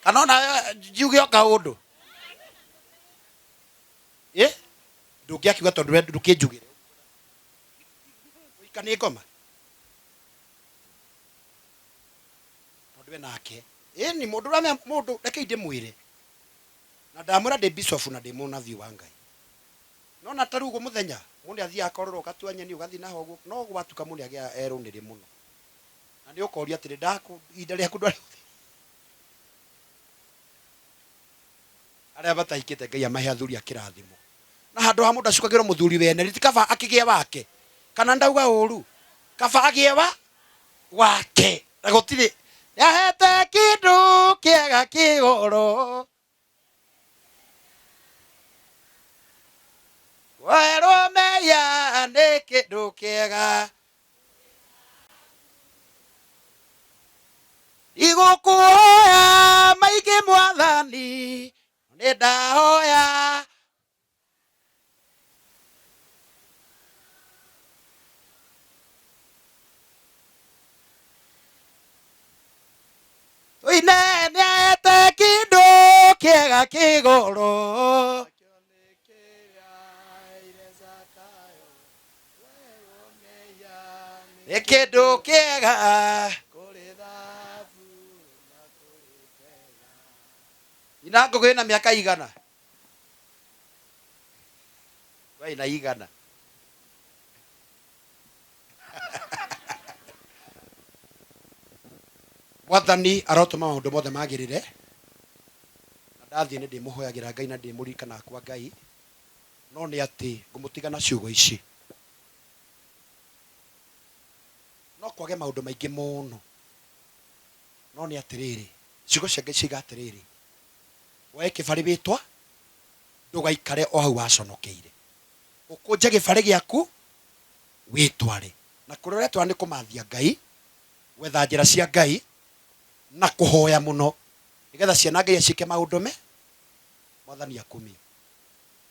Kana ona njuge o kaũndũ? Eh? Ndũngĩakiuga tondũ we ndũkĩnjugĩre. Kũhika nĩ ngoma? Tondũ we nake. Ĩni mũndũ ũramenya mũndũ rekei ndĩmwĩre. Na ndamwĩra ndĩ bishop na ndĩ mũnabii wa Ngai. Nona ta rĩu ũguo mũthenya mũndũ nĩ athiaga akorora ũgatua nyeni ũgathiĩ naho ũguo no gwatuka mũndũ nĩ agĩaga erũnĩrĩ mũno. Na nĩ ũkoria atĩrĩ ndakũ ihinda rĩaku ndwarĩ arĩa matahikĩte Ngai amahe athuri a kĩrathimo. Na handũ ha mũndũ acukagĩrwo mũthuri wene rĩ ti kaba akĩgĩe wake? Kana ndauga ũru? Kaba agĩe wa wake na gũtirĩ nĩahete kĩndũ kĩega kĩgoro Kuoherwo mehia nĩ kĩndũ kĩega Ndigũkũhoya maingĩ mwathani nĩ ndahoya kĩ goro. Nĩ kĩndũ kĩega. Nyina Ngũgĩ na mĩaka igana. We na igana. Mwathani arotũma maũndũ mothe magĩrĩre. Na ndathiĩ nĩ ndĩmũhoyagĩra Ngai na ndĩmũririkanaga kwa Ngai. No nĩ atĩ ngũmũtiga na ciugo ici. No kwage maũndũ maingĩ mũno. No nĩ atĩrĩrĩ, ciugo cia Ngai ciuga atĩrĩrĩ, woe kĩbarĩ wĩtwa, ndũgaikare o hau waconokeire. Ũkũnje gĩbarĩ gĩaku wĩtware. Na kũrĩa ũretwara nĩ kũmathia Ngai, gwetha njĩra cia Ngai, na kũhoya mũno, nĩgetha ciana Ngai aciĩke maũndũ me, Mwathani akumio.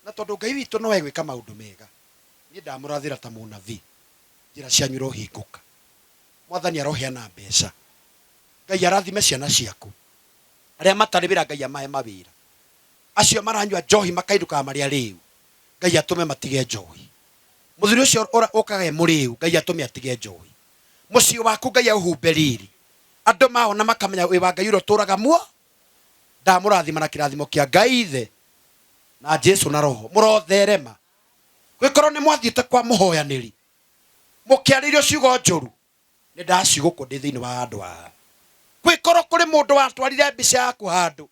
Na tondũ Ngai witũ no egwĩka maũndũ mega, niĩ ndamũrathĩra ta mũnabii, njĩra cianyu irohingũka. Mwathani aroheana mbeca. Ngai arathime ciana ciaku. Arĩa matarĩ wĩra Ngai amahe mawĩra. Acio maranyua njohi makainũkaga marĩ arĩu, Ngai atũme matige njohi. Mũthuri ũcio ũkaga e mũrĩu, Ngai atũme atige njohi. Mũciĩ waku Ngai aũhumbe riri. Andũ maona makamenya wĩ wa Ngai ũrĩa ũtũraga muo. Ndamũrathima na kĩrathimo kĩa Ngai Ithe na Jesu na Roho. Mũrotherema. Gũgĩkorwo nĩ mwathiĩte kwa mũhoyanĩri, mũkĩarĩirio ciugo njũru, nĩ ndacigũkwo ndĩ thĩinĩ wa andũ aya. Gũgĩkorwo kũrĩ mũndũ watwarire mbica yaku handũ,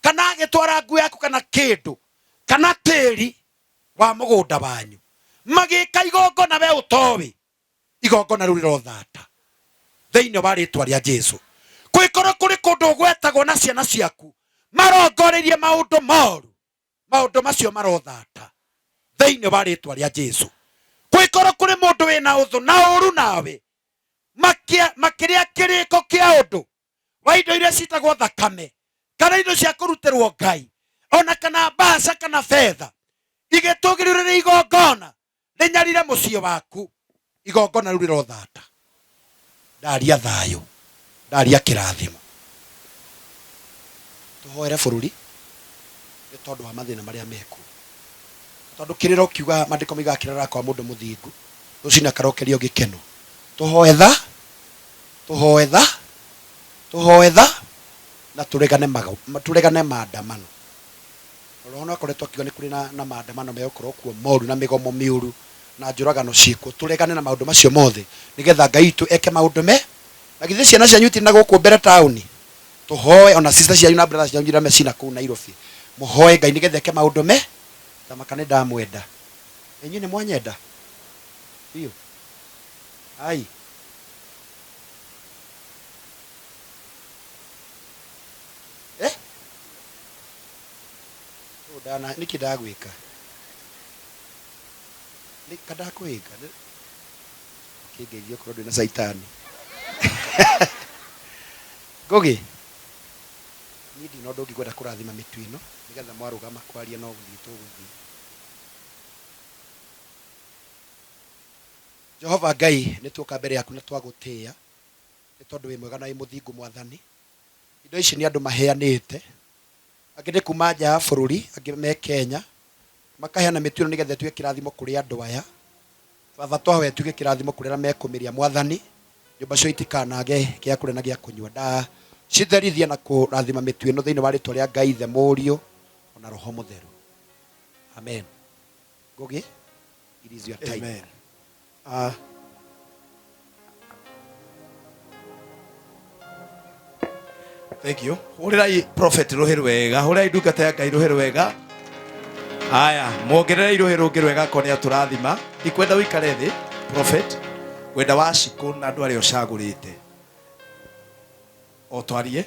kana agĩtwara nguo yaku kana kĩndũ, kana tĩri wa mũgũnda wanyu, magĩka igongona we ũtoĩ, igongona rĩu rĩrothata thĩinĩ wa rĩtwa rĩa Jesu. Gũgĩkorwo kũrĩ kũndũ ũgwetagwo na ciana ciaku marongoreirie maũndũ moru, maũndũ macio marothata thĩinĩ wa rĩtwa rĩa Jesu. Gũgĩkorwo kũrĩ mũndũ wĩna ũthũ na ũru nawe, makĩrĩa kĩrĩko kĩa ũndũ wa indo iria ciĩtagwo thakame, kana indo cia kũrutĩrwo Ngai, ona kana mbaca kana betha, igĩtũgĩrio rĩrĩ igongona rĩnyarire mũciĩ waku, igongona rĩu rĩrothata. Ndaria thayũ, ndaria kĩrathimo. Tũhoere bũrũri nĩ tondũ wa mathĩna marĩa mekuo. Tondũ kĩrĩro kiuga, maandĩko moigaga kĩrĩra kwa mũndũ mũthingu, rũcinĩ akarokerio gĩkeno. Tũhoe tha, tũhoe tha, tũhoe tha, na tũregane tũregane maandamano. Roho nĩ akoretwo akiuga nĩ kũrĩ na maandamano megũkorwo kuo moru na mĩgomo mĩũru na njũragano ciĩkwo. Tũregane na maũndũ macio mothe nĩgetha Ngai witũ eke maũndũ me. Na githĩ ciana cianyu itirĩ na gũkũ mbere taũni? Tũhoe ona sister cianyu na brother cianyu iria mecina kũu Nairobi. Mũhoe Ngai nĩgetha eke maũndũ me. Tamaka nĩ ndamwenda. Na inyuĩ nĩ mwanyenda? Biũ? Ai. Eh? Ũũ ndana nĩkĩ ndagwĩka? Nĩ ka ndakũhĩnga? Ũkĩngeithia okorwo ndwĩ na caitani. Ngũgĩ, niĩ ndirĩ na ũndũ ũngĩ ngwenda kũrathima mĩtu ĩno nĩgetha mwarũgama kwaria no gũthiĩ tũgũthiĩ. Jehova Ngai, nĩ tuoka mbere yaku na twagũtĩĩa nĩ tondũ wĩ mwega na wĩ mũthingu Mwathani. Indo ici nĩ andũ maheanĩte, angĩ nĩ kuma nja ya bũrũri, angĩ me Kenya, makaheana mĩtu ĩno nĩgetha ĩtuĩke kĩrathimo kũrĩ andũ aya. Baba twahoya ĩtuĩke kĩrathimo kũrĩ arĩa mekũmĩrĩa Mwathani, nyũmba ciao itikanage gĩa kũrĩa na gĩa kũnyua. Ndacitherithia na kũrathima mĩtu ĩno thĩinĩ wa rĩtwa rĩa Ngai Ithe, Mũriũ ona Roho Mũtheru. Amen. Ngũgĩ, it is your time. Amen. Ah. Thank you. Hũrĩrai prophet rũhĩ rwega, hũrĩrai ndungata ya Ngai rũhĩ rwega. Haya, muongererei rũhĩ rũngĩ rwega akorwo nĩ atũrathima. Ndikwenda ũikare thĩ, prophet. Ngwenda wacikũ na andũ arĩa ũcagũrĩte. O twarie.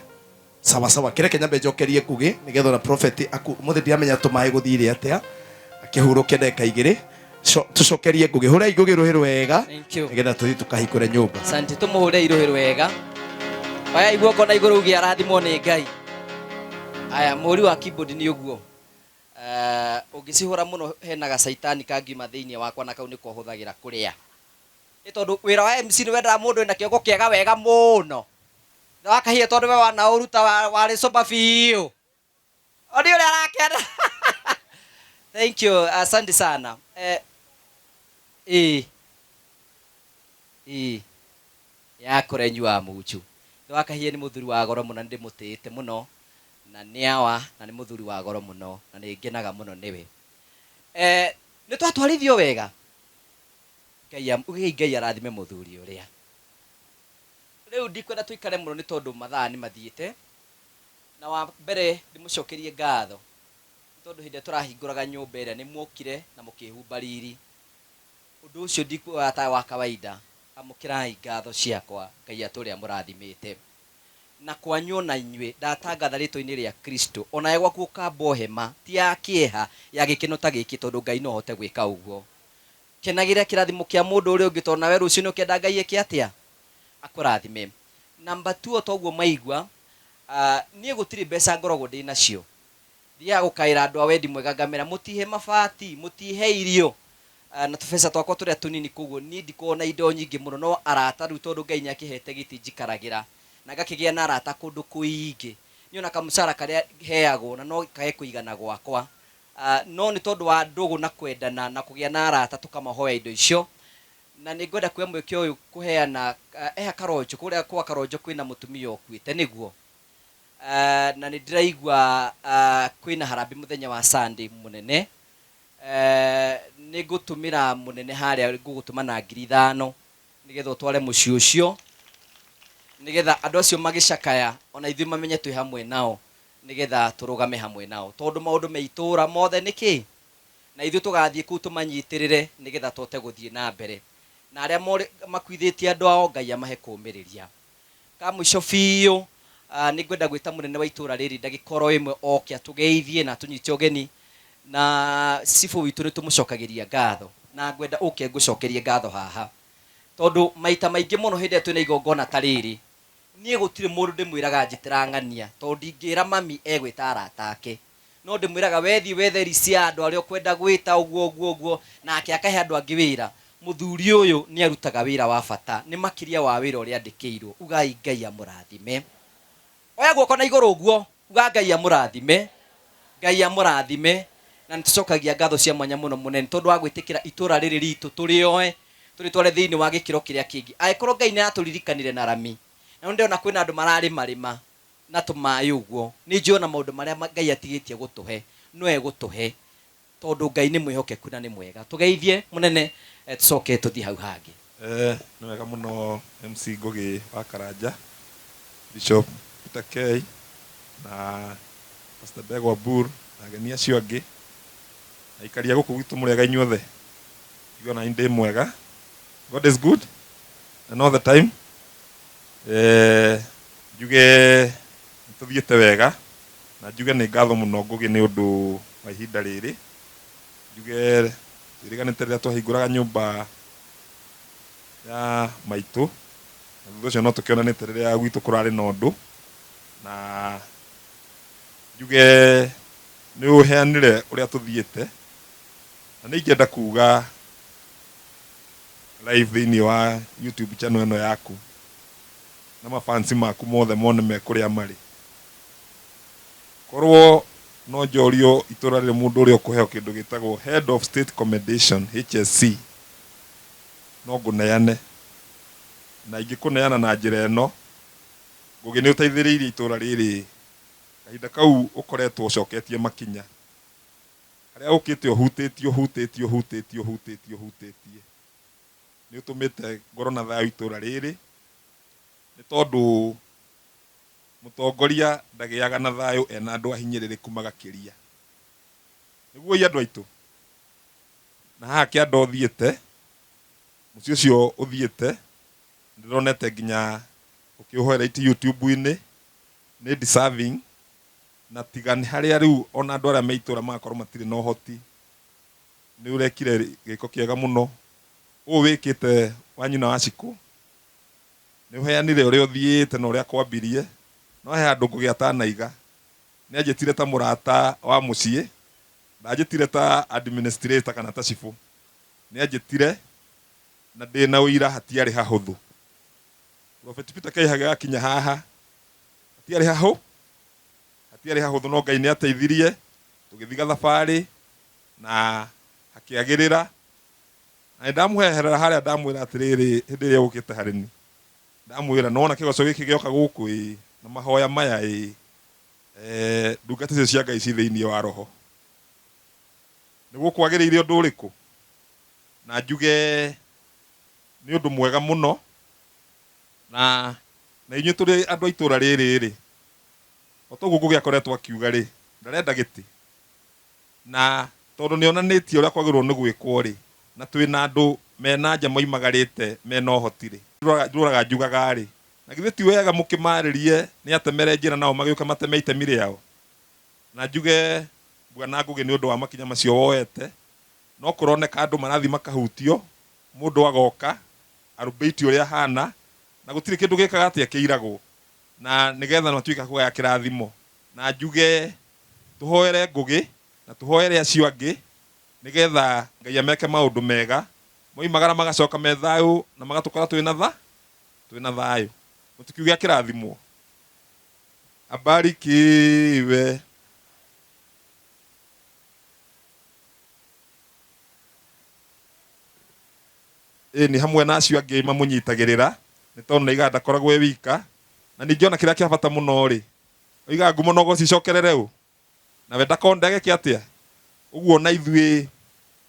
Sawa sawa, kĩreke nyambe njokerie Ngũgĩ nĩgetha ona prophet aku ũmũthĩ ndiramenya tũmaĩ gũthire atĩa akĩhurũke ndagĩka igĩrĩ. Tũcokerie Ngũgĩ, hũrai Ngũgĩ rũhĩ rwega Thank you. nĩgetha tũthiĩ tũkahingũre nyũmba. Asante, tũmũhũre irũhĩ rwega. Oya guoko na igũrũ uge arathimwo nĩ Ngai. Aya, mũhũri wa keyboard nĩ ũguo. Ũngĩcihũra mũno hena gacaitani kangiuma thĩinĩ wakwa na kau nĩko hũthagĩra kũrĩa. Nĩ tondũ wĩra wa MC nĩ wendaga mũndũ wĩna kĩongo kĩega wega mũno. Na wakahia tondũ we wanaũruta warĩ sober biũ. Oni ũrĩa arakena. Thank you, asante sana. Eh, ĩĩ ĩĩ yakũra inyuaga munju. Ithe wa kahie nĩ mũthuri wa goro mũno, nĩ ndĩmũtĩĩte mũno na nĩ awa na nĩ mũthuri wa goro mũno na nĩ ngenaga mũno nĩwe. Eh, nĩ twatwarithio wega. Ngai am- ugei Ngai arathime mũthuri ũrĩa. Rĩu ndikwenda tũikare mũno nĩ tondũ mathaa nĩ mathiĩte. Na wa mbere ndĩmũcokerie ngatho nĩ tondũ hĩndĩ ĩrĩa tũrahingũraga nyũmba ĩrĩa nĩ muokire na mũkĩhumba riri. Ũndũ ũcio ndikuoya ta wa kawaida. Amũkĩrai ngatho ciakwa Ngai atũre amũrathimĩte. Na kwanyu ona inyuĩ ndatangatha rĩtwa-inĩ rĩa Kristo onawe gwaku ũkambwo hema ti ya kĩeha ya gĩkeno ta gĩkĩ tondũ Ngai no ahote gwĩka ũguo. Kenagĩra kĩrathimo kĩa mũndũ ũrĩa ũngĩ tondũ nawe rũciũ nĩ ũkenda Ngai eke atĩa? Akũrathime. Number two o toguo maigua, niĩ gũtirĩ mbeca ngoragwo ndĩ nacio. Thiaga gũkaĩra andũ a wendi mwega ngamera mũtihe mabati, mũtihe irio na tũbeca twakwa tũrĩa tũnini koguo niĩ ndikoragwo na indo nyingĩ mũno no arata rĩu tondũ Ngai nĩakĩhete gĩtĩ njikaragĩra na ngakĩgĩa na arata kũndũ kũingĩ. Niĩ ona kamũcara karĩa heagwo na no kage kũigana gwakwa no nĩ tondũ wa ndũgũ na kwendana na kũgĩa na arata tũkamahoya indo icio. Na nĩ ngwenda kuoya mweke ũyũ kũheana eha Karonjo, kũrĩa kwa Karonjo kwĩna mũtumia ũkuĩte nĩguo? Na nĩ ndĩraigua kwĩna harambĩ mũthenya wa Sunday mũnene. Nĩ ngũtũmĩra mũnene harĩa ngũgũtũma na 5,000 nĩgetha ũtware mũciĩ ũcio, nĩgetha andũ acio magĩcakaya ona ithuĩ mamenye twĩ hamwe nao, nĩgetha tũrũgame hamwe nao, tondũ maũndũ me itũra mothe nĩ kĩ? Na ithuĩ tũgathiĩ kũu tũmanyitĩrĩre nĩgetha tũhote gũthiĩ na mbere. Na arĩa makuithĩtie andũ ao Ngai amahe kũũmĩrĩria. Ka mũico biũ nĩ ngwenda gwĩta mũnene wa itũra rĩrĩ ndagĩka oro ĩmwe oke atũgeithie na atũnyite ũgeni. Na cibũ witũ nĩ tũmũcokagĩria ngatho, na ngwenda ũke ngũcokerie ngatho haha, tondũ maita maingĩ mũno hĩndĩ ĩrĩa twĩna igongona ta rĩrĩ, niĩ gũtirĩ mũndũ ndĩmwĩraga njĩtĩra ng'ania, tondũ ndingĩra mami egwĩta arata ake. No ndĩmwĩraga we thiĩ wethe list ya andũ arĩa ũkwenda gwĩta ũguo ũguo ũguo, nake akahe andũ angĩ wĩra. Mũthuri ũyũ nĩ arutaga wĩra wa bata, nĩ makĩria wa wĩra ũrĩa andĩkĩirwo. Ugai Ngai amũrathime. Oya guoko na igũrũ ũguo, uga Ngai amũrathime, Ngai amũrathime. Na nĩ tũcokagia ngatho cia mwanya mũno mũnene tondũ wa gwĩtĩkĩra itũra rĩrĩ ritũ tũrĩoe tũrĩtware thĩinĩ wa gĩkĩro kĩrĩa kĩngĩ. Angĩkorwo Ngai nĩ aratũririkanire na rami, na nĩ ndĩrona kwĩna andũ mararĩmarĩma na tũmaĩ ũguo, nĩ njũĩ ona maũndũ marĩa Ngai atigĩtie gũtũhe no egũtũhe, tondũ Ngai nĩ mwĩhokeku na nĩ mwega. Tũgeithie mũnene, tũcoke tũthiĩ hau hangĩ. Nĩ wega mũno MC Ngũgĩ wa Karanja, Bishop Peter Kay na Pastor Ndegwa Bur na ageni acio angĩ na aikari a gũkũ gwitũ mũrĩ ega inyuothe? Njigue ona niĩ ndĩ mwega. God is good and all the time. Njuge nĩ tũthiĩte wega na njuge nĩ ngatho mũno Ngũgĩ nĩ ũndũ wa ihinda rĩrĩ. Njuge twĩrĩganĩte rĩrĩa twahingũraga nyũmba ya maitũ na thutha ũcio no tũkĩonanĩte rĩrĩa gwitũ kũrarĩ na ũndũ na njuge nĩ ũheanire ũrĩa tũthiĩte na nĩ ingĩenda kuga live thĩinĩ wa YouTube channel ĩno yaku na mafansi maku mothe mone me kũrĩa marĩ. Korwo no njorio itũra rĩrĩ mũndũ ũrĩa ũkũheo kĩndũ gĩtagwo Head of State Commendation HSC no ngũneane na ingĩkũneana na njĩra ĩno Ngũgĩ nĩ ũteithĩrĩirie itũra rĩrĩ kahinda kau ũkoretwo ũcoketie makinya Harĩa ũkĩte ũhutĩtie, ũhutĩtie, ũhutĩtie, ũhutĩtie, ũhutĩtie. Nĩ ũtũmĩte ngorwo na thayũ itũra rĩrĩ, nĩ tondũ mũtongoria ndagĩaga na thayũ ena andũ ahinyĩrĩrĩku magakĩria. Nĩguo ĩ andũ aitũ? Na haha kĩanda ũthiĩte, mũciĩ ũcio ũthiĩte, nĩndĩronete nginya ũkĩũhoera YouTube-inĩ, nĩ deserving. Na tiga nĩ harĩa rĩu o na andũ arĩa me itũũra magakorwo matirĩ na ũhoti, nĩ ũrekire gĩko kĩega mũno. Ũũ wĩkĩte wa nyina wa Shikũ, nĩ ũheanire ũrĩa ũthiĩte na ũrĩa kwambirie, no he handũ Ngũgĩ atanaiga. Nĩ anjĩtire ta mũrata wa mũciĩ, ndanjĩtire ta administrator kana ta cibũ. Nĩ anjĩtire na ndĩna ũira hatiarĩ hahũthũ. Prophet Peter Keiha agakinya haha, hatiarĩ hahũ. Hatiarĩ hahũthũ no Ngai nĩ ateithirie tũgĩthiga thabarĩ na hakĩagĩrĩra. Na nĩ ndamũheherera harĩa ndamwĩra atĩrĩrĩ hĩndĩ ĩrĩa ũkĩte harĩ ni ndamwĩra nona kĩgoco gĩkĩ gĩoka gũkũ ĩ na mahoya maya ĩ ndungata icio cia Ngai ci thĩinĩ wa roho nĩ gũkwagĩrĩire ũndũ ũrĩkũ na njuge nĩ ũndũ mwega mũno na inyuĩ tũrĩ andũ a itũra rĩrĩ rĩ o toguo Ngũgĩ akoretwo akiuga rĩ ndarenda gĩtĩ na tondũ nĩ onanĩtie ũrĩa kwagĩrĩirwo nĩ gwĩkwo rĩ na twĩna andũ mena nja moimagarĩte mena ũhoti rĩ ndũraga njugaga rĩ na githĩ ti wega mũkĩmarĩrie nĩ atemere njĩra nao magĩũka mateme itemi rĩao na njuge Bwana Ngũgĩ nĩ ũndũ wa makinya macio woete no kũroneka andũ marathiĩ makahutio mũndũ agoka arũmbĩitie ũrĩa ahana na gũtirĩ kĩndũ gĩkaga atĩa kĩiragwo na nĩgetha matuĩke a kũgaya kĩrathimo na njuge tũhoere Ngũgĩ na tũhoere acio angĩ nĩgetha Ngai ameke maũndũ mega moimagara magacoka me thayũ na magatũkora twĩna thayũ mũtikiuge akĩrathimwo abarikiwe. Nĩ hamwe na acio angĩ mamũnyitagĩrĩra nĩ tondũ nĩ aigaga ndakoragwo e wika na ningĩ ona kĩrĩa kĩa bata mũno rĩ oigaga ngumo no gũcicokerere ũ nawe ndakonda geke atĩa ũguo na ithuĩ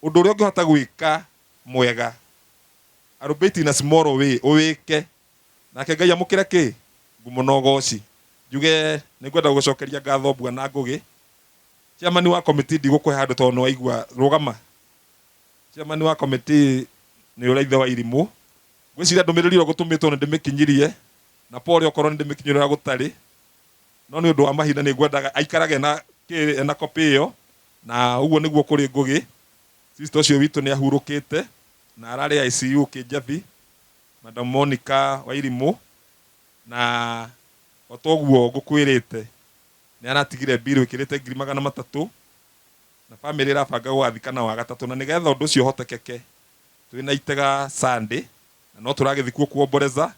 ũndũ ũrĩa ũngĩhota gwĩka mwega arũmbĩti na small way ũwĩke nake Ngai amũkĩre kĩ ngumo na ũgoci. Njuge nĩ ngwenda gũcokeria ngatho Bwana Ngũgĩ chairman wa committee ndigũkũhe handũ tondũ nĩ waigua rũgama chairman wa committee nĩ ũrĩa ithe wa irimũ ngwĩciria ndũmĩrĩri ĩrĩa ũgũtũmĩtwo nĩ ndĩmĩkinyirie na pole okorwo nĩ ndĩmĩkinyĩrie ũrĩa gũtarĩ no nĩ ũndũ wa mahinda nĩ ngwendaga aikarage na copy ĩyo na ũguo nĩguo kũrĩ Ngũgĩ sister ũcio witũ nĩ ahurũkĩte na ararĩ ICU Kĩnjabi Madam Monica Wairimũ na o toguo ngũkwĩrĩte nĩ aratigire bill ĩkĩrĩte 300,000 na family ĩrabanga gũgathikana wa gatatũ na nĩgetha ũndũ ũcio ũhotekeke twĩna itega Sunday na no tũragĩthiĩ kuo kuomboreza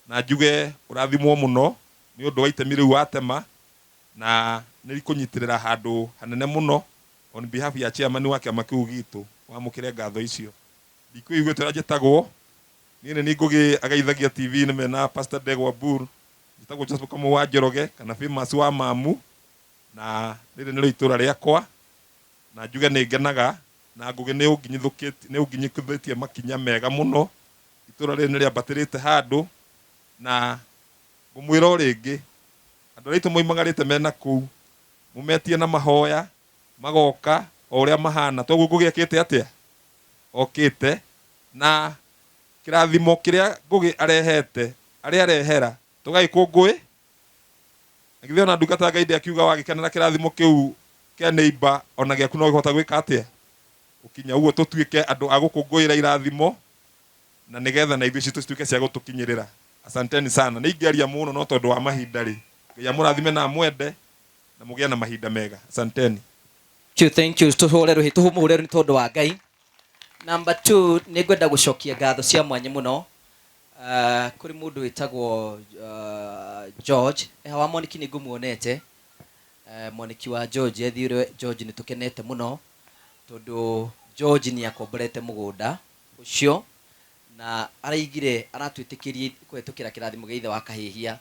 na njuge ũrathimwo mũno nĩ ũndũ wa itemi rĩu watema na nĩ rikũnyitĩrĩra handũ hanene mũno on behalf ya chairman wa kĩama kĩu gitũ wamũkĩre ngatho icio ndikũiguĩte ũrĩa njĩtagwo niĩ nĩ Ngũgĩ ageithagia TV nĩ mena Pastor Ndegwa Bur njĩtagwo Joseph Kamau wa Njoroge kana famous wa mamu na rĩrĩ nĩrĩo itũra rĩakwa na njuge nĩ ngenaga na Ngũgĩ nĩ ũnginyithũkĩtie makinya mega mũno itũra rĩrĩ nĩ rĩambatĩrĩte handũ na ngũmwĩra o rĩngĩ andũ arĩa aitũ moimagarĩte mena kũu mũmetie na mahoya magoka o ũrĩa mahana toguo Ngũgĩ ekĩte atĩa okĩte na kĩrathimo kĩrĩa Ngũgĩ arehete arĩa arehera tũgagĩkũngũĩ na githĩ ona ndungata ya Ngai ndĩakiuga wagĩkenera kĩrathimo kĩu kĩa neighbor ona gĩaku no gĩhota gwĩka atĩa gũkinya ũguo tũtuĩke andũ a gũkũngũĩra irathimo na nĩgetha na ithuĩ citũ cituĩke cia gũtũkinyĩrĩra. Asanteni sana nĩ ingĩaria mũno no tondũ wa mahinda rĩ Ngai amũrathime na amwende na mũgĩe na mahinda mega. Asanteni. Thank you tũhũre rũhĩ tũmũhũre nĩ tondũ wa Ngai. Number 2 nĩ ngwenda gũcokia ngatho cia mwanya mũno kũrĩ mũndũ wĩtagwo George hawa Moniki nĩ ngũmuonete Moniki wa George ethire George nĩ tũkenete mũno tondũ George nĩ akomborete mũgũnda ũcio na araigire aratwĩtĩkĩrie kũhetũkĩra kĩrathimo gĩa ithe wa Kahĩhia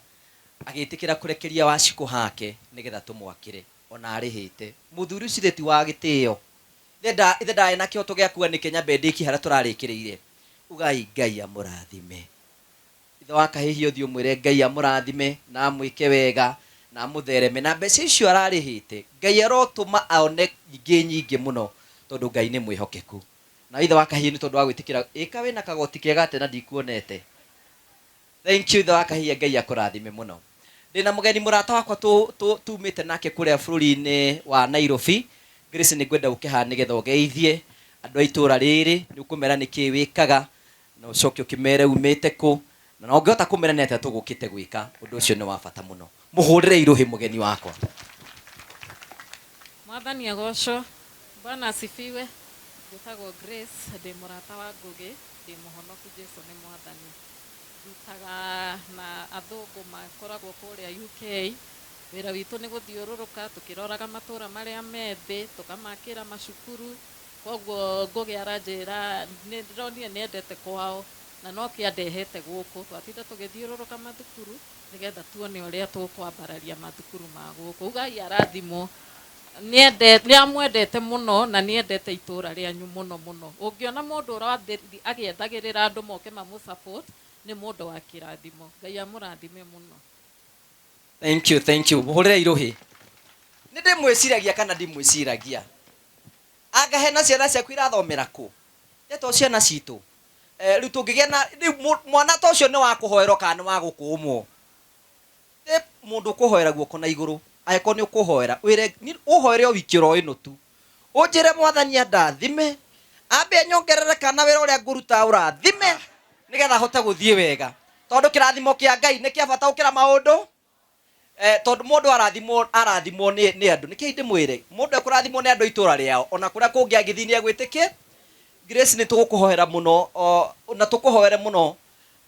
agĩtĩkĩra kũrekeria Wacikũ hake nĩgetha tũmwakĩre ona arĩhĩte mũthuri ũcio ti wa gĩtĩo ithe ndarĩ na kĩhoto gĩa kuga nĩ Kenya mbendĩki harĩa tũrarĩkĩrĩire ugai Ngai amũrathime ithe wa Kahĩhia ũthiĩ ũmwĩre Ngai amũrathime na amwĩke wega na amũthereme na mbeca icio ararĩhĩte Ngai arotũma aone ingĩ nyingĩ mũno tondũ Ngai nĩ mwĩhokeku na ithe wa Kahĩhia nĩ tondũ wa gwĩtĩkĩra ĩka wĩna kagoti kega atĩ na ndikuonete. Thank you ithe wa Kahĩhia Ngai akũrathime mũno. Ndĩna mũgeni mũrata wakwa tumĩte nake kũrĩa bũrũri-inĩ wa Nairobi Grace nĩ ngwenda ũke haha nĩgetha ũgeithie andũ a itũra rĩrĩ nĩ ũkũmera nĩkĩĩ wĩkaga na ũcoke ũkĩmere umĩte kũ na ũngĩhota kũmera nĩ atĩa tũgũkĩte gwĩka ũndũ ũcio nĩ wa bata mũno mũhũrĩre irũhĩ mũgeni wakwa. Mwathani agocwo. Bwana asifiwe. Njĩtagwo Grace ndĩ mũrata wa Ngũgĩ ndĩ mũhonoku Jesu nĩ mwathani ndutaga na athũngũ makoragwo kũrĩa UK Wĩra witũ nĩ gũthiũrũrũka tũkĩroraga matũra marĩa me thĩ, tũkamakĩra macukuru. Koguo Ngũgĩ aranjĩra nĩ ndĩronire nĩ endete kwao na no kĩandehete gũkũ. Twatinda tũgĩthiũrũrũka mathukuru nĩgetha tuone ũrĩa tũkwambararia mathukuru ma gũkũ. Ugai arathimwo. Nĩ amwendete mũno na nĩ endete itũra rĩanyu mũno mũno. Ũngĩona mũndũ ũrathiĩ agĩethagĩrĩra andũ moke mamũ support nĩ mũndũ wa kĩrathimo. Ngai amũrathime mũno. Thank you, thank you. Mũhũrĩre irũhĩ. Nĩ ndĩmwĩciragia kana ndimwĩciragia? Anga hena ciana ciaku irathomera kũ? Ndeto ciana citũ. Eh, rĩu tũngĩgĩa na rĩu mwana ta ũcio nĩ wa kũhoerwo kana nĩ wa gũkũmwo? Nĩ mũndũ ũkũhoera guoko na igũrũ. Angĩkorwo nĩ ũkũhoera, wĩre ũhoere o wiki oro ĩno tu. Ũnjĩre Mwathani andathime, ambe anyongerere kana wĩra ũrĩa ngũruta ũrathime, nĩgetha hote gũthiĩ wega. Tondũ kĩrathimo kĩa Ngai nĩ kĩa bata gũkĩra maũndũ. Tondũ mũndũ arathimwo, arathimwo nĩ andũ. Nĩkĩo ndĩmwĩre, mũndũ ekũrathimwo nĩ andũ a itũra rĩao, ona kũrĩa kũngĩ angĩthiĩ nĩ egwĩtĩkĩ. Grace, nĩ tũgũkũhoera mũno, na tũkũhoere mũno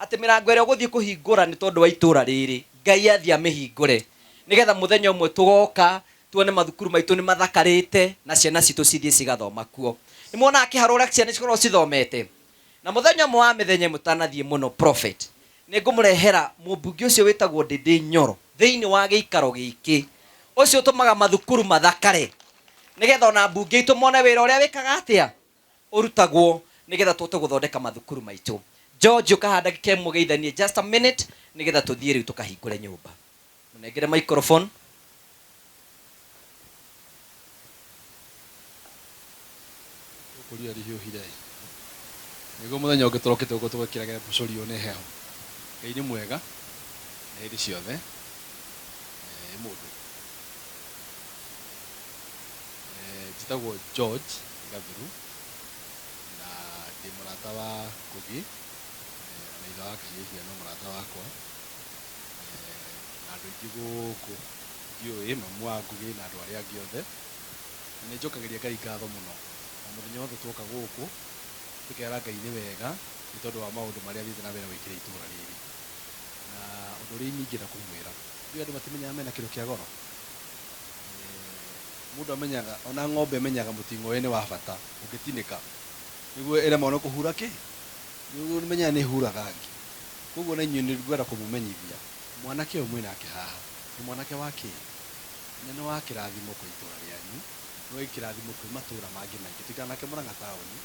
atĩ mĩrango ĩrĩa ũgũthiĩ kũhingũra nĩ tondũ wa itũra rĩrĩ, Ngai athiĩ amĩhingũre, nĩgetha mũthenya ũmwe tũgoka tuone mathukuru maitũ nĩ mathakarĩte na ciana citũ cithiĩ cigathoma kuo. Nĩ muonaga kĩharo ũrĩa ciana cikoragwo cithomete. Na mũthenya ũmwe wa mĩthenya mũtanathiĩ mũno prophet, nĩ ngũmũrehera mũmbunge ũcio wĩtagwo Ndĩndĩ Nyoro thĩinĩ wa gĩikaro gĩkĩ, ũcio ũtũmaga mathukuru mathakare, nĩgetha ona mbunge itũ mone wĩra ũrĩa wĩkaga atĩa ũrutagwo, nĩgetha tũhote gũthondeka mathukuru maitũ. George, ũkahanda ndagĩka ĩmwe geithanie just a minute, nĩgetha tũthiĩ rĩu tũkahingũre nyũmba. Mũnengere microphone. Gũkũ riũa rĩhiũhire ĩ. Nĩguo mũthenya ũngĩ tũrokĩte gũkũ tũgekĩrage mũcũrio nĩ heho. Ngai nĩ mwega na hĩndĩ ciothe. Ĩ mũndũ. Njĩtagwo George Gathuru na ndĩ mũrata wa Ngugi na ithe wa kahĩĩ no mũrata wakwa na andũ aingĩ gũkũ ndiũĩ, mamu wa Ngugi na andũ arĩa angĩ othe. Na nĩ njokagĩria Ngai ngatho mũno. O mũthenya wothe tuoka gũkũ tũkera Ngai nĩ wega nĩ tondũ wa maũndũ marĩa athiĩte na mbere gwĩkĩra itũra rĩrĩ. Na ũndũ ũrĩa niĩ ingĩenda kũmwĩra, ndiũĩ andũ matimenyaga mena kĩndũ kĩa goro. Mũndũ amenyaga, ona ng'ombe ĩmenyaga mũting'oe nĩ wa bata ũngĩtinĩka nĩguo ĩremagwo nĩ kũhura kĩ? Nĩguo ĩmenyaga nĩ ĩhuraga ngĩ. Koguo na inyuĩ nĩ ngwenda kũmũmenyithia mwanake ũyũ mwĩnake haha nĩ mwanake wa kĩ? Na nĩ wa kĩrathimo kwĩ itũra rĩanyu, nĩ wa kĩrathimo kwĩ matũra mangĩ maingĩ. Tũikaraga nake Murang'a taũni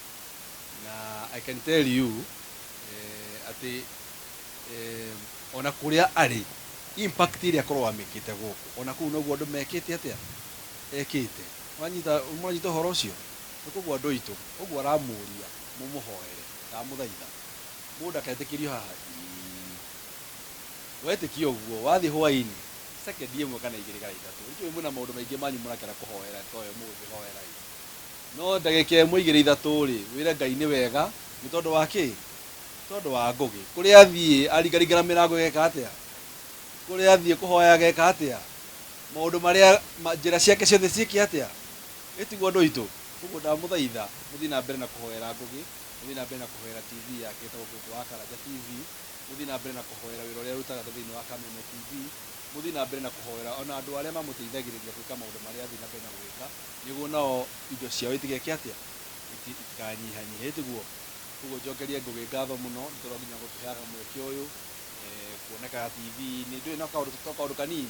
na I can tell you atĩ ona kũrĩa arĩ impact ĩrĩa akoragwo amĩkĩte gũkũ ona kũu noguo andũ mekĩte atĩa? Ekĩte. Nĩwanyita ũhoro ũcio? Nĩ koguo andũ aitũ, ũguo aramũria mũmũhoere, ndamũthaitha. Mũndũ ndaketĩkĩrio haha, ii. Wetĩkia ũguo, wathiĩ hwainĩ, second ĩmwe kana igĩrĩ kana ithatũ, nĩnjũĩ mwĩna maũndũ maingĩ manyu mũrakĩenda kũhoera to ũmũthĩ hoerai. No ndagĩka ĩmwe igĩrĩ ithatũ rĩ, wĩre Ngai nĩ wega, nĩ tondũ wa kĩ? Tondũ wa Ngũgĩ. Kũrĩa athiĩ, aringaringana mĩrango ĩgeka atĩa? Kũrĩa athiĩ kũhoya ageka atĩa? Maũndũ marĩa, njĩra ciake ciothe ciĩke atĩa? Ĩtiguo andũ aitũ? Koguo ndamũthaitha, mũthiĩ na mbere na kũhoera Ngũgĩ, mũthiĩ na mbere na kũhoera TV yake ĩtagwo Ngũgĩ wa Karanja TV, mũthiĩ na mbere na kũhoera wĩra ũrĩa arutaga thĩinĩ wa Kameme TV, mũthiĩ na mbere na kũhoera ona andũ arĩa mamũteithagĩrĩria gwĩka maũndũ marĩa athiĩ na mbere na gwĩka, nĩguo nao indo ciao itigeke atĩa? Itikanyihanyihe, ĩtiguo? Koguo njokerie Ngũgĩ ngatho mũno nĩ tondũ nginya gũtũheaga mweke ũyũ kuonekaga TV-inĩ, ndũĩ no kaũndũ to kaũndũ kanini.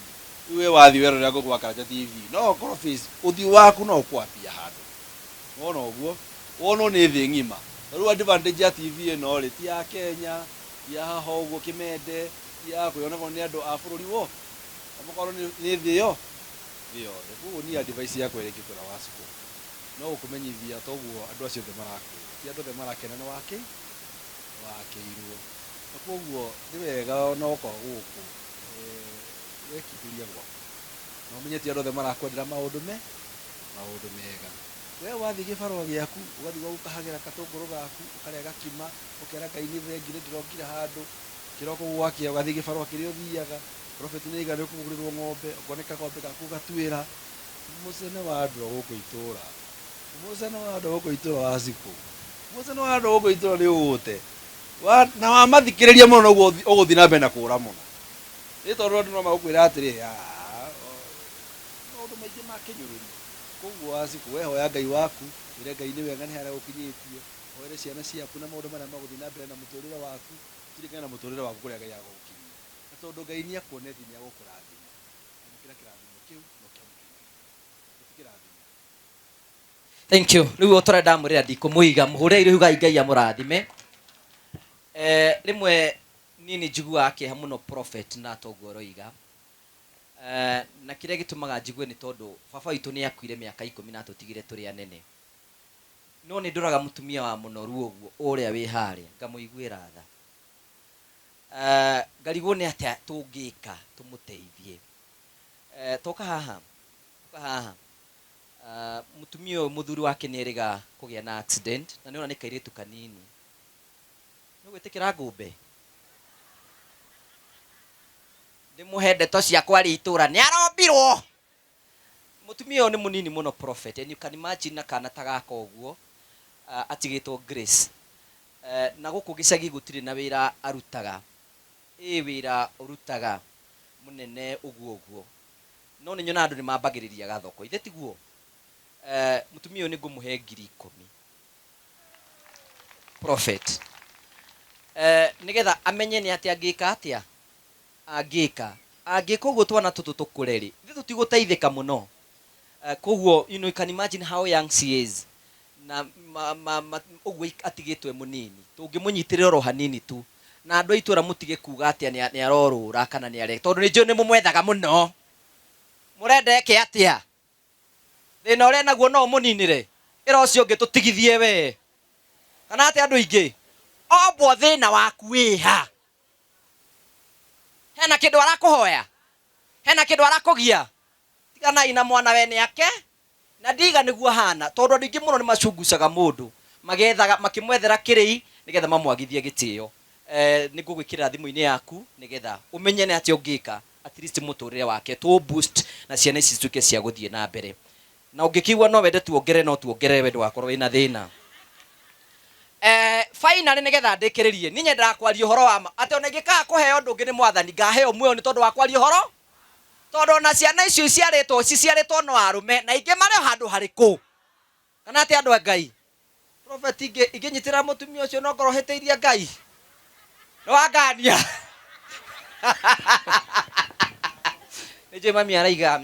Rĩu we wathiĩ werorera Ngũgĩ wa Karanja TV, no ũkorwo face ũthiũ waku no ũkwambia handũ. Wona ũguo? Wonwo nĩ thĩ ng'ima. Ta rĩu advantage ya TV ĩno rĩ, ti ya Kenya, ti ya haha ũguo Kĩmende, ti ya kwĩyonagwo nĩ andũ a bũrũri wo, okorwo nĩ thĩ yo, thĩ yothe. Koguo niĩ advice yakwa ĩrĩa ingĩkwĩra Wacikũ, no gũkũmenyithia toguo andũ acio othe marakwĩra. Ti andũ othe marakena nĩ wakĩ? Nĩ wakĩirwo. Na koguo nĩ wega ona woka gũkũ wekindĩria gwaku. Na ũmenye ti andũ othe marakwendera maũndũ me maũndũ mega. We wathiĩ gĩbarũa gĩaku, ũgathiĩ gwaku ũkahagĩra katũngũrũ gaku, ũkarĩa gakima, ũkera Ngai nĩ thengiũ nĩ ndĩrokire handũ, kĩroko gwakĩa ũgathiĩ gĩbarũa kĩrĩa ũthiaga, prophet nĩ aiga nĩ ũkũgũrĩrwo ng'ombe, ũkoneka ng'ombe gaku ũgatuĩra. Mũcene wa andũ a gũkũ itũra, mũcene wa andũ a gũkũ itũra Wacikũ, mũcene wa andũ a gũkũ itũra nĩ ũgũte. Na wamathikĩrĩria mũno noguo ũgũthiĩ na mbere na kũra mũno. Nĩ tondũ andũ no magũkwĩra atĩrĩ, Maũndũ maingĩ ma kĩnyũrũri. Koguo Wacikũ, we hoya Ngai waku, wĩre Ngai nĩ wega nĩ harĩa agũkinyĩtie, ũhoere ciana ciaku na maũndũ marĩa magũthiĩ na mbere na mũtũrĩre waku, ũtirikane na mũtũrĩre waku kũrĩa Ngai agũgũkinyia. Na tondũ Ngai nĩ akuonetie nĩ agũkũrathima, amũkĩra kĩrathimo kĩu na ũkĩamũkĩre na gĩkeno. Gĩti kĩrathimo. Thank you. Rĩu o torĩa ndamwĩrĩra ndikũmũiga, mũhũrei rĩu ugai Ngai amũrathime. Eh, rĩmwe niĩ nĩ njiguaga kĩeha mũno prophet na toguo ũroiga. Eh, na kĩrĩa gĩtũmaga njigue nĩ tondũ baba witũ nĩ akuire mĩaka ikũmi na atũtigire tũrĩ anene. No nĩ ndoraga mũtumia wa mũnoru ũguo ũrĩa wĩ harĩa ngamũiguĩra tha. Eh, ngarigwo nĩ atĩa tũngĩka tũmũteithie. Eh, toka haha, toka haha. Ah, mũtumia ũyũ mũthuri wake nĩ erĩga kũgĩa na accident na nĩ ona nĩ kairĩtu kanini. Nĩ ũgwĩtĩkĩra ngũmbe? Ndĩmũhe ndeto cia kwaria itũra nĩ arombirwo. Mũtumia ũyũ nĩ mũnini mũno prophet and you can imagine na kana ta gaka ũguo ah, atigĩtwo Grace. Eh, na gũkũ gĩcagi gũtirĩ na wĩra arutaga. Ĩ wĩra ũrutaga mũnene ũguo ũguo. No nĩ nyonaga andũ nĩ mambagĩrĩria gathoko. Ithe tiguo? Eh, mũtumia ũyũ nĩ ngũmũhe 10,000. Prophet. Eh, nĩgetha amenye nĩ atĩa angĩka atĩa angĩka angĩka ũguo twana tũtũ tũkũre rĩ ithuĩ tũtigũteithĩka mũno. Eh, koguo you know, you can imagine how young she is na ma, ma, ma, ũguo atigĩtwo e mũnini tũngĩmũnyitĩrĩra oro hanini tu na andũ a itũra mũtige kuga atĩa nĩ arorũra kana nĩ are tondũ nĩ njũĩ nĩ mũmwethaga mũno mũrenda eke atĩa Thĩna ũrĩa enaguo no ũmũninĩre? Ĩra ũcio ũngĩ tũtigithie wee. Kana atĩa andũ aingĩ? Ombwo thĩna waku wĩha? Hena kĩndũ arakũhoya? Hena kĩndũ arakũgia? Tiganai na mwana we nĩ ake na ndiga nĩguo ahana tondũ andũ aingĩ mũno nĩ macungucaga mũndũ magethaga makĩmwethera kĩrĩi nĩgetha mamwagithie gĩtĩo. Eh, nĩ ngũgwĩkĩrĩra thimũ-inĩ yaku nĩgetha ũmenye nĩ atĩa ũngĩka at least mũtũrĩre wake tũ boost na ciana ici cituĩke cia gũthiĩ na mbere. Na ũngĩkĩigua no wende tuongerere no tuongerere we ndũgakorwo wĩna thĩna. Eh, finally nĩgetha ndĩkĩrĩrie niĩ nyendaga kwaria ũhoro wa ma atĩ ona ingĩkaga kũheo ũndũ ũngĩ nĩ mwathani ngaheo muoyo nĩ tondũ wa kwaria ũhoro tondũ ona ciana icio iciarĩtwo ciciarĩtwo no arũme na ingĩ marĩ o handũ harĩkũ kana atĩ andũ a Ngai Prophet ingĩ ingĩnyitĩrĩra mũtumia ũcio no ngorwo hĩtĩirie Ngai. Nĩ wangania. Nĩ njũĩ mami araiga.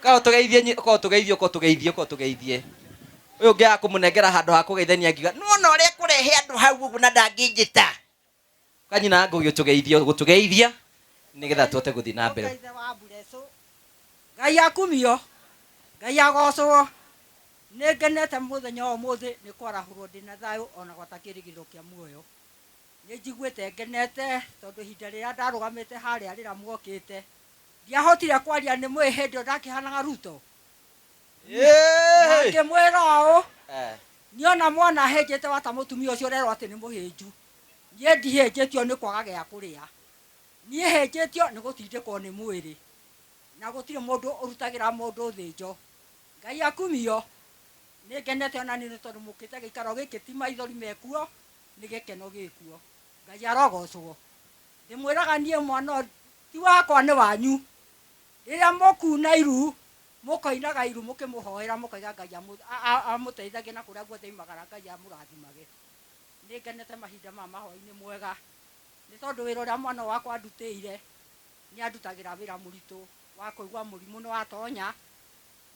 Korwo tũgeithie korwo tũgeithie korwo tũgeithie korwo tũgeithie. Ũyũ ũngĩ akũmũnengera handũ ha kũgeithania ngiuga nĩwona ũrĩa ekũrehe andũ hau ũguo na ndangĩnjĩta. Kanyina Ngũgĩ ũtũgeithie gũtũgeithia nĩgetha tũhote gũthiĩ na mbere. Ithe wa Mburecu. Ngai akumio, Ngai agocwo. Nĩ ngenete mũthenya wa ũmũthĩ nĩ kwarahũrwo ndĩna thayũ ona gwata kĩrĩgĩrĩro kĩa muoyo. Nĩ njiguĩte ngenete tondũ ihinda rĩrĩa ndarũgamĩte harĩa rĩrĩa muokĩte ndiahotire kwaria nĩ mwĩ hĩndĩ ĩyo ndakĩhanaga Ruto. Na ngĩmwĩra ũũ, niĩ ona mwana ahĩnjĩte wata mũtumia ũcio ũrerwo atĩ nĩ mũhĩnju. Niĩ ndihĩnjĩtio nĩ kwaga gĩa kũrĩa. Niĩ hĩnjĩtio nĩ gũtindĩkwo nĩ mwĩrĩ. Na gũtirĩ mũndũ ũrutagĩra mũndũ thĩnjo. Ngai akumio. Nĩ ngenete ona niĩ nĩ tondũ mũkĩte gĩikaro gĩkĩ ti maithori mekuo, nĩ gĩkeno gĩkuo. Ngai arogocwo. Ndĩmwĩraga niĩ mwana ũyũ ti wakwa nĩ wanyu. Rĩrĩa mũkuna iru, mũkoinaga iru mũkĩmũhoera mũkoiga Ngai amũteithagie na kũrĩa guothe oimagara Ngai amũrathimage. Nĩ ngenete mahinda maya ma hwaĩ-inĩ mwega, nĩ tondũ wĩra ũrĩa mwana ũyũ wakwa andutĩire, nĩ andutagĩra wĩra mũritũ wa kũigua mũrimũ nĩ watonya,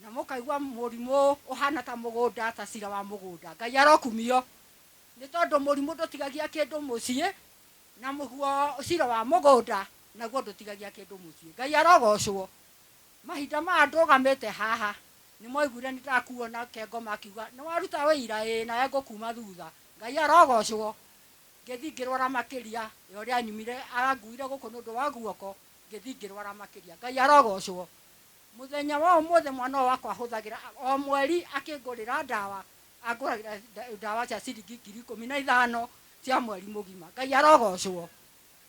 na mũkaigua mũrimũ ũhana ta mũgũnda, ta cira wa mũgũnda. Ngai arokumio, nĩ tondũ mũrimũ ndũtigagia kĩndũ mũciĩ, na mũguo cira wa mũgũnda naguo ndũtigagia kĩndũ mũciĩ. Ngai arogocwo. Mahinda maya ndũgamĩte haha, nĩ mwaiguire nĩ ndakuo na Kengoma akiuga, nĩ waruta wĩira? Ĩĩ, nawe ngũkuma thutha. Ngai arogocwo. Ngĩthiĩ ngĩrwara makĩria ya ũrĩa anyumire, anguire gũkũ nĩ ũndũ wa guoko, ngĩthiĩ ngĩrwara makĩria. Ngai arogocwo. Mũthenya wa ũmũthĩ mwana ũyũ wakwa ahũthagĩra, o mweri akĩngũrĩra ndawa, angũragĩra ndawa cia ciringi 15,000 cia mweri mũgima. Ngai arogocwo.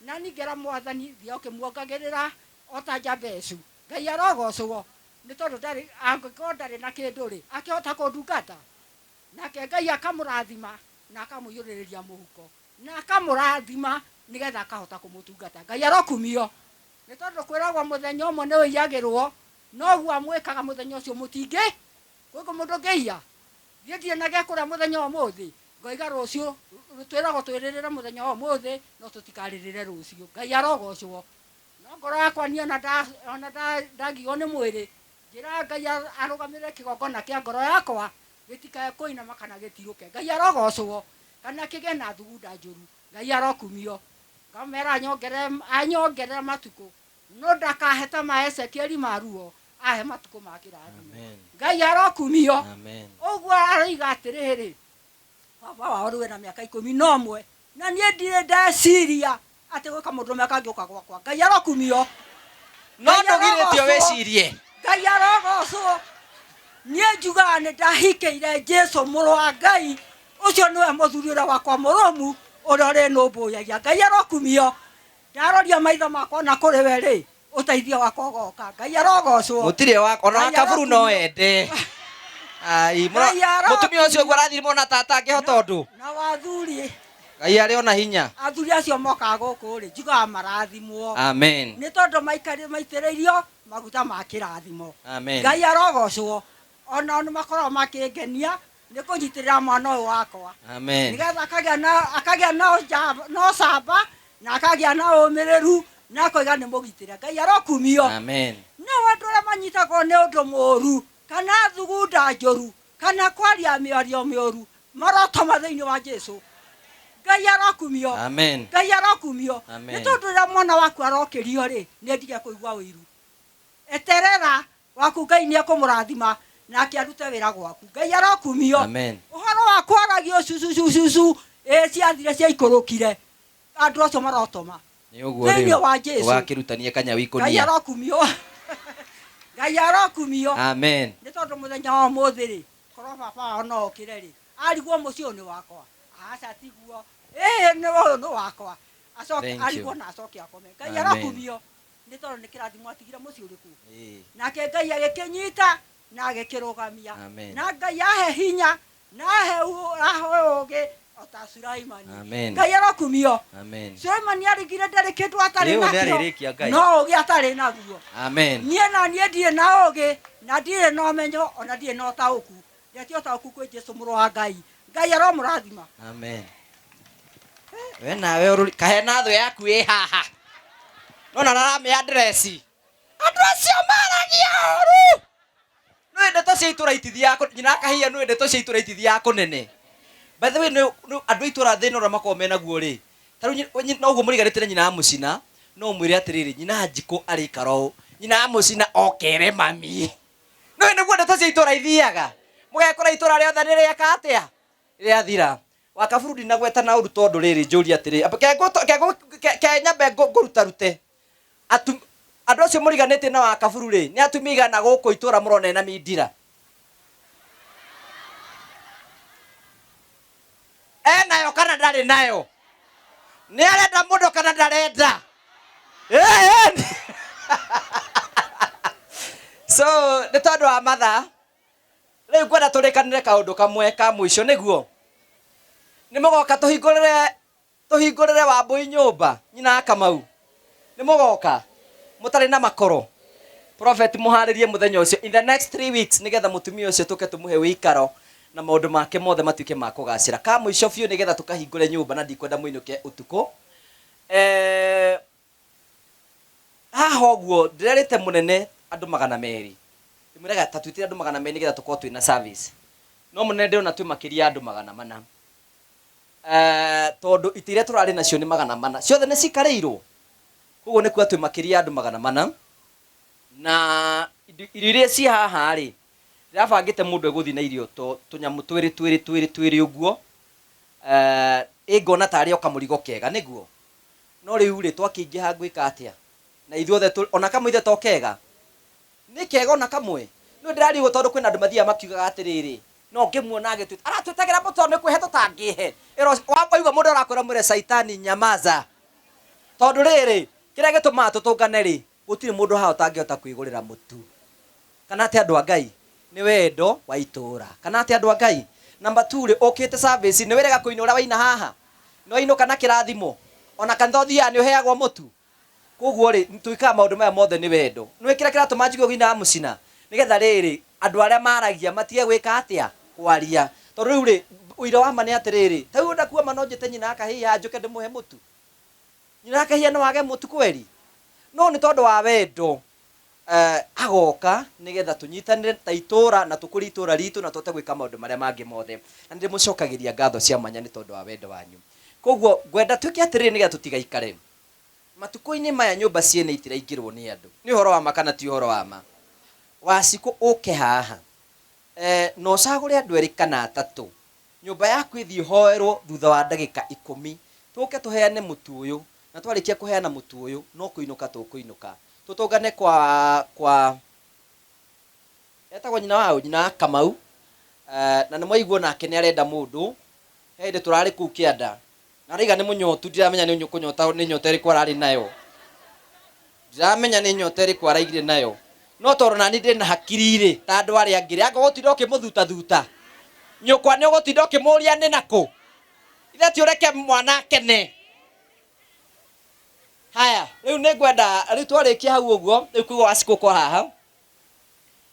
Na niĩ ngera Mwathani, thiĩ ũkĩmuongagĩrĩra o ta Jabezu. Ngai arogocwo, nĩ tondũ ndarĩ, angĩkorwo ndarĩ na kĩndũ-rĩ, akĩhota kũndungata? Nake Ngai akamũrathima na akamũiyũrĩrĩria mũhuko, na akamũrathima nĩgetha akahota kũmũtungata. Ngai arokumio. Nĩ tondũ kwĩragwo mũthenya ũmwe nĩ ũiyagĩrwo, noguo amwĩkaga mũthenya ũcio mũtingĩ. Kwĩ mũndũ ũngĩiya? Niĩ ndirĩ na gĩa kũrĩa mũthenya wa ũmũthĩ, ngoiga rũciũ, twĩragwo twĩrĩrĩre mũthenya wa ũmũthĩ, no tũtikarĩrĩre rũciũ. Ngai arogocwo. No ngoro yakwa niĩ ona ona ndagio nĩ mwĩrĩ, njĩraga Ngai arũgamĩrĩre kĩgongona kĩa ngoro yakwa, gĩtikae kũinama kana gĩtirũke. Ngai arogocwo, kana kĩgĩe na thugunda njũru. Ngai arokumio. Ngamera anyongerere, anyongerere matukũ, no ndakahe ta ma Ezekieli ma ruo, ahe matukũ ma kĩrathimo. Ngai arokumio. Ũguo aroiga atĩrĩrĩ, baba wao rĩu ena mĩaka 11, na niĩ ndirĩ ndeciria atĩ gwĩ kamũndũrũme kangĩũka gwakwa. Ngai arokumio. No ndũgirĩtio wĩcirie. Ngai arogocwo. Niĩ njugaga nĩ ndahikĩire Jesu mũrũ wa Ngai, ũcio nĩwe mũthuri ũrĩa wakwa mũrũmu, ũrĩa ũrĩnũmbũyagia. Ngai arokumio. Ndaroria maitho makwa na kũrĩ we rĩ, ũteithio wakwa ũgoka. Ngai arogocwo. Gũtirĩ wa ona Ngai kaburu no arokumio. ende. Ai, Ngai mũtumia ũcio ũguo arathimwo na tata angĩhota ũndũ. Na wathuri. Ngai arĩ ona hinya. Athuri acio mokaga gũkũ rĩ, njugaga marathimwo. Amen. Nĩ tondũ maitĩrĩirio maguta ma kĩrathimo. Amen. Ngai arogocwo. Onao nĩ makoragwo makĩngenia nĩ kũnyitĩrĩra mwana ũyũ wakwa. Amen. Nĩgetha akagĩa na ũcamba na akagĩa na ũmĩrĩru na akoiga nĩ mũgitĩre. Ngai arokumio. Amen. No andũ arĩa manyitagwo nĩ ũndũ mũũru kana thugunda njũru kana kwaria mĩario mĩũru marotoma thĩinĩ wa Jesu. Ngai arokumio. Amen. Ngai arokumio. Amen. Nĩ tondũ rĩrĩa mwana waku arokĩrio rĩ, nĩ ndige kũigua ũiru. Eterera waku Ngai nĩ ekũmũrathima nake arute wĩra gwaku. Ngai arokumio. Amen. Ũhoro wa kwaragio cucu cucu cucu, ĩ ciathire ciaikũrũkire. Andũ acio marotoma. Nĩ ũguo Thĩinĩ rĩu. wa Jesu. Ũgakĩrutania kanyau Ngai ikũnia. arokumio. Ngai arokumio. Amen. Nĩ tondũ mũthenya wa ũmũthĩ rĩ, korwo baba wao no okĩre rĩ, arigwo mũciĩ ũyũ nĩ wakwa. Aca tiguo. Ĩĩ nĩ ũyũ nĩ wakwa. Acoke Thank you. arigwo na acoke akome. Ngai Amen. arokumio. Nĩ tondũ nĩ kĩrathimo atigire mũciĩ ũrĩkũ. Ĩĩ. Nake Ngai agĩkĩnyita na agĩkĩrũgamia. Amen. Na Ngai ahe hinya na ahe ũũgĩ o ta Sulaimani. Amen. Ngai arokumio. Amen. Sulaimani arigire ndarĩ kĩndũ atarĩ Rĩu nakĩo. nĩarĩrĩkia Ngai. No ũũgĩ atarĩ naguo. Amen. Niĩ na niĩ ndirĩ na ũũgĩ na ndirĩ na ũmenyo ona ndirĩ na ũtaũku. Ndetia ũtaũku kwĩ Jesu mũrũ wa Ngai. Ngai aromũrathima. Amen. We nawe ũrũri kahe na thũ yaku ĩ haha. Nona araramĩ address. Andũ acio maragia ũru. Nĩ ndeto cia itũra itithiaga nyina akahia nĩ ndeto cia itũra itithiaga kũnene. By the way, nĩ andũ a itũra thĩna ũrĩa makoragwo menaguo rĩ, ta rĩu no ũguo mũriganĩte na nyina wa mũcina, no ũmwĩre atĩrĩrĩ, nyina wa Njikũ arĩikara ũũ, nyina wa mũcina okere mami. Nĩ nĩguo ndeto cia itũra ithiaga. Mũgekora itũra rĩothe nĩ rĩeka atĩa? Rĩathira. Wakaburu ndinagweta na ũru tondũ rĩrĩ njũrie atĩrĩ, ke nyambe ngũrutarute. Andũ acio mũriganĩtie na wakaburu rĩ, nĩ atumia igana gũkũ itũra mũrona ena mindira. Enayo kana ndarĩ nayo? Nĩ arenda mũndũ kana ndarenda? So, nĩ tondũ wa mathaa, rĩu ngwenda tũrĩkanĩre kaũndũ kamwe ka mũico nĩguo. Nĩ mũgoka tũhingũrĩre Wambũi nyũmba, nyina wa Kamau. Nĩ mũgoka mũtarĩ na makoro. Prophet mũharĩrie mũthenya ũcio in the next 3 weeks nĩgetha mũtumia ũcio tũke tũmũhe wĩikaro na maũndũ make mothe matuĩke ma kũgacĩra. Ka mũico biũ nĩgetha tũkahingũre nyũmba na ndikwenda mũinũke ũtukũ. Haha ũguo ndĩrerĩte mũnene andũ magana merĩ. Ndĩmwĩraga ta twĩtĩre andũ magana merĩ nĩgetha tũkorwo twĩna service. No mũnene ndĩrona twĩ makĩria andũ magana mana. Tondũ itĩ iria tũrarĩ nacio nĩ magana mana. Ciothe nĩ cikarĩirwo. Koguo nĩ kuga twĩ makĩria andũ magana mana. Na irio iria ci haha rĩ, ndĩrabangĩte mũndũ egũthiĩ na irio tũnyamũ twĩrĩ twĩrĩ twĩrĩ twĩrĩ ũguo. Ĩ ngona tarĩ o kamũrigo kega nĩguo. No rĩu rĩ, twakĩingĩha ngwĩka atĩa? Na ithuothe ona kamwe ithe to kega. Nĩ kega ona kamwe. No ndĩrarigwo tondũ kwĩna andũ mathiaga makiugaga atĩrĩrĩ, no ngĩmuona agĩtwĩta, aratwĩtagĩra mũtwe nĩ kwĩhe tũtangĩhe. Ĩro, waigua mũndũ arakwĩra mwĩre Caitani nyamaza. Tondũ rĩrĩ, kĩrĩa gĩtũmaga tũtũngane rĩ, gũtirĩ mũndũ haha ũtangĩhota kwĩgũrĩra mũtu. Kana atĩ andũ a Ngai, nĩ wendo wa itũũra. Kana atĩ andũ a Ngai, namba 2 rĩ, ũkĩte service, nĩ wĩrega kũina ũrĩa waina haha. Nĩ wainũka na kĩrathimo. Ona kanitha ũthiaga nĩ ũheagwo mũtu. Koguo rĩ, twĩkaga maũndũ maya mothe nĩ wendo. Nĩ kĩrĩa kĩratũma njigue ũgina wa mũcina nĩgetha rĩrĩ andũ arĩa maragia matige gwĩka atĩa kwaria. Tondũ rĩu rĩ, ũira wa ma nĩ atĩrĩrĩ, ta rĩu ndakua ma no njĩte nyina akahĩha njũke ndĩmũhe mũtu. Nyina akahĩha no age mũtu kweri. No nĩ tondũ wa wendo agoka nĩgetha tũnyitanĩre ta itũra na tũkũrie itũra ritũ na tũhote gwĩka maũndũ marĩa mangĩ mothe. Na nĩ ndĩmũcokagĩria ngatho cia mwanya nĩ tondũ wa wendo wanyu. Koguo ngwenda twĩke atĩrĩrĩ nĩgetha tũtigaikare. Matukũ-inĩ maya nyũmba ciene itiraingĩrwo nĩ andũ. Nĩ ũhoro wa ma kana ti ũhoro wa ma? Wacikũ ũke haha na ũcagũre andũ erĩ kana atatũ. Nyũmba yaku ĩthiĩ ĩhoerwo thutha wa ndagĩka ikũmi. Tũke tũheane mũtu ũyũ, na twarĩkia kũheana mũtu ũyũ no kũinũka tũkũinũka. Tũtũngane kwa kwa etagwo nyina wa ũ? Nyina wa Kamau. Na nĩ mwaigua nake nĩ arenda mũndũ. He hĩndĩ tũrarĩ kũu kĩanda. Na araiga nĩ mũnyotu, ndiramenya nĩ kũnyota nĩ nyota ĩrĩkũ ararĩ nayo. Ndiramenya nĩ nyota ĩrĩkũ araigire nayo. No tondũ nani ndĩ na hakiri rĩ, ta andũ arĩa angĩ rĩ, anga ũgũtinda ũkĩmũthutathutha. Nyũkwa nĩ ũgũtinda ũkĩmũria nĩ nakũ. Ithe ti ũreke mwana akene. Haya, rĩu nĩ ngwenda rĩu twarĩkia hau ũguo, rĩu kuga Wacikũ kwa haha.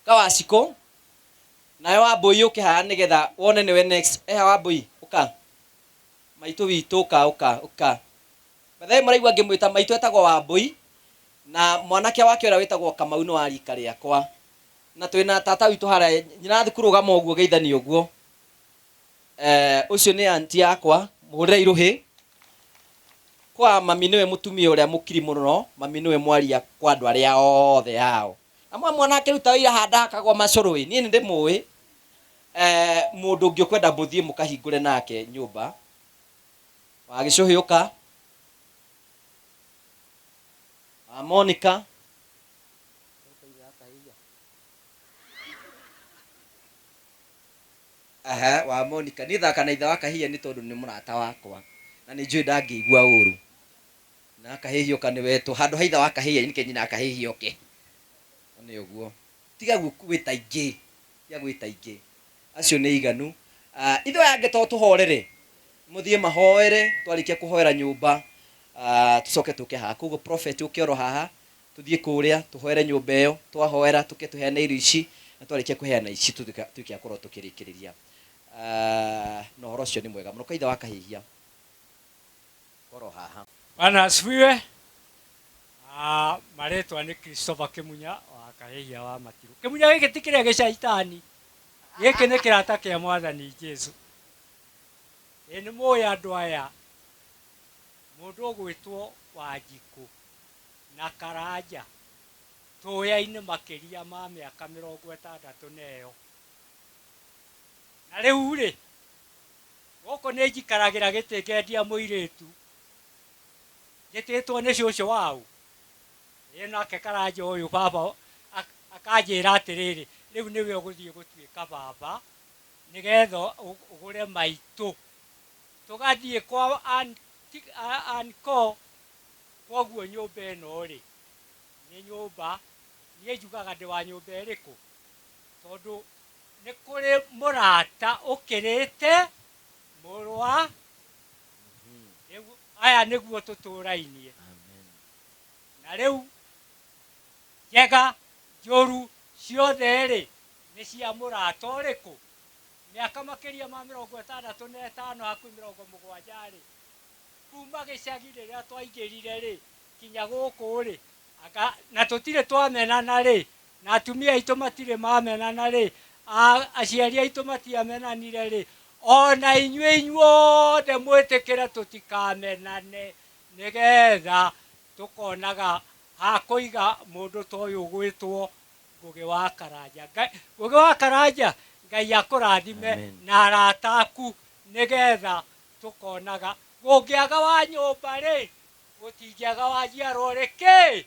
Ka Wacikũ. Nawe Wambũi ũke haha nĩgetha wone nĩwe next. Eha Wambũi, ũka. Maitũ witũ ũka ũka ũka. By the way mũraigua ngĩmwĩta maitũ etagwo Wambũi na mwanake wake ũrĩa wĩtagwo Kamau nĩ wa rika rĩakwa. Na twĩna tata witũ harĩa nyina thukuru rũgama ũguo geithani ũguo. Ũcio nĩ anti yakwa, mũhũrĩre irũhĩ. Kwa mami nĩwe mũtumia ũrĩa mũkiri mũno, mami nĩwe mwaria kwa andũ arĩa othe ao. Na mwa mwana akĩruta wĩra handa akagwa macũrũ ĩ, niĩ nĩ ndĩmũĩ. Mũndũ ũngĩ ũkwenda mũthiĩ mũkahingũre nake nyũmba. Wa Gĩcũhĩ ũka. Wa Monica. Aha, wa Monica. Niĩ thaka na ithe wa Kahia nĩ tondũ nĩ mũrata wakwa. Na nĩ njũĩ ndangĩigua ũru. Na Kahĩhia ũka nĩ wetwo. Handũ ha ithe wa Kahĩhia nĩkĩ nyina Kahĩhia oke. Nĩ ũguo. Tiga gwĩta ingĩ. Tiga gwĩta ingĩ. Acio nĩ iganu. Ithuĩ aya angĩ to tũhorere. Mũthiĩ mahoere, twarĩkia kũhoera nyũmba, tũcoke tũke haha. Koguo prophet ũke oro haha, tũthiĩ kũrĩa, tũhoere nyũmba ĩyo, twahoera tũke tũheane irio ici, na twarĩkia kũheana ici tuĩke a gũkorwo tũkĩrĩkĩrĩria. Na ũhoro ũcio nĩ mwega mũno. Kwa ithe wa Kahĩhia, oro haha. Bwana asifiwe. Marĩtwa nĩ Christopher Kĩmunya wa Kahĩhia wa Matirũ. Kĩmunya gĩkĩ ti kĩrĩa gĩcaitani. Gĩkĩ nĩ kĩrata kĩa Mwathani Jesu. Ĩ nĩ mũĩ andũ aya, mũndũ ũgwĩtwo Wanjikũ na Karanja tũyainĩ makĩria ma mĩaka 60 na ĩyo. Na rĩu rĩ, gũkũ nĩ njikaragĩra gĩtĩ ngendia mũirĩtu njĩtĩtwo nĩ cũcũ wau. Ĩ nake Karanja ũyũ baba akanjĩra atĩrĩrĩ, rĩu nĩwe ũgũthiĩ gũtuĩka baba nĩgetha ũgũre maitũ. Tũgathiĩ kwa anko, koguo nyũmba ĩno rĩ, nĩ nyũmba, niĩ njugaga ndĩ wa nyũmba ĩrĩkũ? Tondũ nĩ kũrĩ mũrata ũkĩrĩte mũrũ wa rĩu aya nĩguo tũtũrainie. Na rĩu njega njũru ciothe rĩ nĩ cia mũrata ũrĩkũ? Mĩaka makĩria ma 65 hakuhĩ 70 rĩ, kuma gĩcagi rĩrĩa twaingĩrire rĩ kinya gũkũ rĩ, na tũtirĩ twamenana rĩ, na atumia aitũ matirĩ mamenana rĩ, aciari aitũ matiamenanire rĩ, ona inyuĩ inyuothe mwĩtĩkĩre tũtikamenane nĩgetha tũkonaga ha kũiga mũndũ ta ũyũ ũgwĩtwo Ngũgĩ wa Karanja. Ngũgĩ wa Karanja, Ngai akũrathime na arata aku nĩgetha tũkonaga. Gũngĩaga wa nyũmba rĩ, gũtingĩaga wa njiarwo rĩ kĩ?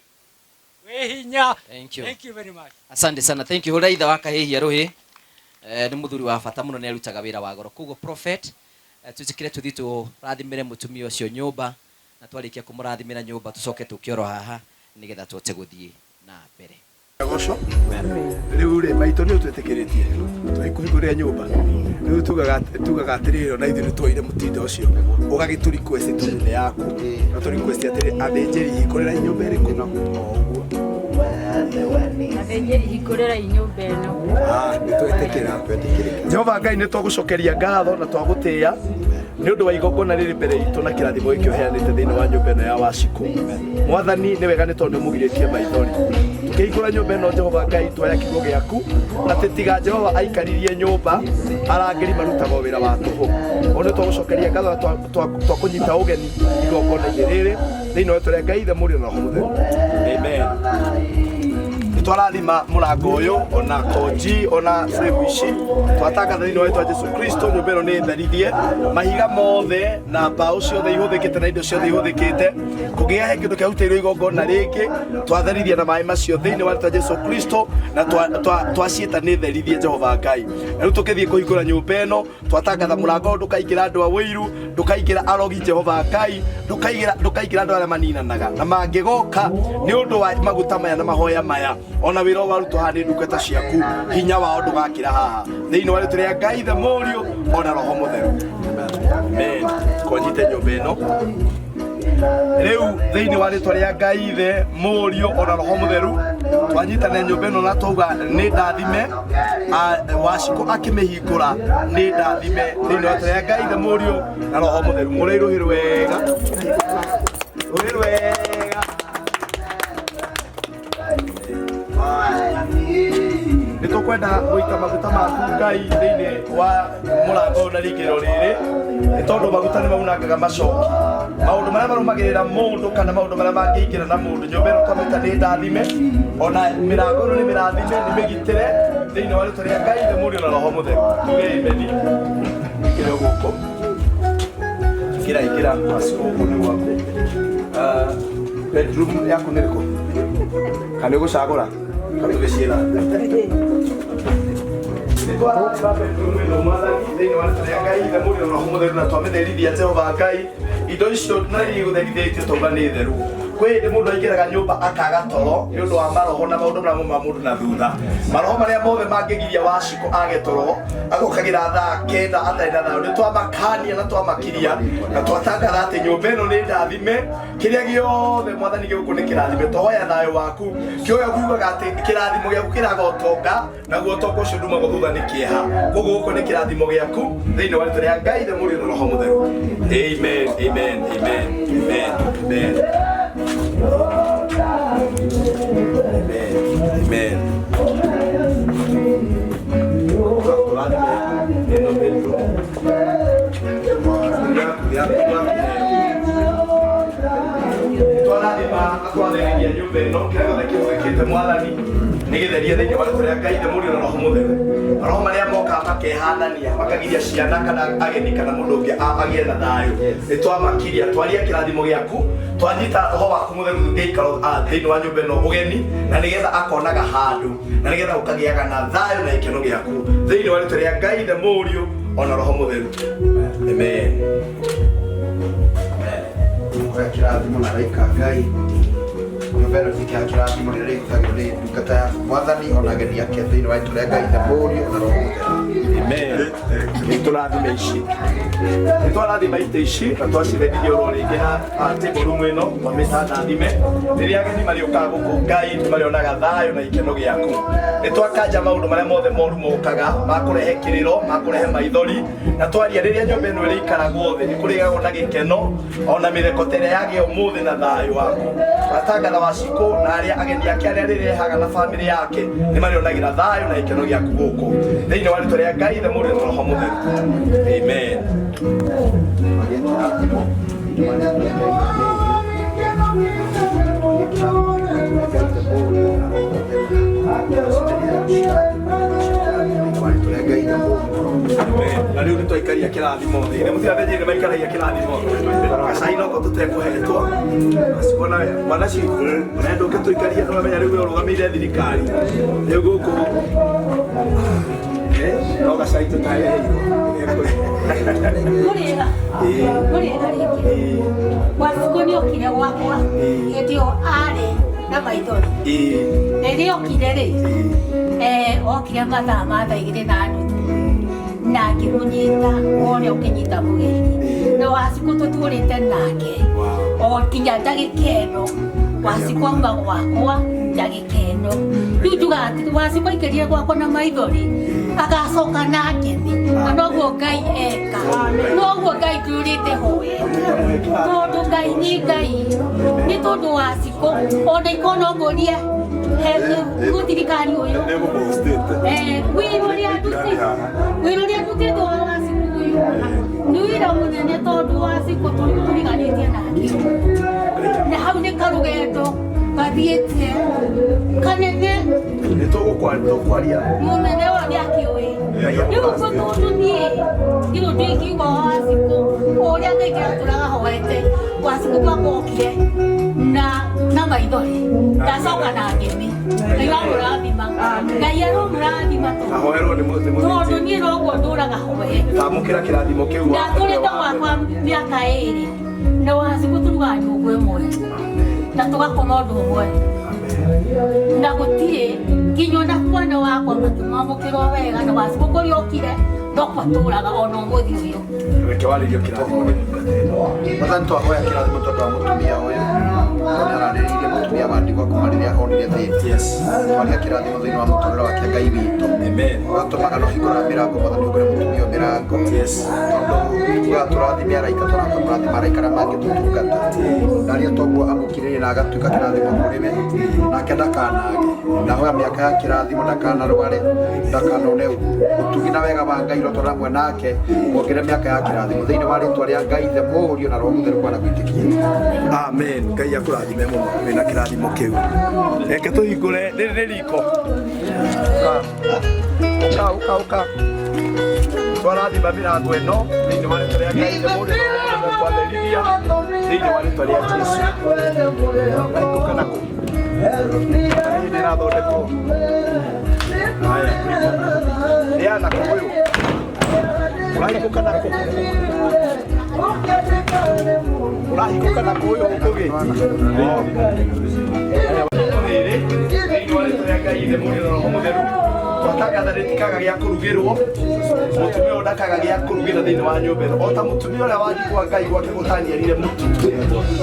Wĩ hinya. Thank you. Thank you very much. Asante sana. Thank you. Hũra ithe wa Kahĩhia rũhĩ. Nĩ mũthuri wa bata mũno nĩ arutaga wĩra wa goro. Koguo prophet, twĩtĩkĩre tũthiĩ tũrathimĩre mũtumia ũcio nyũmba, na twarĩkia kũmũrathimĩra nyũmba tũcoke tũke oro haha nĩgetha tũhote gũthiĩ na mbere. Goco rĩu rĩ maitũ nĩ ũtwĩtĩkĩrĩtie tũgĩkũhingũrĩra nyũmba rĩu tugaga atĩrĩrĩ ona ithuĩ nĩ tuoire mũtindo ũcio ũgagĩtũ request tondũ nĩ yaku na tũ request atĩrĩ athĩnjĩri hingũrĩra nyũmba ĩrĩkũ o ũguo. Athĩnjĩri hingũrĩrai nyũmba ĩno. Ah, nĩ twetĩkĩra. Jehova Ngai, nĩ twagũcokeria ngatho na twagũtĩĩa nĩ ũndũ wa igongona rĩrĩ mbere itũ na kĩrathimo gĩkĩ ũheanĩte thĩinĩ wa nyũmba ĩno ya Wacikũ. Mwathani, nĩ wega nĩ tondũ nĩ ũmũgirĩtie maithori tũkĩhingũra nyũmba ĩno. Jehova Ngai, tuoya kiugo gĩaku atĩ tiga Jehova aikaririe nyũmba, arangĩri marutaga wĩra wa tũhũ. O nĩ twagũcokeria ngatho na twakũnyita ũgeni igongona-inĩ rĩrĩ thĩinĩ wa rĩtwa rĩa Ngai Ithe, Mũriũ na Roho Mũtheru, amen. Twarathima mũrango ũyũ ona konji ona frame ici, twatangatha thĩinĩ wa rĩtwa Jesu Kristo nyũmba ĩno nĩ therithie, mahiga mothe na mbaũ ciothe ihũthĩkĩte na indo ciothe ihũthĩkĩte kũngĩgĩa he kĩndũ kĩarutĩirwo igongona rĩngĩ, twatherithia na maĩ macio thĩinĩ wa rĩtwa Jesu Kristo na twaciĩta nĩ therithie. Jehova Ngai, na rĩu tũkĩthiĩ kũhingũra nyũmba ĩno, twatangatha mũrango ũyũ ndũkaingĩra andũ a wũiru, ndũkaingĩra arogi. Jehova Ngai, ndũkaingĩra andũ arĩa maninanaga na mangĩgoka nĩ ũndũ wa maguta maya na mahoya maya ona wĩra ũyũ warutwo haha nĩ ndungata ciaku, hinya wao ndũgakĩra haha thĩinĩ wa rĩtwa rĩa Ngai Ithe, Mũriũ ona Roho Mũtheru, amen. Konyite nyũmba ĩno rĩu thĩinĩ wa rĩtwa rĩa Ngai Ithe, Mũriũ ona Roho Mũtheru. Twanyitana nyũmba ĩno na twauga nĩ ndathime. Wacikũ akĩmĩhingũra nĩ ndathime thĩinĩ wa rĩtwa rĩa Ngai Ithe, Mũriũ na Roho Mũtheru. Mũrĩ rũhĩ rwega, rũhĩ rwega. Nĩ tũkwenda gũita maguta maku Ngai thĩinĩ wa mũrango ũyũ na rĩingĩrĩro rĩrĩ, nĩ tondũ maguta nĩ maunangaga macoki, maũndũ marĩa marũmagĩrĩra mũndũ kana maũndũ marĩa mangĩingĩra na mũndũ. Nyũmba ĩno twamĩta nĩ ndathime, ona mĩrango ĩno nĩ mĩrathime, nĩ mĩgitĩre thĩinĩ wa rĩtwa rĩa Ngai Ithe, Mũriũ na Roho Mũtheru. Tuge amen. Ingĩra gũkũ, ingĩra, ingĩra gũkũ nĩ gwaku. Ah, bedroom yaku nĩ ĩrĩkũ? Kana nĩ ũgũcagũra kana tũgĩciĩra? Nĩtwarathima bedroom ĩno, Mwathani, thĩinĩ wa rĩtwa rĩa Ngai Ithe, Mũriũ na Roho Mũtheru, na twamĩtherithia. Jehova Ngai, indo icio na iria igũtherithĩtio tauga nĩ theru. Kwĩ hĩndĩ mũndũ aingĩraga nyũmba akaga toro nĩ ũndũ wa maroho na maũndũ marĩa mauma mũndũ na thutha, maroho marĩa mothe mangĩgiria Wacikũ age toro, agokagĩra thaa 9 atarĩ na thayũ. Nĩ twamakania na twamakiria na twatangatha atĩ nyũmba ĩno nĩ ndathime. Kĩrĩa gĩothe, Mwathani, gĩũkũ nĩ kĩrathime. Twahoya thayũ waku. Kĩoya kiugaga atĩ kĩrathimo gĩaku kĩraga ũtonga, naguo ũtonga ũcio ndumagwo thutha nĩ kĩeha. Koguo gũkũ nĩ kĩrathimo gĩaku thĩinĩ wa rĩtwa rĩa Ngai Ithe, Mũriũ na Roho Mũtheru, amen, amen, amen, amen, amen, amen, amen. Tũrathime ĩno bedroom yaku twarathima na twatherithia nyũmba ĩno. Kĩrĩa gĩothe kĩhũthĩkĩte, Mwathani, nĩ gĩtherie thĩinĩ wa rĩtwa rĩa Ngai Ithe, Mũriũ na Roho Mũtheru. Maroho marĩa mokaga makehanania makagiria ciana kana ageni kana mũndũ ũngĩ agĩe na thayũ, nĩ twamakiria, twaria kĩrathimo gĩaku, twanyita Roho waku Mũtheru gĩikaro thĩinĩ wa nyũmba ĩno ũgeni, na nĩgetha akonaga handũ na nĩgetha ũkagĩaga na thayũ na gĩkeno gĩaku thĩinĩ wa rĩtwa rĩa Ngai Ithe, Mũriũ ona Roho Mũtheru, amen. Oya kĩrathimo na raika Ngai nyũmba ĩno ĩtuĩke ya kĩrathimo rĩrĩa ĩhingũragĩrwo nĩ ndungata yaku, Mwathani, ona ageni ake thĩinĩ wa rĩtwa rĩa Ngai Ithe, Mũriũ na Roho Mũtheru. Amen. Nĩ tũrathima ici, nĩ twarathima itĩ ici na twacitherithia oro rĩngĩ na table room ĩno twamĩta ndathime. Rĩrĩa ageni marĩũkaga gũkũ, Ngai, nĩ marĩonaga thayũ na ikeno gĩaku. Nĩ twakanja maũndũ marĩa mothe moru mokaga makũrehe kĩrĩro, makũrehe maithori, na twaria rĩrĩa nyũmba ĩno ĩrĩikaragwo thĩ nĩ kũrĩgagwo na gĩkeno ona mĩtheko ta ĩrĩa yagĩa ũmũthĩ na thayũ waku. Twatangatha Wacikũ na arĩa ageni ake arĩa rĩrehaga na bamĩrĩ yake nĩ marĩonagĩra thayũ na gĩkeno gĩaku gũkũ thĩinĩ wa rĩtwa rĩa Ngai Ithe, Mũriũ na Roho Mũtheru, amen. Magĩe kĩrathimo thĩinĩ wa rĩtwa rĩa Ngai Ithe, Mũriũ. Magĩe kĩrathimo thĩinĩ wa rĩtwa rĩa Ngai Ithe, Mũriũ na Roho Mũtheru. Thĩinĩ wa rĩtwa rĩa Ngai Ithe, Mũriũ na Roho Mũtheru. Amen. Na rĩu nĩ twaikaria kĩrathimo thĩ nĩ mũtirathĩnjĩri nĩ maikaragia kĩrathimo gacai noko tũtekũhetwo. Wacikũ nawe mwana cikũ ũrenda ũke tũikarie, nĩwamenya rĩu we ũrũgamĩire thirikari rĩu gũkũ. No gacai tũtaheirwo. Mũrĩega? Mũrĩega rĩngĩ. Wacikũ nĩ okire gwakwa hĩndĩ ĩyo arĩ na maithori. Rĩrĩa okire rĩ, okire mathaa ma thaa igĩrĩ na nuthu na ngĩmũnyita ũrĩa ũkĩnyita mũgeni na Wacikũ tũtũrĩte nake o nginya ndagĩka ĩno. Wacikũ auma gwakwa ndagĩka ĩno rĩu njugaga atĩ Wacikũ aikĩrire gwakwa na maithori agacoka na ngemi, na noguo Ngai eka, noguo Ngai ndũrĩte hoete, tondũ Ngai nĩ Ngai. Nĩ tondũ Wacikũ ona ikorwo no ngũrie mũthirikari ũyũ wĩra ũrĩa ndutĩte, wĩra ũrĩa ndutĩte wa Wacikũ ũyũ nĩ wĩra mũnene, tondũ Wacikũ tũriganĩtie nake na hau nĩ karũgendo gathiĩte kanene. Nĩ tũgũkwaria. Mũnene wa nĩ akĩũĩ rĩu ũguo, tondũ niĩ ndirĩ ũndũ ingiuga wa Wacikũ ũrĩa Ngai kĩratũraga hoete. Wacikũ gwakwa okire na maithori, ndacoka na ngemi. Ngai wamũrathima, Ngai aromũrathima. Ahoerwo nĩ tondũ niĩ noguo ndũraga hoete. Tamũkĩra kĩrathimo kĩu. Ndatũrĩte gwakwa mĩaka ĩrĩ na Wacikũ tũrugaga nyũngũ ĩmwe na tũgakoma ũndũ ũmwe na gũtirĩ nginya ona mwana wakwa makĩmwamũkĩra o wega, na Wacikũ kũrĩa okire no kwatũraga ona ũmũthĩ ũyũ. Reke warĩrio kĩrathimo nĩ ndungata ĩno. Mwathani, twahoya kĩrathimo tondũ wa mũtumia ũyũ, tondũ nĩararĩrĩirie mũtumia wa ndigwa kuma rĩrĩa onire thĩna. Twaria kĩrathimo thĩinĩ wa mũtũrĩre wake, Ngai witũ ũgatũmaga no hingũraga mĩrango. Mwathani, hingũre mũtumia ũyũ mĩrango, tondũ tugaga tũrathime araika, tũrahota kũrathima araika arĩa mangĩtũtungata. Ndaria toguo amũkirĩrie na agatuĩka kĩrathimo kũrĩ we, nake ndakanage. Ndahoya mĩaka ya kĩrathimo, ndakanarware, ndakanone ũtugi na wega wa Ngai ũrotũra hamwe nake, wongerere mĩaka ya kĩrathimo thĩinĩ wa rĩtwa rĩa Ngai Ithe, Mũriũ na Roho Mũtheru, kwana gwĩtĩkia. Amen. Ngai akũrathime mũno wĩna kĩrathimo kĩu. Reke tũhingũre rĩrĩ nĩ riko. Ũka, ũka, ũka. Twarathima mĩrango ĩno thĩinĩ wa rĩtwa rĩa Ngai Ithe, Mũriũ na Roho Mũtheru, twatherithia thĩinĩ wa rĩtwa rĩa Jesu. Ũrahingũka nakũ? Hĩndĩ ĩrathondekwo. Haya, rĩa nakũ ũyũ. Ũrahingũka nakũ? Ũrahingũka nakũ ũyũ ũkũgĩ? Rĩrĩ thĩinĩ wa rĩtwa rĩa Ngai Ithe, Mũriũ na Roho Mũtheru, twatangatha rĩtikaga gĩa kũrugĩrwo. Mũtumia ũyũ ndakaga gĩa kũrugĩra thĩinĩ wa nyũmba ĩno, o ta mũtumia ũrĩa wa Ngai gwake gũtaniarire mũtu.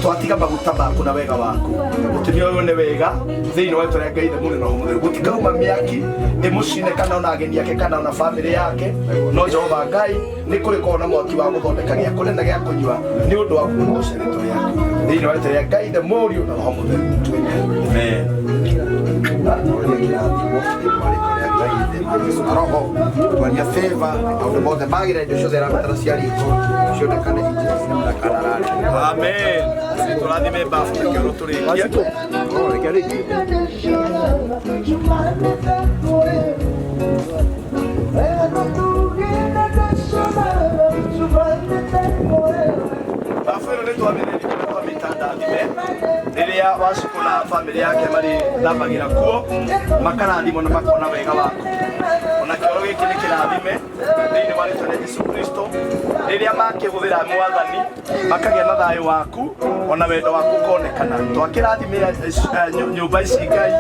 Twatiga maguta maku na wega waku. Mũtumia ũyũ nĩ wega thĩinĩ wa rĩtwa rĩa Ngai Ithe, Mũriũ na Roho Mũtheru. Gũtikauma mĩaki ĩmũcine kana ona ageni ake kana ona bamĩrĩ yake, no Jehova Ngai nĩ kũrĩkorwo na mwaki wa gũthondeka gĩa kũrĩa na gĩa kũnyua nĩ ũndũ wa kũgoca rĩtwa rĩaku thĩinĩ wa rĩtwa rĩa Ngai Ithe, Mũriũ na Roho Mũtheru. Amen. Twaria kĩrathimo thĩinĩ wa rĩtwa rĩa Ngai Ithe na Roho. Twaria favor, maũndũ mothe magĩrĩra, indo ciothe arabatara cia riko cionekane in Jesus name, ndakanarare. Amen. Nĩ tũrathime mbabu na kĩoro tũrĩkie. Reke rĩkie. Babu ĩno nĩ twamĩrĩria na twamĩta ndathime rĩrĩa Wacikũ na bamĩrĩ yake marĩthambagĩra kuo, makarathimwo na makona wega waku. Ona kĩoro gĩkĩ nĩ kĩrathime thĩinĩ wa rĩtwa rĩa Jesu Kristo. Rĩrĩa makĩhũthĩra, Mwathani, makagĩa na thayũ waku ona wendo waku ũkonekana. Twakĩrathimĩra nyũmba ici, Ngai,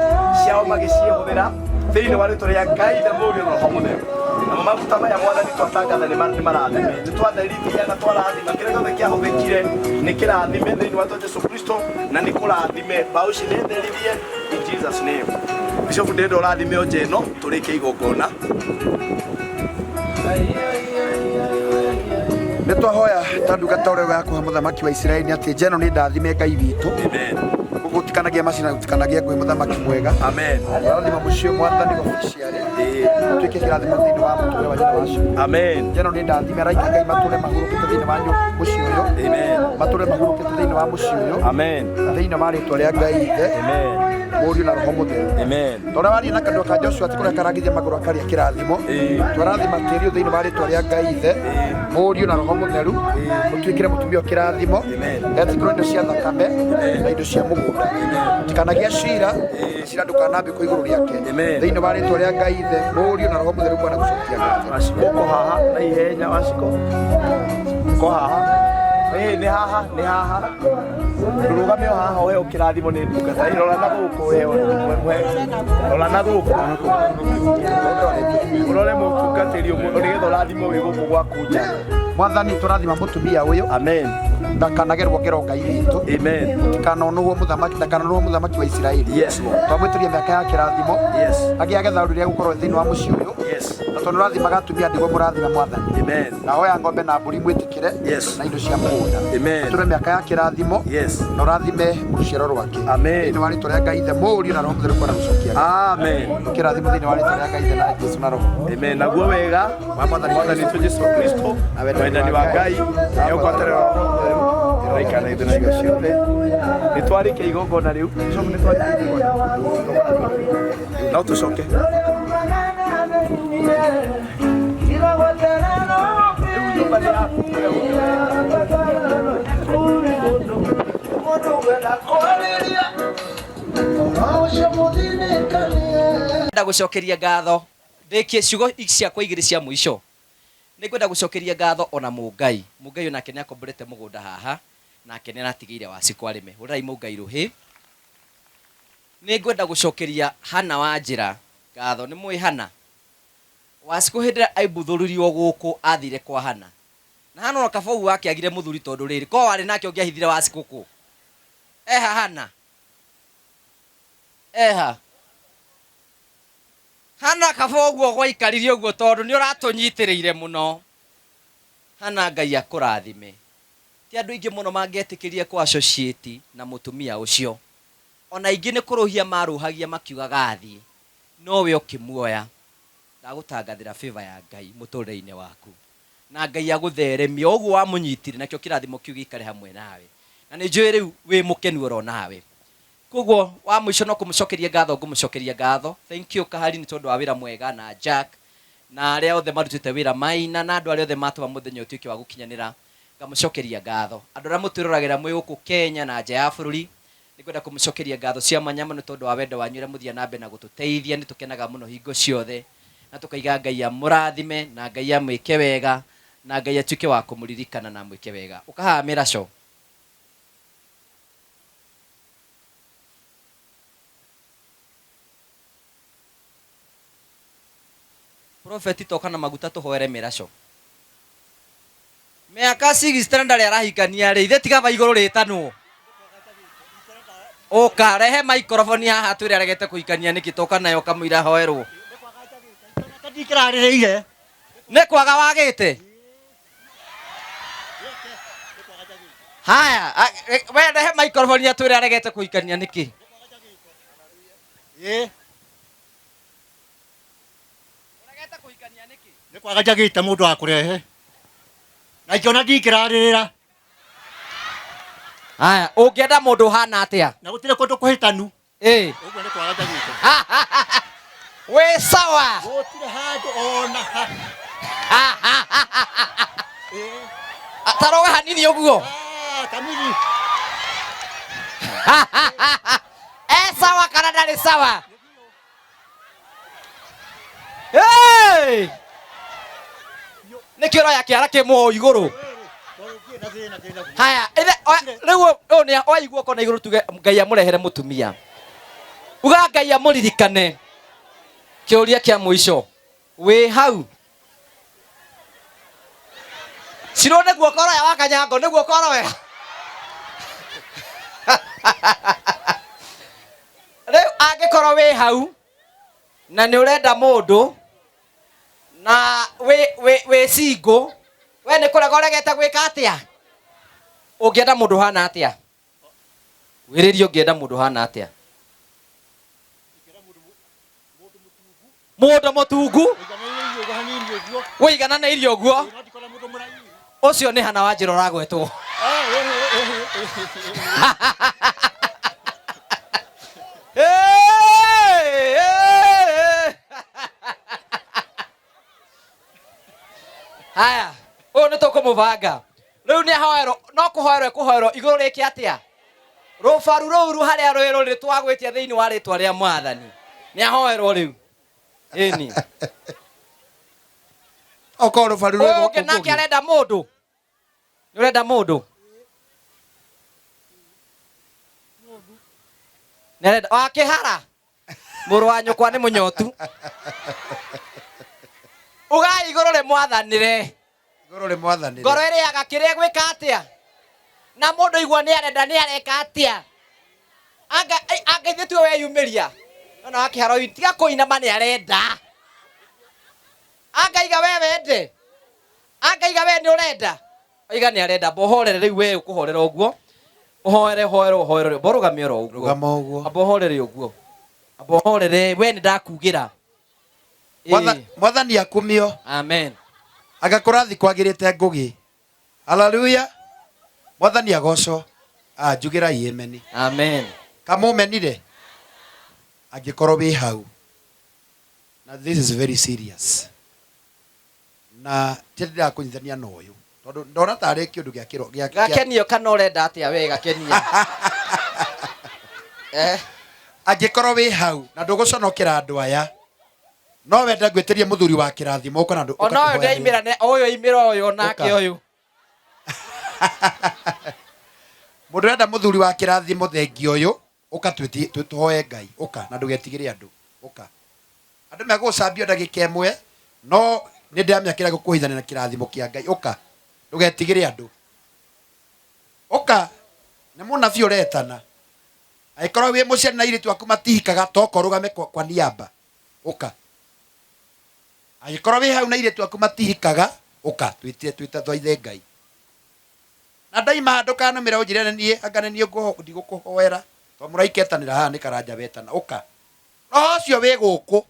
ciao magĩciĩhũthĩra thĩinĩ wa rĩtwa rĩa Ngai Ithe, Mũriũ na Roho Mũtheru. Namo maguta maya, Mwathani, twatangatha nĩ marathime. Nĩ twatherithia na twarathima kĩrĩa gĩothe kĩahũthĩkire, nĩ kĩrathime thĩinĩ wa rĩtwa Jesu Kristo, na nĩ kũrathime. Mbaũ ici nĩ therithie in Jesus name. Bishop, ndĩrenda ũrathime o nja ĩno tũrĩkie igongona. Nĩ twahoya ta ndungata ũrĩa yakuha mũthamaki wa Isiraeli atĩ nja ĩno nĩ ndathime, Ngai witũ, gũtikanagia macina, gũtikanagia ngũĩ, mũthamaki mwega. Amen. Rathima mũciĩ, Mwathani, wabici tuĩke kĩrathimo thĩinĩ wa mũtũrĩre wa nyina wacio. Amen. Njeno nĩ ndathime, araika Ngai matũre mahurũkĩte thĩinĩ wa mũciĩ ũyũ. Amen. Matũre mahurũkĩte thĩinĩ wa mũciĩ ũyũ. Amen. Thĩinĩ wa rĩtwa rĩa Ngai Ithe, Mũriũ na Roho Mũtheru. Amen. Tondũ waria na kanua ka Joshua atĩ kũrĩa karangithia magũrũ akarĩa kĩrathimo, twarathima tĩri ũyũ thĩinĩ wa rĩtwa rĩa Ngai Ithe, Mũriũ na Roho Mũtheru, ũtuĩkĩre mũtumia ũyũ kĩrathimo, etĩkĩrwo indo cia thakame na indo cia mũgũnda, tikanagia cira, cira ndũkanambĩkwo igũrũ rĩake, thĩinĩ wa rĩtwa rĩa Ngai Ithe, Mũriũ na Roho Mũtheru. Bwana gũcokia ngatho. Waciko, ũko haha na ihenya. Waciko, ko haha. Ĩĩ nĩ haha, nĩ haha. Ndũrũgame o haha ũheo kĩrathimo nĩ ndungata. Ĩ, rora na gũkũ ũheo mũhe. Rora na gũkũ. Ũrore mũtungatĩri ũmwe nĩgetha ũrathimwo wĩ gũkũ gwaku nja. Mwathani tũrathima mũtumia ũyũ. Amen. Ndakanagerwo ngero Ngai witũ. Amen. Mũtikanonũhwo mũthamaki, ndakanonũhwo mũthamaki wa Isiraeli. Yes, Lord. Twamwĩtĩria mĩaka ya kĩrathimo. Yes. Agĩage thayũ rĩrĩa egũkorwo thĩinĩ wa mũciĩ ũyũ. Yes. Na tondũ ũrathimaga atumia ndigwa mũrathime Mwathani. Amen. Na hoya ng'ombe na mbũri mwĩtĩkĩre. Yes. Na indo cia mũgũnda. Amen. Atũre mĩaka ya kĩrathimo. Yes. Na ũrathime rũciaro rwake. Amen. Thĩinĩ wa rĩtwa rĩa Ngai Ithe, Mũriũ na Roho Mũtheru kwenda gũcokia. Amen. Kĩrathimo thĩinĩ wa rĩtwa rĩa Ngai Ithe na Jesu na Roho. Amen. Naguo wega wa Mwathani Mwathani witũ Jesu Kristo na wendani wa Ngai na ngwatanĩro ya Roho Mũtheru ĩroikara na ithuĩ na hingo ciothe. Nĩ twarĩkia igongona rĩu. Bishop, nĩ twarĩkia igongona. No tũcoke. Rĩu nyũmba nĩ yaku kũrĩa Ngwenda gũcokeria ngatho ndĩkie ciugo ciakwa igĩrĩ cia mũico. Nĩ ngwenda gũcokeria ngatho ona Mũngai. Mũngai onake nĩ akomborete mũgũnda haha nake nĩ aratigĩire Wacikũ arĩme. Hũrĩrai Mũngai rũhĩ. Nĩ ngwenda gũcokeria Hana wa njĩra ngatho. Nĩ mũĩ Hana? Wacikũ hĩndĩ ĩrĩa aimbuthũririo gũkũ athire kwa Hana. Na Hana ona kaba ũguo akĩagire mũthuri tondũ rĩrĩ ko warĩ nake ũngĩahithire Wacikũ kũ? Eha Hana? Eha? Hana kaba ũguo gwaikarire ũguo tondũ nĩ ũratũnyitĩrĩire mũno. Hana Ngai akũrathime. Ti andũ aingĩ mũno mangĩetĩkĩria kũ associate na mũtumia ũcio. Ona aingĩ nĩ kũrũhia marũhagia makiugaga athiĩ, no we ũkĩmuoya. Ndagũtangathĩra favor ya Ngai mũtũrĩre-inĩ waku. Na Ngai agũtheremie o ũguo wamũnyitire, nakĩo kĩrathimo kĩu gĩikare hamwe nawe. Na nĩ njũĩ rĩu wĩ mũkenu oro nawe. Koguo wa mũico no kũmũcokeria ngatho ngũmũcokeria ngatho. Thank you Kahari nĩ tondũ wa wĩra mwega na Jack na arĩa othe marutĩte wĩra Maina na andũ arĩa othe matũma mũthenya ũtuĩke wa gũkinyanĩra. Ngamũcokeria ngatho. Andũ arĩa mũtwĩroragĩra mwĩ gũkũ Kenya na nja ya bũrũri, nĩ ngwenda kũmũcokeria ngatho cia mwanya mũno tondũ wa wendo wanyu ũrĩa mũthiaga na mbere na gũtũteithia. Nĩ tũkenaga mũno hingo ciothe na tũkaiga Ngai amũrathime na Ngai amwĩke wega na Ngai atuĩke wa kũmũririkana na amwĩke wega. Ũkahaha mĩraco. Prophet toka na maguta tũhoere mĩraco. Mĩaka 60 na ndarĩ arahikania rĩ, ithe tiga ba igũrũ rĩtanwo. Ũka rehe microphone haha twĩre aregete kũhikania nĩkĩ, toka nayo kamũira hoerwo. Ndikĩrarĩrĩire. Nĩ kwaga wagĩte? Haya, we rehe microphone atwĩre aregete kũhikania nĩkĩ. Ĩ. Nĩ kwaga njagĩte mũndũ wa kũrehe. Na ingĩona ndingĩrarĩrĩra. Haya, ũngĩenda mũndũ ũhana atĩa? Na gũtirĩ kũndũ kũhĩtanu. Ĩ. Ũguo nĩ kwaga njagĩte. Wĩ sawa. Gũtirĩ handũ ona ha. Taroga hanini ũguo. Kamiri. E sawa kana ndarĩ sawa? Hey! Nĩkĩ ũroya kĩara kĩmwe igũrũ? Haya, ithe rĩu ũyũ nĩ oya guoko na igũrũ tuge Ngai amũrehere mũtumia. Uga Ngai amũririkane. Kĩũria kĩa mũico. Wĩ hau? Cirwo nĩ guoko ũroya wa Kanyango, nĩ guoko ũroya. Rĩu angĩkorwo wĩ hau na nĩ ũrenda mũndũ na wĩ single, we nĩ kũrega ũregete gwĩka atĩa? Ũngĩenda mũndũ ũhana atĩa? Wĩrĩrie ũngĩenda mũndũ ũhana atĩa? Mũndũ mũtungu wĩigananĩirie ũguo, ũcio nĩ Hana wa njĩra ũragwetwo. Haya, ũyũ nĩ tũkũmũbanga rĩu. Nĩ ahoerwo, no kũhoerwo ekũhoerwo igũrũ rĩke atĩa? Rũbaru rũu harĩa rwĩ rũrĩ twagwĩtia thĩinĩ wa rĩtwa rĩa Mwathani. Nĩ ahoerwo rĩu. Ĩni. Okorwo rũbaru rwĩ Ũyũ ũngĩ nake arenda mũndũ. Nĩ ũrenda mũndũ? Nĩarenda wakĩhara mũrũ wa nyũkwa nĩ mũnyotu. Ugai igũrũ rĩmwathanĩre. Igũrũ rĩmwathanĩre. Ngoro ĩrĩaga kĩrĩa ĩgwĩka atĩa? Na mũndũ igua nĩ arenda nĩ areka atĩa? Anga anga ithuĩ tiwe weyumĩria. Nona wakĩhara ũyũ tiga kũinama nĩ arenda. Anga iga we wende. Anga iga we nĩ ũrenda. Oiga nĩ arenda amba ũhorere rĩu we ũkũhorera ũguo. Ũhoere ũhoere ũhoere amba ũrũgame oro ũguo. Rũgama ũguo. Amba ũhorere ũguo. Amba ũhorere we nĩ ndakugĩra. Mwathani akumio. Amen. Anga kũrathi kwagĩrĩte Ngũgĩ. Haleluya. Mwathani agocwo. Ah, njugĩrai ameni. Amen. Kamũmenire? Angĩkorwo wĩ hau. Na this is very serious. Na ti atĩ ndĩrakũnyitithania na ũyũ. Tondũ ndona tarĩ kĩũndũ gĩa kĩro gĩa Gakenio kana ũrenda atĩa we gakenio? Eh. Angĩkorwo wĩ hau na ndũgũconokera andũ aya, no wende ngwĩtĩrie mũthuri wa kĩrathimo ũka na Ona ũyũ ndaimĩra ne ũyũ aimĩra ũyũ onake Ũka. ũyũ. Mũndũ ũrenda mũthuri wa kĩrathimo thengia ũyũ, ũka tũhoe Ngai, ũka na ndũgetigĩre andũ, ũka. Andũ megũgũcambia o ndagĩka ĩmwe, no nĩ ndĩramenya kĩrĩa gũkũhithania na kĩrathimo kĩa Ngai, ũka. Ndũgetigĩre andũ. Ũka, nĩ mũnabii ũretana. Angĩkorwo wĩ mũciari na airĩtu aku matihikaga, toka ũrũgame kwa niaba, ũka. Angĩkorwo wĩ hau na airĩtu aku matihikaga, ũka, twĩtire twĩtatwaithe Ngai. Na ndaima haha ndũkanũmĩre ũnjĩre nĩ niĩ, anga nĩ niĩ ndigũkũhoera, tondũ mũraika etanĩra haha nĩ Karanja wetana, ũka. Roho ũcio wĩ gũkũ.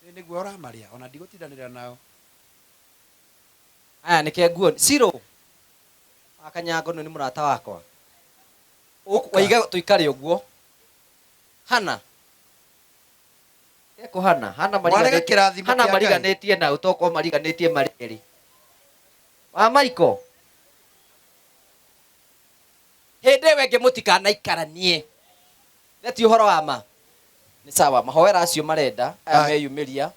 Ĩ nĩguo ũramarĩa, ona ndigũtindanĩra nao. Aya nĩke nguo Ciro wa Kanyango nĩ mũrata wakwa. Waiga tũikare ũguo. Hana. Eko Hana, Hana Mwarega mariganĩtie kĩrathimo Hana kĩa Ngai. mariganĩtie na ũtokorwo mariganĩtie marĩ erĩ. Wa Michael. Hĩndĩ ĩyo ĩngĩ mũtikanaikaranie. Nĩ ti ũhoro wa ma. Nĩ sawa, mahoera acio marenda, aya Ah. meyumĩria.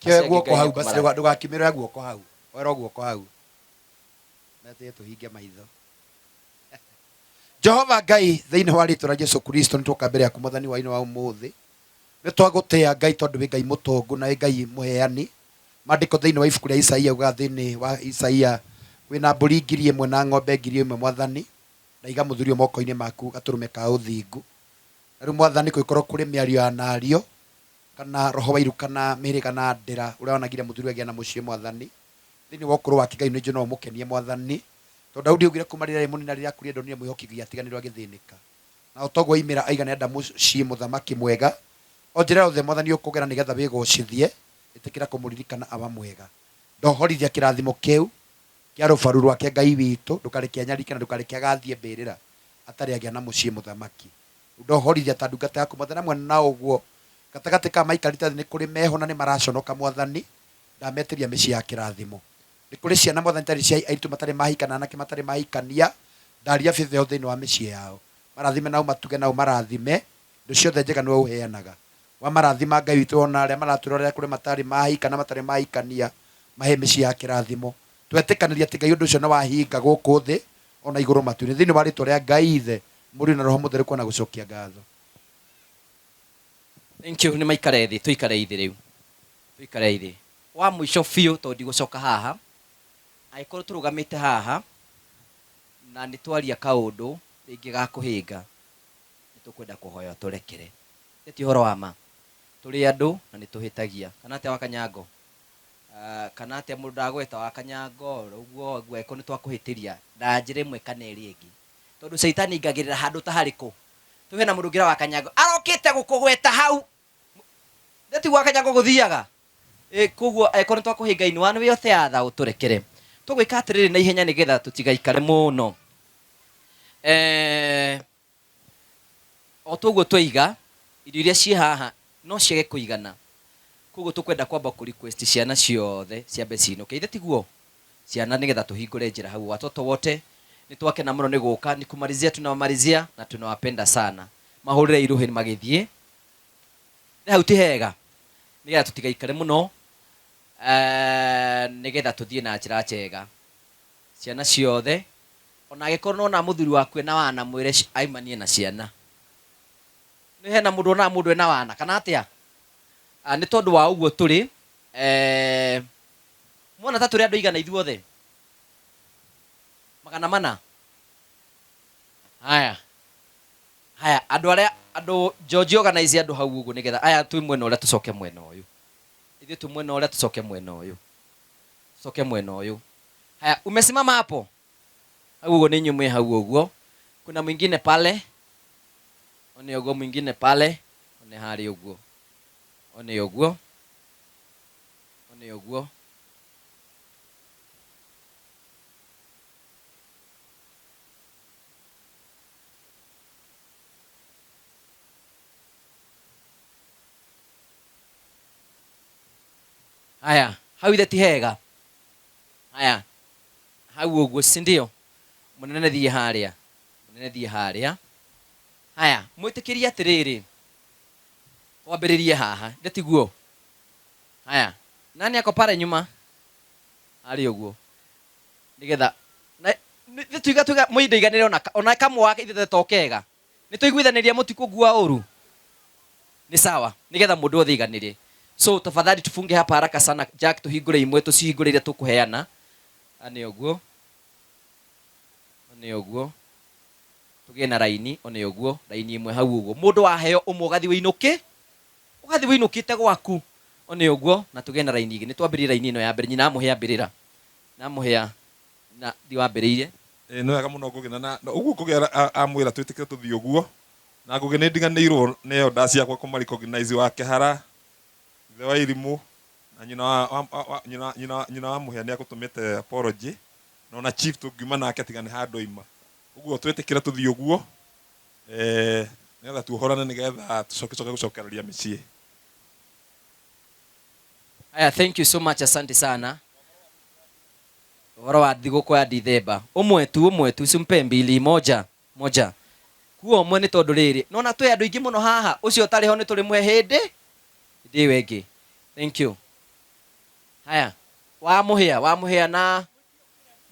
Kĩoe Acio angĩ guoko Ngai hau basi nĩekũmarathima. ndũgakimĩre guoko hau. Oera guoko hau. Metie tũhinge maitho. Jehova Ngai thĩinĩ wa rĩtwa rĩa Jesu Kristo nĩ twoka mbere yaku mwathani wa-inĩ wa ũmũthĩ. Nĩ twagũtĩa Ngai tondũ wĩ Ngai mũtongu na wĩ Ngai mũheani. Maandĩko thĩinĩ wa ibuku rĩa Isaia ugaga thĩinĩ wa Isaia wĩna mbũri 1000 na ng'ombe 1000 mwathani. Ndaiga mũthuri ũyũ moko-inĩ maku gatũrũme ka ũthingu. Na rĩu mwathani kũngĩkorwo kũrĩ mĩario ya nario kana roho wa iruka na mĩhĩrĩga na ndĩra ũrĩa wanagire mũthuri agĩa na mũciĩ mwathani. Thĩinĩ wa ũkũrũ wake Ngai nĩ njũĩ no ũmũkenie mwathani. Tondũ Daudi augire kuma rĩrĩa arĩ mũnini na rĩrĩa akũrire ndonire mwĩhoki Ngai atiganĩrwo agĩthĩnĩka. Na o toguo oimĩra aiga nĩarenda mũciĩ mũthamaki mwega. O njĩra yothe mwathani ũkũgera nĩgetha wĩgocithie, ĩtĩkĩra kũmũririkana Awa mwega. Ndohorithia kĩrathimo kĩu kĩa rũbaru rwake Ngai witũ, ndũkareke anyarike na ndũkareke agathiĩ mbĩrĩra atarĩ agĩa na mũciĩ mũthamaki. Ndohorithia ta ndungata yaku mwathani, hamwe na ũguo gatagatĩ ka maikarĩte thĩ nĩ kũrĩ meho na nĩ maraconoka mwathani, ndametĩria mĩciĩ ya kĩrathimo. Nĩ kũrĩ ciana mwathani itarĩ cia airĩtu matarĩ mahika na anake matarĩ mahikania, ndaria bĩtheo thĩinĩ wa mĩciĩ yao. Marathime na ũmatuge na ũmarathime, indo ciothe njega nĩwe ũheanaga. Wamarathima Ngai witũ ona arĩa maratwĩrorera kũrĩ matarĩ mahika na matarĩ mahikania, mahe mĩciĩ ya kĩrathimo. Twetĩkanĩria atĩ Ngai ũndũ ũcio nĩ wahinga gũkũ thĩ ona igũrũ matu-inĩ. Thĩinĩ wa rĩtwa rĩa Ngai Ithe, Mũriũ na Roho Mũtheru kwana gũcokia ngatho. Thank you, nĩ maikare thĩ, tũikare thĩ rĩu. Tũikare thĩ. Wa mũico biũ tondũ ndigũcoka haha, angĩkorwo tũrũgamĩte haha na nĩ twaria kaũndũ rĩngĩ ga kũhĩnga, nĩ tũkwenda kũhoya tũrekere. Nĩ ti ũhoro wa ma. Tũrĩ andũ na nĩ tũhĩtagia. Kana atĩa wa Kanyango? Kana atĩa mũndũ ndagweta wa Kanyango, ũguo ũguo angĩkorwo nĩ twakũhĩtĩria na njĩra ĩmwe kana ĩrĩa ĩngĩ. Tondũ caitani aingagĩrĩra handũ ta harĩkũ? Tuge na mũndũ ũngĩ wa Kanyango arokĩte gũkũgweta hau. Nĩ tiguo wa Kanyango gũthiaga? Koguo angĩkorwo nĩ twakũhĩnga in one way or the other ũtũrekere. Tũgwĩka atĩrĩrĩ na ihenya nĩgetha tũtigaikare mũno. O toguo twaiga irio iria ciĩ haha no ciage kũigana. Koguo tũkwenda kwamba kũ request ciana ciothe ciambe ciinũke. Ithe tiguo? Ciana nĩgetha tũhingũre njĩra hau. Watoto wote nĩ twakena mũno nĩ gũka, ni kumalizia tunawamalizia na tunawapenda sana. Mahũrĩre irũhĩ magĩthiĩ. Nĩ hau ti hega? Nĩgetha tũtigaikare mũno, nĩgetha tũthiĩ na njĩra njega. Ciana ciothe Ona angĩkorwo nona mũthuri waku ena wana mwĩre aimanie na ciana. Nĩ hena mũndũ onaga mũndũ ena wana kana atĩa? Nĩ tondũ wa ũguo tũrĩ mwona ta tũrĩ andũ aigana ithuothe? 400. Haya. Haya, andũ arĩa andũ George organize andũ hau ũguo nĩgetha aya twĩ mwena ũrĩa tũcoke mwena ũyũ. Ithuĩ twĩ mwena ũrĩa tũcoke mwena ũyũ. Tũcoke mwena ũyũ. Haya, umesimama hapo? Hau ũguo nĩ inyuĩ mwĩ hau ũguo. Kuna mwingine pale. One ũguo mwingine pale. One harĩa ũguo. One ũguo. One ũguo. Haya, hau ithe ti hega. Haya, hau ũguo, si ndio? Mũnene thiĩ harĩa. Mũnene thiĩ harĩa. Haya, mwĩtĩkĩrie atĩrĩrĩ. Twambĩrĩrie haha, ithe tiguo? Haya, nani ako pale nyuma? Harĩa ũguo. Nĩgetha na nĩ tuiga tuiga mũindaiganĩre ona kamwe wake ithe to kega. Nĩ tũiguithanĩria mũtikũngua ũru. Nĩ sawa, nĩgetha mũndũ wothe aiganĩre. So tafadhali tufunge hapa haraka sana Jack, tuhingũre imwe tũcihingũre iria tũkũheana. Nĩ ũguo. Nĩ ũguo. Tũgĩe na raini, one ũguo, raini ĩmwe hau ũguo. Mũndũ waheo ũmwe ũgathiĩ wĩinũkĩ, ũgathiĩ wĩinũkĩte gwaku. One ũguo, na tũgĩe na raini igĩrĩ. Nĩ twambĩrĩrie raini ĩno ya mbere. Nyina amũhe ambĩrĩra. Na amũhea na thiĩ wambĩrĩirie. Nĩ wega mũno Ngũgĩ na ũguo Ngũgĩ amwĩra twĩtĩkĩre tũthiĩ ũguo. Na Ngũgĩ nĩ ndiganĩirwo nĩ elders ciakwa kũma recognize wa Kĩhara, ithe wa Irimũ, na nyina wa, wa, wa, nyina, nyina, nyina wa Mũhĩa nĩ agũtũmĩte apology. Na ona chief tũngiuma nake tiga nĩ handũ oima. Ũguo twĩtĩkĩre tũthiĩ ũguo, nĩgetha tuohorane nĩgetha tũcoke coke gũcokereria mĩciĩ. Haya, thank you so much, asante sana. Ũhoro wa thigũkũ ya Dithemba. Ũmwe tu, ũmwe tu, simpe mbili, moja, moja. Kuo ũmwe nĩ tondũ rĩrĩ, nona twĩ andũ aingĩ mũno haha, ũcio ũtarĩ ho nĩ tũrĩmũhe hĩndĩ, hĩndĩ ĩyo ĩngĩ. Thank you. Haya, wa Mũhĩa, wa Mũhĩa na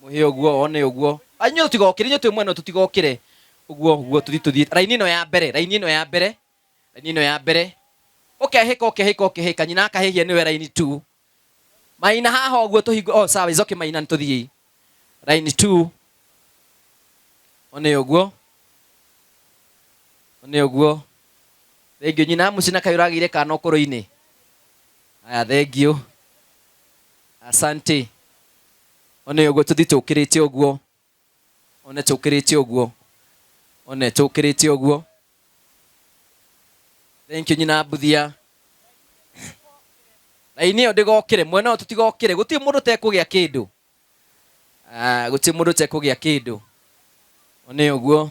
Mũhĩa ũguo, one ũguo. Inyuĩ tũtigokĩre, inyuĩ twĩ mwena ũyũ tũtigokĩre. Ũguo, ũguo, tũthiĩ, tũthiĩ. Raini ĩno ya mbere, raini ĩno ya mbere, raini ĩno ya mbere. Ũkehĩka, ũkehĩka, ũkehĩka, nyina akahĩhia nĩwe raini 2. Maina haha ũguo tũhingo, oh, sawa, it's okay, Maina, nĩtũthiĩ. Raini 2. One ũguo. One ũguo. Thank you. Nyina mũcina kaĩ ũragĩire kana ũkũrũ-inĩ. Haya, thank you. Asante. One ũguo tũthiĩ tũkĩrĩte ũguo. One tũkĩrĩte ũguo. One tũkĩrĩte ũguo. Thank you nyina Mbuthia. Raini ĩyo ndĩgokĩre, mwena ũyũ tũtigokĩre. Gũtirĩ mũndũ ũtekũgĩa kĩndũ. Gũtirĩ mũndũ ũtekũgĩa kĩndũ. One ũguo.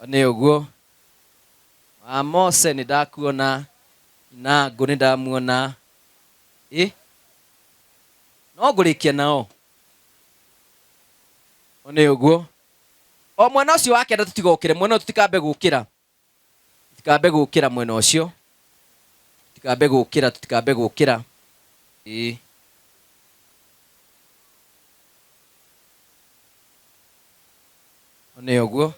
One ũguo. Wa Mose nĩ ndakuona. Na ngũ nĩ ndamuona. No ngũrĩkia nao. One ũguo. O mwena ũcio wa kenda tũtigokĩre, mwena ũyũ tũtikambe gũkĩra. Tũtikambe gũkĩra mwena ũcio. Tũtikambe gũkĩra, tũtikambe gũkĩra. One ũguo.